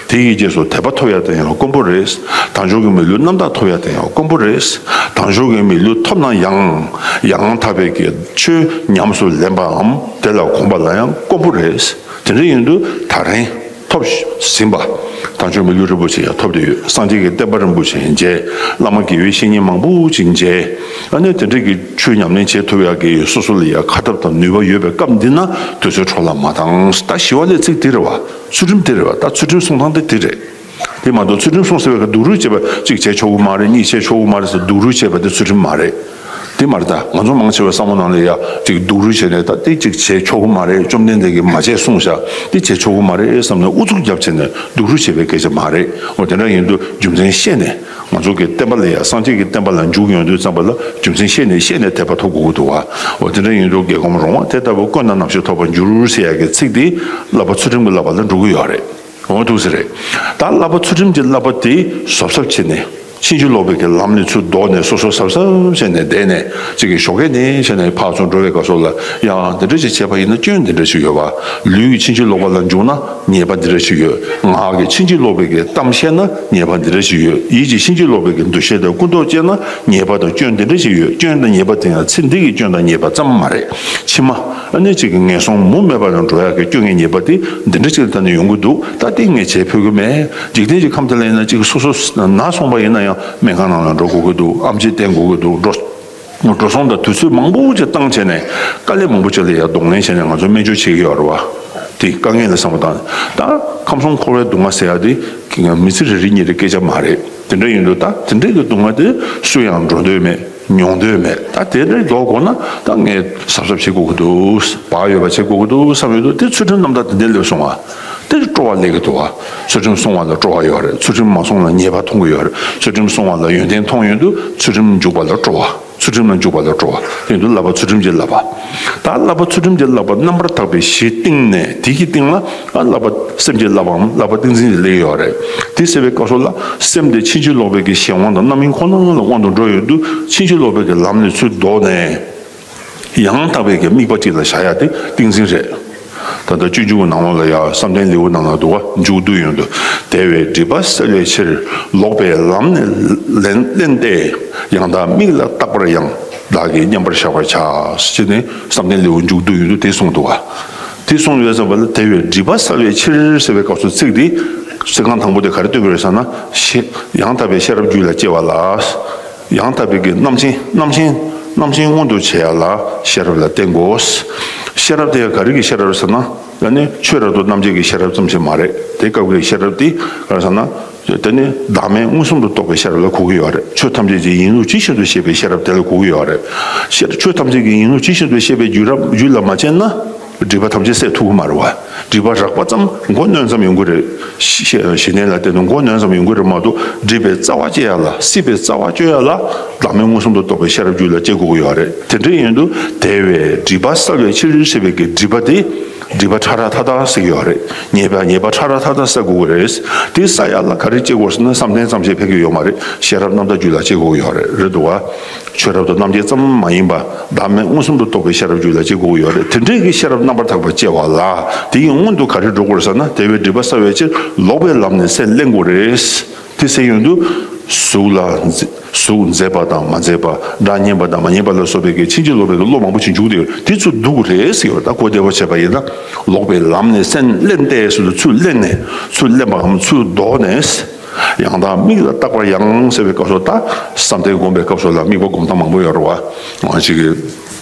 དེ་ཡི་རྗེས་སུ་དད་པ་ཐོབ་ཡ་དེ་ཡང་དཀོན་པོ་རེད། དལ་འབྱོར་གྱི་མི་ལུས་རྣམ་དག་ཐོབ་ཡ་དེ་ཡང་དཀོན་པོ་རེད། དལ་འབྱོར་གྱི་མི་ལུས་ཐོབ་ན་ཡང་། ཡང་དག་པའི་གི་ཆོས་ཉམས་སུ་ལེན་པའམ་དེ་ལ་གོམས་པ་ལ་ཡང་དཀོན་པོ་རེད། དེ་འདྲ་ཡིན་དུས་ད་རིང་ཐོབ་ཟིན་པ། དལ་འབྱོར་མི་ལུས་རིན་པོ་ཆེ་ཡང་ཐོབ་བསྡད་ཡོད། སངས་རྒྱས་ཀྱི་བསྟན་པ་རིན་པོ་ཆེ་མཇལ། བླ་མ་དགེ་བའི་བཤེས་གཉེན་མང་པོ་ཅིག་མཇལ། ཨ་ནི་དེ་འདྲ་གི་ཆོས་ཉམས་ལེན་བྱེད་ཐུབ་ཡག་གི་སོ་སོ་ལ་ཡ་ཁ་ཐབས་དང་ནུས་པ་ཡོད་པའི་སྐབས་འདི་ན་དུས་ཚོད་འཕྲོ་བརླག་མ་བཏང་། ད་ཞི་བ་ལྷས་ཚིག་དེ་རེད་བ། ཚུལ་ཁྲིམས་དེ་རེད་བ། ད་ཚུལ་ཁྲིམས་སྲུང་སྟངས་དེ་དེ་རེད། དེ་མ་གཏོགས་ཚུལ་ཁྲིམས་སྲུང་ཟེར་བའི་སྐབས་སྡུག་རུས་བྱེད་པ་གཅིག་བྱས་ཆོག་གི་མ་རེད། གཉིས་བྱས་ཆོག་གི་མ་རེད་ཟེར་སྡུག་རུས་བྱེད་པ་དེ་ཚུལ་ཁྲིམས་མ་རེད། དེ་མ་རེད། ད་ང་ཚོ་མང་ཆེ་བའི་བསམ་བློ་ནང་ལ་ཡ་གཅིག་སྡུག་རུས་བྱས་ནས་ད་དེ་གཅིག་བྱས་ཆོག་གི་མ་རེད། བཅོམ་ལྡན་འདས་ཀྱིས་མ་བྱས་གསུངས་བཞག་དེ་བྱས་ཆོག་གི་མ་རེད་བསམ་ནས་ཨུ་ཚུགས་རྒྱབ་བྱས་ནས་སྡུག་རུས་བྱེད་པའི་སྐད་ཆ་མ་རེད། འོ་དེ་འདྲ་ཡིན་དུས་རྒྱུ་མཚན་ཤེས་ནས། ང་ཚོ་གི་བསྟན་པ་ལ་ཡང་སངས་རྒྱས་ཀྱི་བསྟན་པ་ལ་འཇུག་ཡོང་དུས་ཙམ་པ་ལ་རྒྱུ་མཚན་ཤེས་ནས་ཤེས་ནས་དད་པ་ཐོབ་དགོས་ཀྱི་འདུག་བ། འོ་དེ་འདྲ་ཡིན་དུས་དགེ་གོམས་རུང་བ་དེ་ལྟ་བུ་དཀོན་དང་རྣམ་དཔྱོད་ཐོབ་པར་འགྱུར་ཟེར་ཡ་གི་ཚིག་དེ་བསླབ་པ་ཚུལ་ཁྲིམས་ཀྱི་བསླབ་པ་ལ་འགྲོ་གི་ཡོད་རེད། འོ་འདུག་ཟེར་རེད། ད་བསླབ་པ་ཚུལ་ཁྲིམས་ཀྱི་བསླབ་པ་དེ་གཟབ་གཟབ་བྱས་ནས་ཕྱིན་ཅི་ལོག་པའི་གི་ལམ་ནས་ཚུར་ལྡོག་ནས་སོ་སོ་གཟབ་གཟབ་བྱས་ནས་བསྡད་ནས་གཅིག་གི་ཞོགས་ཀས་ནས་བྱས་ནས་ཕར་ཚུར་འགྲོ་བའི་སྐབས་སུ་ལ་ཡང་འདི་འདྲ་ཞིག་བྱས་པ་ཡིན་ན་སྐྱོན་འདི་འདྲ་ཞིག་ཡོད་པ། ལུས་ཀྱི་ཕྱིན་ཅི་ལོག་པ་ལ་འཇུག་ན་ཉེས་པ་འདི་འདྲ་ཞིག་ཡོད། ངག་གི་ཕྱིན་ཅི་ལོག་པའི་གི་གཏམ་བཤད་ན་ཉེས་པ་འདི་འདྲ་ཞིག་ཡོད། ཡིད་ཀྱི་ཕྱིན་ཅི་ལོག་པའི་གི་འདུ་ཤེས་དང་ཀུན་རྟོག་སྐྱེས་ན་ཉེས་པ་དང་སྐྱོན་འདི་འདྲ་ཞིག་ཡོད། སྐྱོན་དང་ཉེས་པ་དེ་ཡང་ཚེ་འདི་གི་སྐྱོན་དང་ཉེས་པ་ཙམ་མ་རེད། ཕྱི་མ་ཨ་ནི་གཅིག་གི་ངན་སོང་མུ་མེད་པ་ལ་འགྲོ་ཡག་གི་སྐྱོན་ངན་ཉེས་པ་དེ་འདི་འདྲ་ཅིག་ལ་ད་ནི་ཡོང་གི་འདུག་ད་དེ་ངས་བྱས་ཕོད་ཀྱི་མེད། འཇིག་རྟེན་གྱི་ཁམས་དེ་ལ་ཡིན་ན་གཅིག་སོ་སོ་ན་སོང་པ་ཡིན་ན་ཡང་སྨན་ཁང་ནང་ལ་འགྲོ་དགོས་ཀྱི་འདུག་ཨེམ་ཆི་བསྟེན་དགོས་ཀྱི་འདུག་འགྲོ་འགྲོ་སོང་དང་དུས་ཚོད་མང་པོ་ཅིག་བཏང་བྱས་ནས་དཀའ་ལས་མང་པོ་ཅིག་ལ་ཡང་གདོང་ལེན་བྱས་ནས་ང་ཚོ་སྨན་བཅོས་བྱེད་ཀྱི་ཡོད་རེད་བ། དེ་དཀའ་ངལ་ལ་བསམ་བློ་བཏང་། ད་ཁམས་གསུམ་འཁོར་བའི་སྡུག་བསྔལ་ཟེར་ཡ་དེ་མི་ཚེ་རེ་རེ་གཉིས་རེ་སྐད་ཆ་མ་རེད། དེ་འདྲ་ཡིན་དུས་ད་དེ་འདྲའི་གི་སྡུག་བསྔལ་དེ་སུ་ཡང་འགྲོ་འདོད་མེད། མྱོང་འདོད་མེད། ད་དེ་འདྲའི་ལྡོག་དགོས་ན་ད་ངས་གཟབ་གཟབ་བྱེད་དགོས་ཀྱི་འདུག་བག་ཡོད་པ་བྱེད་དགོས་ཀྱི་འདུག་བསམ་ཡོད་དུས་དེ་ཚུལ་ཁྲིམས་རྣམ་དག་དེ་འདྲའི་སླེབས་སོང་བ། དེ་སྤྲོ་བ་སླེབས་ཀྱི་འདུག་བ། ཚུལ་ཁྲིམས་སྲུང་བ་ལ་སྤྲོ་བ་ཡོད་རེད། ཚུལ་ཁྲིམས་མ་སྲུང་ལ་ཉེས་པ་མཐོང་གི་ཡོད་རེད། ཚུལ་ཁྲིམས་སྲུང་བ་ལ་ཡོན་ཏན་མཐོང་ཡོང་དུས་ཚུལ་ཁྲིམས་འཇུག་པ་ལ་སྤྲོ་བ། ཚུལ་ཁྲིམས་ལ་འཇུག་པ་ལ་སྤྲོ་བ། དེ་ཡིན་དུས་བསླབ་པ་ཚུལ་ཁྲིམས་ཀྱི་བསླབ་པ། ད་བསླབ་པ་ཚུལ་ཁྲིམས་ཀྱི་བསླབ་པ་རྣམ་པར་དག་པའི་གཞི་བཏིང་ནས་དེ་གི་སྟེང་ལ་ཨ་བསླབ་པ་སེམས་ཀྱི་བསླབ་པའམ་བསླབ་པ་ཏིང་འཛིན་གྱི་ལས་ཡོད་རེད། དེ་ཟེར་བའི་སྐབས་སུ་ལ་སེམས་དེ་ཕྱིན་ཅི་ལོག་པའི་གི་གཞན་དབང་དང་རྣམ་སྨིན་ཁོ་ན་ལ་དབང་དུ་འགྲོ་ཡོང་དུས་ཕྱིན་ཅི་ལོག་པའི་གི་ལམ་ནས་ཚུར་ལྡོག་ནས། ཡང་དག་པའི་གི་དམིགས་པ་གཅིག་ལ་བཞག་ཡ་དེ་ཏིང་འཛིན་རེད། ད་ལྟ་སྤྱོད་འཇུག་གི་ནང་ལོགས་ལ་ཡང་བསམ་གཏན་ལེའུ་ནང་ལ་འདུག་བ། མཇུག་བསྡུ་ཡོང་དུས་དལ་བའི་སྒྲིབ་པ་བསལ་བའི་ཕྱིར། ལོག་པའི་ལམ་ནི་ལེན་ལེན་ཏེ། ཡང་དག་དམིགས་ལ་རྟག་པར་ཡང་། བདག་གིས་མཉམ་པར་བཞག་པར་བྱ། ཞེས་ནས་བསམ་གཏན་ལེའུ་མཇུག་བསྡུ་ཡོང་དུས་དེ་གསུངས་འདུག་བ། དེ་གསུངས་ཡོད་ཙམ་པ་ལ་དལ་བའི་སྒྲིབ་པ་བསལ་བའི་ཕྱིར་ཟེར་བའི་སྐབས་སུ་ཚིག་འདི་ཚིག་རྐང་དང་པོ་དེ་ག་རེ་སྟོན་གྱི་རེད་ཟེར་ན། ཤེས་ཡང་དག་པའི་ཤེས་རབ་རྒྱུད་ལ་སྐྱེ་བ་ལ། ཡང་དག་པའི་གི་རྣམ་མཁྱེན་རྣམ་མཁྱེན་རྣམ་མཁྱེན་མངོན་དུ་བྱེད་ཡ་ལ་ཤེས་རབ་ལ་བརྟེན་དགོས། ཤེས་རབ་དེ་ཡང་ག་རེ་གི་ཤེས་རབ་ཟེར་ན། ཡང་ནི་ཆོས་རབ་ཏུ་རྣམ་འབྱེད་ཀྱི་ཤེས་རབ་ཙམ་ཞིག་མ་རེད། དེ་སྐབས་ཀྱི་ཤེས་རབ་དེ་ག་རེ་ཟེར་ན། དེ་ནི་བདག་མེད་མངོན་སུམ་དུ་རྟོགས་པའི་ཤེས་རབ་ལ་གོ་གི་ཡོད་རེད། ཆོས་ཐམས་ཅད་ཀྱི་ཡིན་ལུགས་ཇི་བཞིན་དུ་ཤེས་པའི་ཤེས་རབ་དེ་ལ་གོ་གི་ཡོད་རེད། ཤེས་ཆོས་ཐམས་ཅད་ཀྱི་ཡིན་ལུགས་ཇི་བཞིན་དུ་ཤེས་པའི་རྒྱུད་རབ་རྒྱུད་ལ་མ་དཔྱད་ན། སྒྲིབ་པ་ཐམས་ཅད་སེལ་ཐུབ་ཀྱི་མ་རེད་བ། སྒྲིབ་པ་རགས་པ་ཙམ་མགོ་གནོན་ཙམ་ཡོང་གི་རེད། ཞི་ཞི་ཞི་གནས་ལ་བརྟེན་ནས་མགོ་གནོན་ཙམ་ཡོང་གི་རེད་མ་གཏོགས། སྒྲིབ་པའི་རྩ་བ་བཅད་ཡ་ལ། སྲིད་པའི་རྩ་བ་གཅོད་ཡ་ལ། བདག་མེད་མངོན་སུམ་དུ་རྟོགས་པའི་ཤེས་རབ་རྒྱུད་ལ་སྐྱེ་དགོས་ཀྱི་ཡོད་རེད། དེ་འདྲ་ཡིན་དུས་དེ་བས་སྒྲིབ་པ་བསལ་བའི་ཕྱིར་ཟེར་བའི་གི་སྒྲིབ་པ་དེ། སྒྲིབ་པ་ཕྲ་རགས་མཐའ་དག་སེལ་གྱི་ཡོད་རེད། ཉེས་པ་ཉེས་པ་ཕྲ་རགས་མཐའ་དག་སེལ་དགོས་ཀྱི་རེད། དེ་སེལ་ཡ་ལ་ག་རེ་སྐྱེ་དགོས་ཟེར་ན། བསམ་གཏན་ཙམ་ཞིག་ཕན་གྱི་ཡོད་མ་རེད། ཤེས་རབ་རྣམ་དག་རྒྱུད་ལ་སྐྱེ་དགོས་ཀྱི་ཡོད་རེད། རེད་འདུག་བ། ཆོས་རབ་ཏུ་རྣམ་འབྱེད་ཙམ་མ་ཡིན་པ། བདག་མེད་མངོན་སུམ་དུ་རྟོགས་པའི་ཤེས་རབ་རྒྱུད་ལ་སྐྱེ་དགོས་ཀྱི་ཡོད་རེད། དེ་འདྲའི་གི་ཤེས་རབ་རྣམ་པར་དག་པ་སྐྱེ་བ་ལ། དེ་ཡི་སྔོན་དུ་ག་རེ་འགྲོ་དགོས་རེད་ཟེར་ན། དེ་བས་སྒྲིབ་པ་བསལ་བའི་ཕྱིར་ལོག་པའི་ལམ་ནས་སེམས་བླན་དགོས་རེད། དེ་སེལ་ཡོང་དུས། གཟུགས་ལ་མཛེ- གཟུགས་མཛེས་པ་དང་མ་མཛེས་པ། སྒྲ་སྙན་པ་དང་མ་སྙན་པ་ལ་སོགས་པའི་གི་ཕྱིན་ཅི་ལོག་པའི་གི་བློ་མང་པོ་ཞིག་འཇུག་བསྡད་ཡོད། དེ་ཚུར་བཟློག་དགོས་རེད་ཟེར་གྱི་ཡོད། ད་གོ་བདེ་བོ་བྱས་པ་ཡིན་ན། ལོག་པའི་ལམ་ནས་སེམས་བླན་ཏེ་ཟེར་དུས། ཚུར་བླན་ནས། ཚུར་བླན་པའམ་ཚུར་བཟློག་ནས། ཡང་དག་དམིགས་ལ་རྟག་པར་ཡང་ཟེར་བའི་སྐབས་སུ། ད་བསམ་གཏན་སྒོམ་པའི་སྐབས་སུ་ལ་དམིགས་པ་སྒོམ་སྟངས་མང་པོ་ཡོད་རེད་བ། ང་ཅིག་གིས་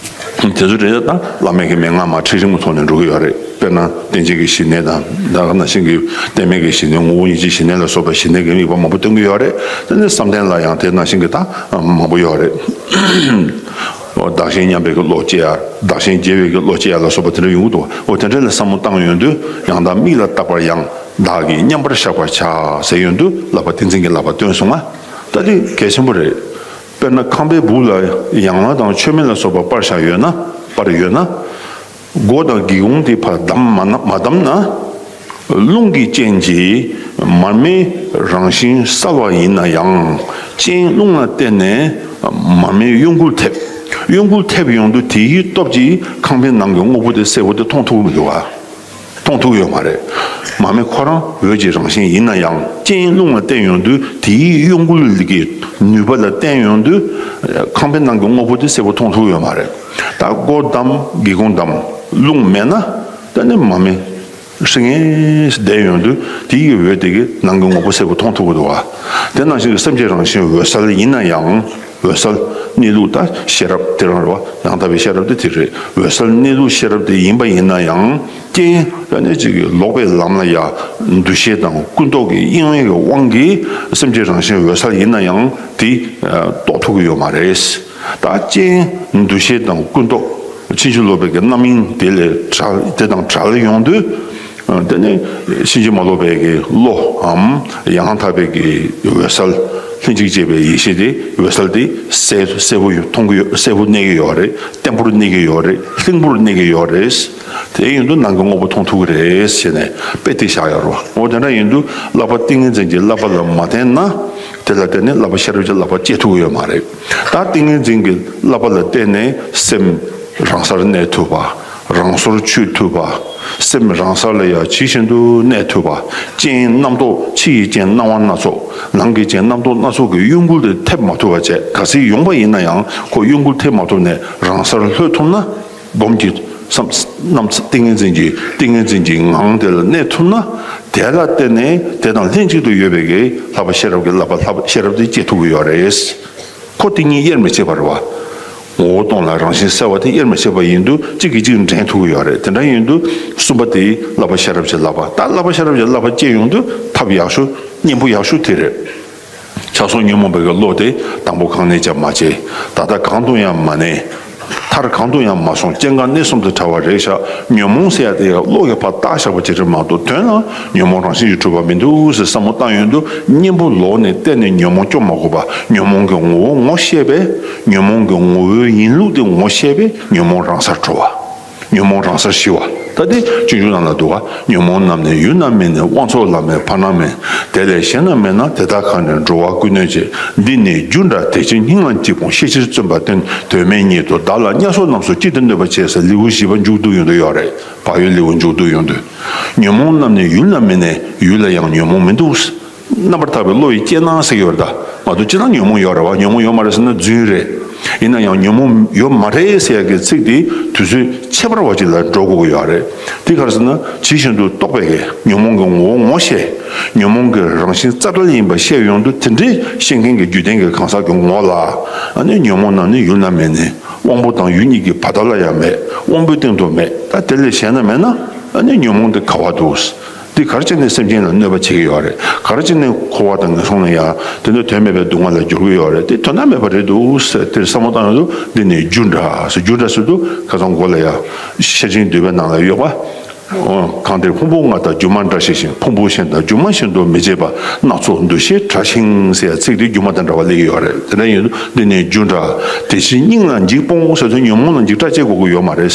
དེ་ཚོ་རེད། ད་བླ་མེད་ཀྱི་མན་ངག་མ་ཁྲིད་རིང་མོ་ཐོག་ནས་འགྲོ་གི་ཡོད་རེད། དཔེར་ན་རྟེན་ཅན་གྱི་ཞི་གནས་དང་། ད་ག་ནང་བཞིན་གྱི་རྟེན་མེད་ཀྱི་ཞི་གནས། ངོ་བོ་ཉིད་ཀྱི་ཞི་གནས་ལ་སོགས་པའི་ཞི་གནས་ཀྱི་དམིགས་པ་མང་པོ་སྟོན་གྱི་ཡོད་རེད། དེ་ནས་བསམ་གཏན་ལ་ཡང་དེ་ནང་བཞིན་གྱི་ད་མང་པོ་ཡོད་རེད། བདག་གཞན་མཉམ་པའི་གི་བློ་སྐྱེ་ཡ། བདག་གཞན་བརྗེ་བའི་གི་བློ་སྐྱེ་ཡ་ལ་སོགས་པ་དེ་འདྲ་ཡོང་གི་འདུག་འོ་དེ་འདྲ་ལ་བསམ་བློ་བཏང་ཡོང་དུས། ཡང་དག་དམིགས་ལ་རྟག་པར་ཡང་། བདག་གིས་མཉམ་པར་བཞག་པར་བྱ་ཟེར་ཡོང་དུས། བསླབ་པ་ཏིང་འཛིན་གྱི་བསླབ་པ་སྟོན་སོང་ང་། ད་དེ་གལ་ཆེན་པོ་རེད། དཔེར་ན་ཁང་པའི་སྦུག་ལ་ཡང་ལ་དང་མཆོད་མེ་ལ་སོགས་པ་སྤར་བཞག་ཡོད་ན། སྤར་ཡོད་ན། སྒོ་དང་སྒེའུ་ཁུང་དེ་ཕར་བསྡམས་མ་ན- མ་བསྡམས་ན། རླུང་གི་རྐྱེན་གྱིས་མར་མེ་རང་བཞིན་གསལ་བ་ཡིན་ན་ཡང་། རྐྱེན་རླུང་ལ་བརྟེན་ནས་མར་མེའི་གཡོ་འགུལ་ཐེབས། གཡོ་འགུལ་ཐེབས་ཡོང་དུས། དེའི་སྟོབས་ཀྱིས་ཁང་པའི་ནང་གི་དངོས་པོ་དེ་གསལ་པོ་དེ་མཐོང་ཐུབ་ཀྱི་མི་འདུག་ག་མཐོང་ཐུབ་ཡོད་མ་རེད། མར་མེ་ཁོ་རང་འོད་ཀྱི་རང་བཞིན་ཡིན་ན་ཡང་། རྐྱེན་རླུང་ལ་བརྟེན་ཡོང་དུས། དེའི་གཡོ་འགུལ་གྱི་ནུས་པ་ལ་བརྟེན་ཡོང་དུས། ཁང་པའི་ནང་གི་དངོས་པོ་དེ་གསལ་པོ་མཐོང་ཐུབ་ཡོད་མ་རེད། ད་སྒོ་བསྡམས། སྒེའུ་ཁུང་བསྡམས། རླུང་མེད་ན། ད་ནི་མར་མེ་ཧྲིང་ངེ་བསྡད་ཡོང་དུས། དེའི་འོད་དེ་གིས་ནང་གི་དངོས་པོ་གསལ་པོ་མཐོང་ཐུབ་ཀྱི་འདུག་ག་དེ་ནང་བཞིན་གྱི་སེམས་ཀྱི་རང་བཞིན་འོད་གསལ་ཡིན་ན་ཡང་། འོད་གསལ་གནས་ལུགས། ད་ཤེས་རབ་དེ་རང་རེད་བ། ཡང་དག་པའི་ཤེས་རབ་དེ་དེ་རེད། འོད་གསལ་གནས་ལུགས་ཤེས་རབ་དེ་ཡིན་པ་ཡིན་ན་ཡང་། རྐྱེན་ཡང་ནི་ཅིག་གིས་ལོག་པའི་ལམ་ལ་ཡ། འདུ་ཤེས་དང་ཀུན་རྟོག་གི་གཡེང་བའི་དབང་གིས། སེམས་ཀྱི་རང་བཞིན་འོད་གསལ་ཡིན་ན་ཡང་། དེ་རྟོགས་ཐུབ་ཀྱི་ཡོད་མ་རེད། ད་རྐྱེན་འདུ་ཤེས་དང་ཀུན་རྟོག་ཕྱིན་ཅི་ལོག་པའི་གི་རྣམ་གཡེང་དེ་ལས་བྲལ། དེ་དང་བྲལ་ཡོང་དུས། དེ་ནས་ཕྱིན་ཅི་མ་ལོག་པའི་གི་བློའམ། ཡང་དག་པའི་གི་འོད་གསལ། ལྷན་ཅིག་སྐྱེས་པའི་ཡེ་ཤེས་དེ། འོད་གསལ་དེ་གསལ་གསལ་པོ་ཡོད། མཐོང་གི་ཡོད། གསལ་པོ་གནས་ཀྱི་ཡོད་རེད། བརྟན་པོར་གནས་ཀྱི་ཡོད་རེད། ལྷིང་པོར་གནས་ཀྱི་ཡོད་རེད། དེ་ཡིན་དུས་ནང་གི་དངོས་པོ་མཐོང་ཐུབ་ཀྱི་རེད་ཟེར་ནས་དཔེ་དེ་བཞག་ཡོད་རེད། འོ་དེ་འདྲ་ཡིན་དུས་བསླབ་པ་ཏིང་ངེ་འཛིན་གྱི་བསླབ་པ་ལ་མ་བརྟེན་ན། དེ་ལ་བརྟེན་ནས་བསླབ་པ་ཤེས་རབ་ཀྱི་བསླབ་པ་སྐྱེ་ཐུབ་ཀྱི་ཡོད་མ་རེད། ད་ཏིང་ངེ་འཛིན་གྱི་བསླབ་པ་ལ་བརྟེན་ནས་སེམས་རང་སར་གནས་ཐུབ་པ། རང་སོར་ཆུད་ཐུབ་པ། སེམས་རང་སར་ལ་ཡ་ཇི་བཞིན་དུ་གནས་ཐུབ་པ། རྐྱེན་རྣམ་རྟོག་ཕྱི་ཡི་རྐྱེན་སྣང་བ་སྣ་ཚོགས། ནང་གི་རྐྱེན་རྣམ་རྟོག་སྣ་ཚོགས་ཀྱི་གཡོ་འགུལ་དེ་ཐེབས་མ་ཐུབ་པ་བྱས། གལ་སྲིད་ཡོང་པ་ཡིན་ན་ཡང་ཁོ་གཡོ་འགུལ་ཐེབས་མ་ཐུབ་ནས་རང་སར་ལྷོད་ཐུབ་ན། སྒོམ་གྱི་བསམ་རྣམ་ཏིང་ངེ་འཛིན་གྱི་ཏིང་ངེ་འཛིན་གྱི་ངང་དེ་ལ་གནས་ཐུབ་ན། དེ་ལ་བརྟེན་ནས་དེ་དང་ལྷན་ཅིག་ཏུ་ཡོད་པའི་གི་བསླབ་པ་ཤེས་རབ་ཀྱི་བསླབ་པ། བསླབ་པ་ཤེས་རབ་དེ་སྐྱེ་ཐུབ་ཀྱི་ཡོད་རེད། ཁོ་དེ་གཉིས་དབྱེར་མི་ཕྱེད་པ་རེད་བ། ངོ་བོ་སྟོང་ལ་རང་བཞིན་གསལ་བ་དེ་དབྱེར་མི་ཕྱེད་པ་ཡིན་དུས། གཅིག་གིས་གཅིག་འདྲེན་ཐུབ་ཀྱི་ཡོད་རེད། དེ་འདྲ་ཡིན་དུས་གསུམ་པ་དེ་བསླབ་པ་ཤེས་རབ་ཀྱི་བསླབ་པ། ད་བསླབ་པ་ཤེས་རབ་ཀྱི་བསླབ་པ་སྐྱེ་ཡོང་དུས་ཐབས་ཡག་ཤོས། གཉེན་པོ་ཡག་ཤོས་དེ་རེད། ཆགས་སོགས་ཉོན་མོངས་པའི་གི་བློ་དེ་དང་པོ་གང་ནས་ཀྱང་མ་སྐྱེས། ད་ལྟ་གང་དུ་ཡང་མ་གནས། མཐར་གང་དུ་ཡང་མ་སོང་། སྐྱེ་འགག་གནས་གསུམ་དུ་བྲལ་བ་རེད་ཤག་ཉོན་མོངས་ཟེར་ཡ་དེ་ཡང་བློ་གིས་ཕར་བཏགས་བཞག་པ་ཅིག་རེད་མ་གཏོགས། དོན་ལ་ཉོན་མོངས་རང་བཞིན་གྱིས་གྲུབ་པ་མི་འདུག་ཟེར་བསམ་བློ་བཏང་ཡོང་དུས། གཉེན་པོ་ལོག་ནས་གཏན་ནས་ཉོན་མོངས་སྐྱོབ་མ་དགོས་པ། ཉོན་མོངས་ཀྱི་ངོ་བོ་ངོ་ཤེས་པས། ཉོན་མོངས་ཀྱི་ངོ་བོའི་ཡིན་ལུགས་དེ་ངོ་ཤེས་པས། ཉོན་མོངས་རང་སར་གྲོལ་བ། ཉོན་མོངས་རང་སར་ཞི་བ། ད་དེ་སྤྱོད་འཇུག་ནང་ལ་འདུག་ག་ཉོན་མོངས་རྣམས་ནི་ཡུལ་ན་མེད་ནས། དབང་མཚོ་ལམ་མེད་བར་ན་མེད། དེ་ལས་གཞན་ན་མེད་ན། དེ་དག་གང་ནས་འགྲོ་བ་ཀུན་གནོད་བྱེད། འདི་ནི་རྒྱུ་འདྲ་དེ་ཕྱིར་སྙིང་ལ་འཇིགས་པོ། ཤེས་ཕྱིར་བརྩོན་པ་བསྟེན། དོན་མེད་ཉིད་དུ་བདག་ལ་དམྱལ་སོགས་རྣམས་སུ། གཅིག་ཏུ་གནོད་པ་བྱེད་ཟེར། ལེའུ་བཞི་པ་མཇུག་བསྡུ་ཡོང་དུ་ཡོད་རེད། བག་ཡོད་ལེའུ་མཇུག་བསྡུ་ཡོང་དུས། ཉོན་མོངས་རྣམས་ནི་ཡུལ་ན་མེད་ནས། ཡུལ་ལ་ཡང་ཉོན་མོངས་མི་འདུག་རྣམ་པར་དག་པའི་བློ་ཡིས་དཔྱད་ན་ཟེར་གྱི་ཡོད་རེད། ད་མ་གཏོགས་སྤྱིར་བཏང་ཉོན་མོངས་ཡོད་རེད་བ། ཉོན་མོངས་ཡོད་མ་རེད་ཟེར་ན་རྫུན་རེད། ཡིན་ན་ཡང་ཉོན་མོངས་ཡོད་མ་རེད་ཟེར་ཡ་གི་ཚིག་དེ་དུས་ཚོད་ཁྱད་པར་བ་ཅིག་ལ་འགྲོ་དགོས་ཀྱི་ཡོད་རེད། དེ་ག་རེ་ཟེར་ན། ཇི་བཞིན་དུ་རྟོགས་པའི་གི་ཉོན་མོངས་ཀྱི་ངོ་བོ་ངོ་ཤེས། ཉོན་མོངས་ཀྱི་རང་བཞིན་རྩ་བྲལ་ཡིན་པ་ཤེས་ཡོང་དུས། དེ་འདྲའི་ཤེས་མཁན་གྱི་རྒྱུད་ལྡན་གྱི་གང་ཟག་གི་ངོ་ལ། ཨ་ནི་ཉོན་མོངས་རྣམས་ནི་ཡུལ་ན་མེད་ནས། དབང་པོ་དང་ཡུལ་གཉིས་ཀྱི་བར་དག་ལ་ཡང་མེད། དབང་པོའི་སྟེང་དུ་མེད། ད་དེ་ལས་གཞན་ན་མེད་ན། ཨ་ནི་ཉོན་མོངས་དེ་ག་བ་འདུག་འདི་ག་རེ་བྱས་ནས་སེམས་ཅན་ལ་གནོད་པ་བྱེད་ཀྱི་ཡོད་རེད། ག་རེ་བྱས་ནས་འཁོར་བ་དང་ངན་སོང་ལ་ཡང་དེ་ཚོ་དོན་མེད་པའི་སྡུག་བསྔལ་ལ་སྦྱོར་གྱི་ཡོད་རེད། དེ་དོན་དག་མེད་པ་རེད་འདུག་ཟེར་དེར་བསམ་བློ་བཏང་ཡོང་དུས། འདི་ནི་རྒྱུ་འདྲ་ཟེར། རྒྱུ་འདྲ་ཟེར་དུས་ཁ་སང་མགོ་ལ་ཡ་ཤེར་ཕྱིན་འདུས་པའི་ནང་ལ་ཡོད་པ། ཨོ། གང་འདིར་ཕུང་པོ་ལྔ་དང་སྒྱུ་མ་འདྲ་ཤེས་ཤིང་། ཕུང་པོ་གཞན་དང་སྒྱུ་མ་གཞན་དུ་མི་བྱེད་པ། སྣ་ཚོགས་འདུ་ཤེས་བྲལ་ཞིང་ཟེར་ཡ་ཚིག་དེ་སྒྱུ་མ་དང་འདྲ་བ་སླེབས་ཀྱི་ཡོད་རེད། དེ་འདྲ་ཡིན་དུས་འདི་ནི་རྒྱུ་འདྲ། དེ་བཞིན་སྙིང་ལ་འཇིགས་སྤོང་ཟེར་དུས་ཉོན་མོངས་ལ་འཇིགས་སྐྲག་སྐྱེ་དགོས་ཀྱི་ཡོད་མ་རེད།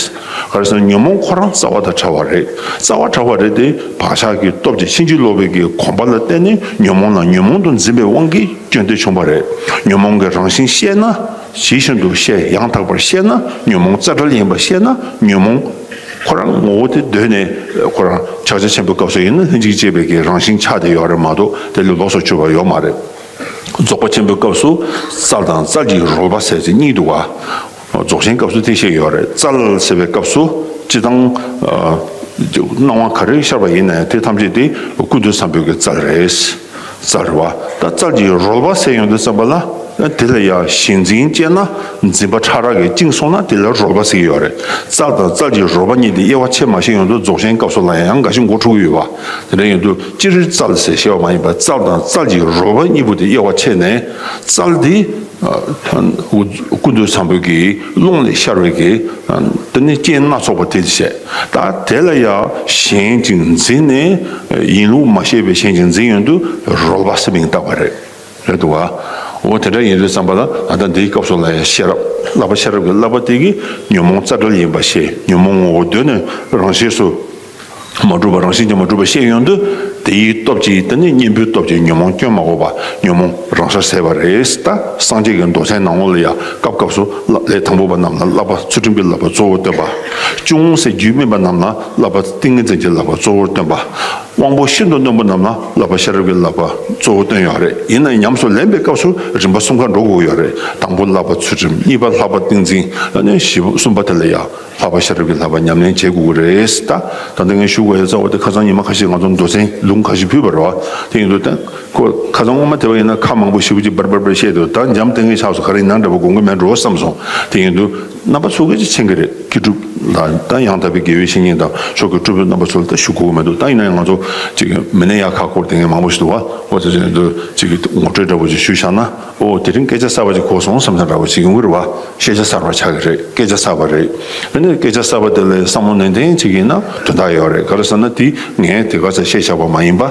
ག་རེ་ཟེར་ན་ཉོན་མོངས་ཁོ་རང་རྩ་བ་དང་བྲལ་བ་རེད། རྩ་བ་བྲལ་བ་རེད་དེ། བག་ཆགས་ཀྱི་སྟོབས་ཀྱིས་ཕྱིན་ཅི་ལོག་པའི་གི་གོམས་པ་ལ་བརྟེན་ནས་ཉོན་མོངས་ལ་ཉོན་མོངས་དུ་འཛིན་པའི་དབང་གིས་སྐྱོན་དེ་བྱུང་བ་རེད། ཉོན་མོངས་ཀྱི་རང་བཞིན་ཤེས་ན། ཇི་བཞིན་དུ་ཤེས། ཡང་དག་པར་ཤེས་ན་ཉོན་མོངས་རྩ་བྲལ་ཡིན་པ་ཤེས་ན། ཉོན་མོངས་ཁོ་རང་ངོ་བོ་དེ་གདོད་ནས་ཁོ་རང་ཕྱག་རྒྱ་ཆེན་པོའི་སྐབས་སུ་ཡིན་ན་ལྷན་ཅིག་སྐྱེས་པའི་གི་རང་བཞིན་ཆགས་བསྡད་ཡོད་རེད་མ་གཏོགས་དེ་ལས་ལོགས་སུ་གྱུར་པ་ཡོད་མ་རེད། རྫོགས་པ་ཆེན་པོའི་སྐབས་སུ་རྩལ་དང་རྩལ་གྱི་རོལ་པ་ཟེར་ཚིག་གཉིས་འདུག་ག་རྫོགས་ཆེན་སྐབས་སུ་དེ་བཤད་ཡོད་རེད། རྩལ་ཟེར་བའི་སྐབས་སུ་སྤྱིར་བཏང་ཨ་སྣང་བ་ག་རེ་ཤར་བ་ཡིན་ན་ཡང་དེ་ཐམས་ཅད་དེ་ཀུན་ཏུ་བཟང་པོའི་གི་རྩལ་རེད། རྩལ་རེད་བ། ད་རྩལ་གྱི་རོལ་པ་ཟེར་ཡོང་དུས་ཙམ་པ་ལ་དེ་ལ་ཡང་ཞེན་འཛིན་སྐྱེས་ན། འཛིན་པ་ཕྲ་རགས་ཀྱིས་བཅིངས་སོང་ན་དེ་ལ་རོལ་པ་ཟེར་གྱི་ཡོད་རེད། རྩལ་དང་རྩལ་གྱི་རོལ་པ་གཉིས་དེ་དབྱེ་བ་ཕྱེ་མ་ཤེས་ཡོང་དུས་རྫོགས་ཆེན་སྐབས་སུ་ལ་ཡང་འགའ་ཞིག་མགོ་འཁྲུག་གི་ཡོད་བ། དེ་འདྲ་ཡིན་དུས་སྤྱིར་རྩལ་ཟེར་བཤད་པ་མ་ཡིན་པར་རྩལ་དང་རྩལ་གྱི་རོལ་པ་གཉིས་པོ་དེ་དབྱེ་བ་ཕྱེ་ནས་རྩལ་དེ་ཨ་ཀུན་ཏུ་བཟང་པོའི་གི་ཀློང་ལས་ཤར་བའི་གི་ཨ་དེ་ནི་རྐྱེན་སྣ་ཚོགས་པ་དེ་བྱས། ད་དེ་ལ་ཡང་ཞེན་ཅིང་འཛིན་ནས་ཡིན་ལུགས་མ་ཤེས་པའི་ཞེན་ཅིང་འཛིན་ཡོང་དུས་རོལ་པ་ཟེར་མིང་བཏགས་པ་རེད། རེད་འདུག་བ། འོ་དེ་འདྲ་ཡིན་དུས་ཙམ་པ་ལ་ད་ལྟ་འདིའི་སྐབས་སུ་ལ་ཡང་ཤེས་རབ་བསླབ་པ་ཤེས་རབ་ཀྱི་བསླབ་པ་དེ་གིས་ཉོན་མོངས་རྩ་བྲལ་ཡིན་པ་ཤེས། ཉོན་མོངས་ངོ་བོ་གདོད་ནས་རང་ཆས་སུ་མ་གྲུབ་པ། རང་བཞིན་གྱིས་མ་གྲུབ་པ་ཤེས་ཡོང་དུས་དེའི་སྟོབས་ཀྱིས་དེ་ནི་གཉེན་པོའི་སྟོབས་ཀྱིས་ཉོན་མོངས་སྐྱོན་མ་གོ་བ། ཉོན་མོངས་རང་སར་ཟད་པ་རེད། ད་སངས་རྒྱས་ཀྱི་མདོ་ཚན་ནང་ལོགས་ལ་ཡང་སྐབས་སྐབས་སུ་ལས་དང་པོ་པ་རྣམས་ལ་བསླབ་པ་ཚུལ་ཁྲིམས་ཀྱི་བསླབ་པ་གཙོ་བོར་སྟོན་པ། ཅུང་ཟད་རྒྱུད་སྨིན་པ་རྣམས་ལ་བསླབ་པ་ཏིང་ངེ་འཛིན་གྱི་བསླབ་པ་གཙོ་བོར་སྟོན་པ། དབང་པོ་ཤིན་ཏུ་རྣོན་པོ་རྣམས་ལ་བསླབ་པ་ཤེས་རབ་ཀྱི་བསླབ་པ་གཙོ་བོར་སྟོན་ཡོད་རེད། ཡིན་ནའང་ཉམས་སུ་ལེན་པའི་སྐབས་སུ་རིམ་པ་གསུམ་ཀ་འགྲོ་དགོས་ཡོད་རེད། དང་པོ་བསླབ་པ་ཚུལ་ཁྲིམས། གཉིས་པ་བསླབ་པ་ཏིང་འཛིན། ཨ་ནི་བཞི་པ་གསུམ་པ་དེ་ལ་ཡང་བསླབ་པ་ཤེས་རབ་ཀྱི་བསླབ་པ་ཉམས་ལེན་བྱེད་དགོས་ཀྱི་རེད། ད་ད་ལྟ་ངས་ཞུ་དགོས་ཡ་རྩ་བ་དེ་ཁ་སང་ཉི་མ་ཁ་ཤས་ང་ཚོ་མདོ་ཚན་ལུང་ཁ་ཤས་ཕུལ་བ་རེད་བ། དེ་ཡིན་དུས་ད་ཁོ་ཁ་སང་སྔོན་མ་དེ་བ་ཡིན་ན་ཁ་མང་པོ་ཞེ་པོ་ཅིག་འབར་འབར་འབར་བཤད་འདུག་ད་འཇམ་ཐིང་ངེ་ཆགས་སོང་། ག་རེ་ཡིན་ན་འདྲ་པོ་དགོངས་ཀྱི་མེད་འགྲོ་བསམ་སོང་། དེ་ཡིན་དུས་རྣམ་པ་ཚོ་སྐད་ཆ་མཁྱེན་གྱི་རེད། མཁས་གྲུབ་ལ་ད་ཡང་དག་པའི་དགེ་བའི་བཤེས་གཉེན་དང་ཕྱོགས་ཀྱི་སྤྲུལ་པའི་རྣམ་པ་ཚོ་ལ་ད་ཞུ་དགོས་ཀྱི་མི་འདུག་ད་ཡིན་ན་ང་ཚོ་ཅིག་མི་སྣ་ཡག་ཁག་སྐོར་དེ་ངས་མང་པོ་ཞིག་འདུག་བ། འོ་དེ་ཚོ་ཡིན་དུས་ཅིག་ངོ་སྤྲོད་འདྲ་པོ་ཅིག་ཞུས་བཞག་ན། ཨོ་དེ་རིང་སྐད་ཆ་གསར་པ་ཅིག་གོ་སོང་བསམ་ས་འདྲ་པོ་ཅིག་ཡོང་གི་རེད་བ། ཤེས་བྱ་གསར་པ་ཆགས་ཀྱི་རེད། སྐད་ཆ་གསར་པ་རེད། ཨ་ནི་སྐད་ཆ་གསར་པ་དེ་ལ་བསམ་བློ་ནན་ཏན་ཅིག་ཡིན་ན་དོན་དག་ཡོད་རེད། ག་རེ་ཟེར་ན་དེ་ངས་དེ་ག་ཚོད་བཤད་བཞག་པ་མ་ཡིན་པ།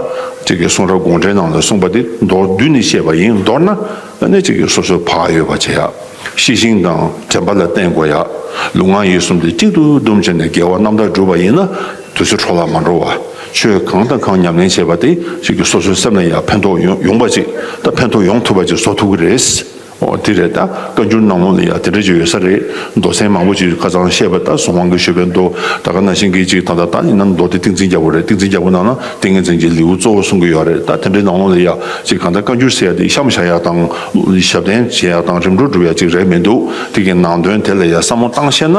ཅིག་གི་གསུང་རབ་དགོངས་འགྲེལ་ནང་ལ་གསུངས་པ་དེ་མདོར་བསྡུས་ནས་བཤད་པ་ཡིན། མདོར་ན་ཨ་ནི་ཅིག་གི་སོ་སོའི་བག་ཡོད་པ་བྱེད་ཡག་ཤེས་བཞིན་དང་དྲན་པ་ལ་བརྟེན་དགོས་ཡག་ལུས་ངག་ཡིད་གསུམ་དེ་གཅིག་ཏུ་བསྡོམས་བྱས་ནས་དགེ་བ་རྣམ་དག་བསྒྲུབས་པ་ཡིན་ན་དུས་ཚོད་འཕྲོ་བརླག་མ་འགྲོ་བ། ཆོས་གང་དང་གང་ཉམས་ལེན་བྱས་པ་དེ་ཅིག་གི་སོ་སོའི་སེམས་ལ་ཡང་ཕན་ཐོགས་ཡོང་ཡོང་པ་ཅིག་ད་ཕན་ཐོགས་ཡོང་ཐུབ་པ་ཅིག་བཟོ་ཐུབ་ཀྱི་རེད། ཨོ་དེ་རེད། ད་བཀའ་འགྱུར་ནང་ལོགས་ལ་ཡང་དེ་འདྲ་ཅིག་ཡོད་ས་རེད། མདོ་ཚན་མང་པོ་ཅིག་ཁ་སང་བཤད་པ་ད་གཟུངས་དབང་གི་ཞུས་པའི་མདོ་ད་ག་ནང་བཞིན་གྱི་ཅིག་ད་ལྟ་ད་ཡིན་ན་མདོ་སྡེ་ཏིང་འཛིན་རྒྱལ་པོ་རེད། ཏིང་འཛིན་རྒྱལ་པོ་ནང་ན་ཏིང་ངེ་འཛིན་གྱི་ལེའུ་གཙོ་བོ་གསུང་གི་ཡོད་རེད། ད་དེ་འདྲའི་ནང་ལོགས་ལ་ཡང་ཅིག་གང་ལྟར་བཀའ་འགྱུར་ཟེར་ཡ་དེ་གཤམ་བཞག་ཡ་དང་ཞབས་བརྟན་བྱེད་ཡ་དང་རིམ་གྲོ་སྒྲུབ་ཡ་ཅིག་རེད་མི་འདུག་དེ་གི་ནང་དོན་དེ་ལ་ཡ་བསམ་བློ་བཏང་ཤེས་ན།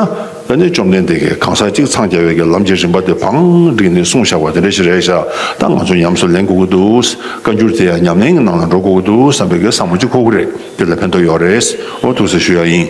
ཨ་ནི་བཅོམ་ལྡན་འདས་ཀྱིས་གང་ཟག་གཅིག་འཚང་རྒྱ་བའི་གི་ལམ་གྱི་རིམ་པ་དེ་བང་བསྒྲིགས་ནས་གསུངས་བཞག་པ་དེ་འདྲ་ཞིག་རེད་ཤག་ད་ང་ཚོ་ཉམས་སུ་ལེན་དགོས་ཀྱི་འདུག་བཀའ་འགྱུར་དེ་ཡང་ཉམས་ལེན་གྱི་ནང་ལ་འགྲོ་དགོས་ཀྱི་འདུག་བསམ་པའི་གི་བསམ་བློ་ཅིག་འཁོར་གྱི་རེད། དེ་ལ་ཕན་ཐོགས་ཡོད་རེད། འོ་ཐུགས་རྗེ་ཞུ་ཡ་ཡིན།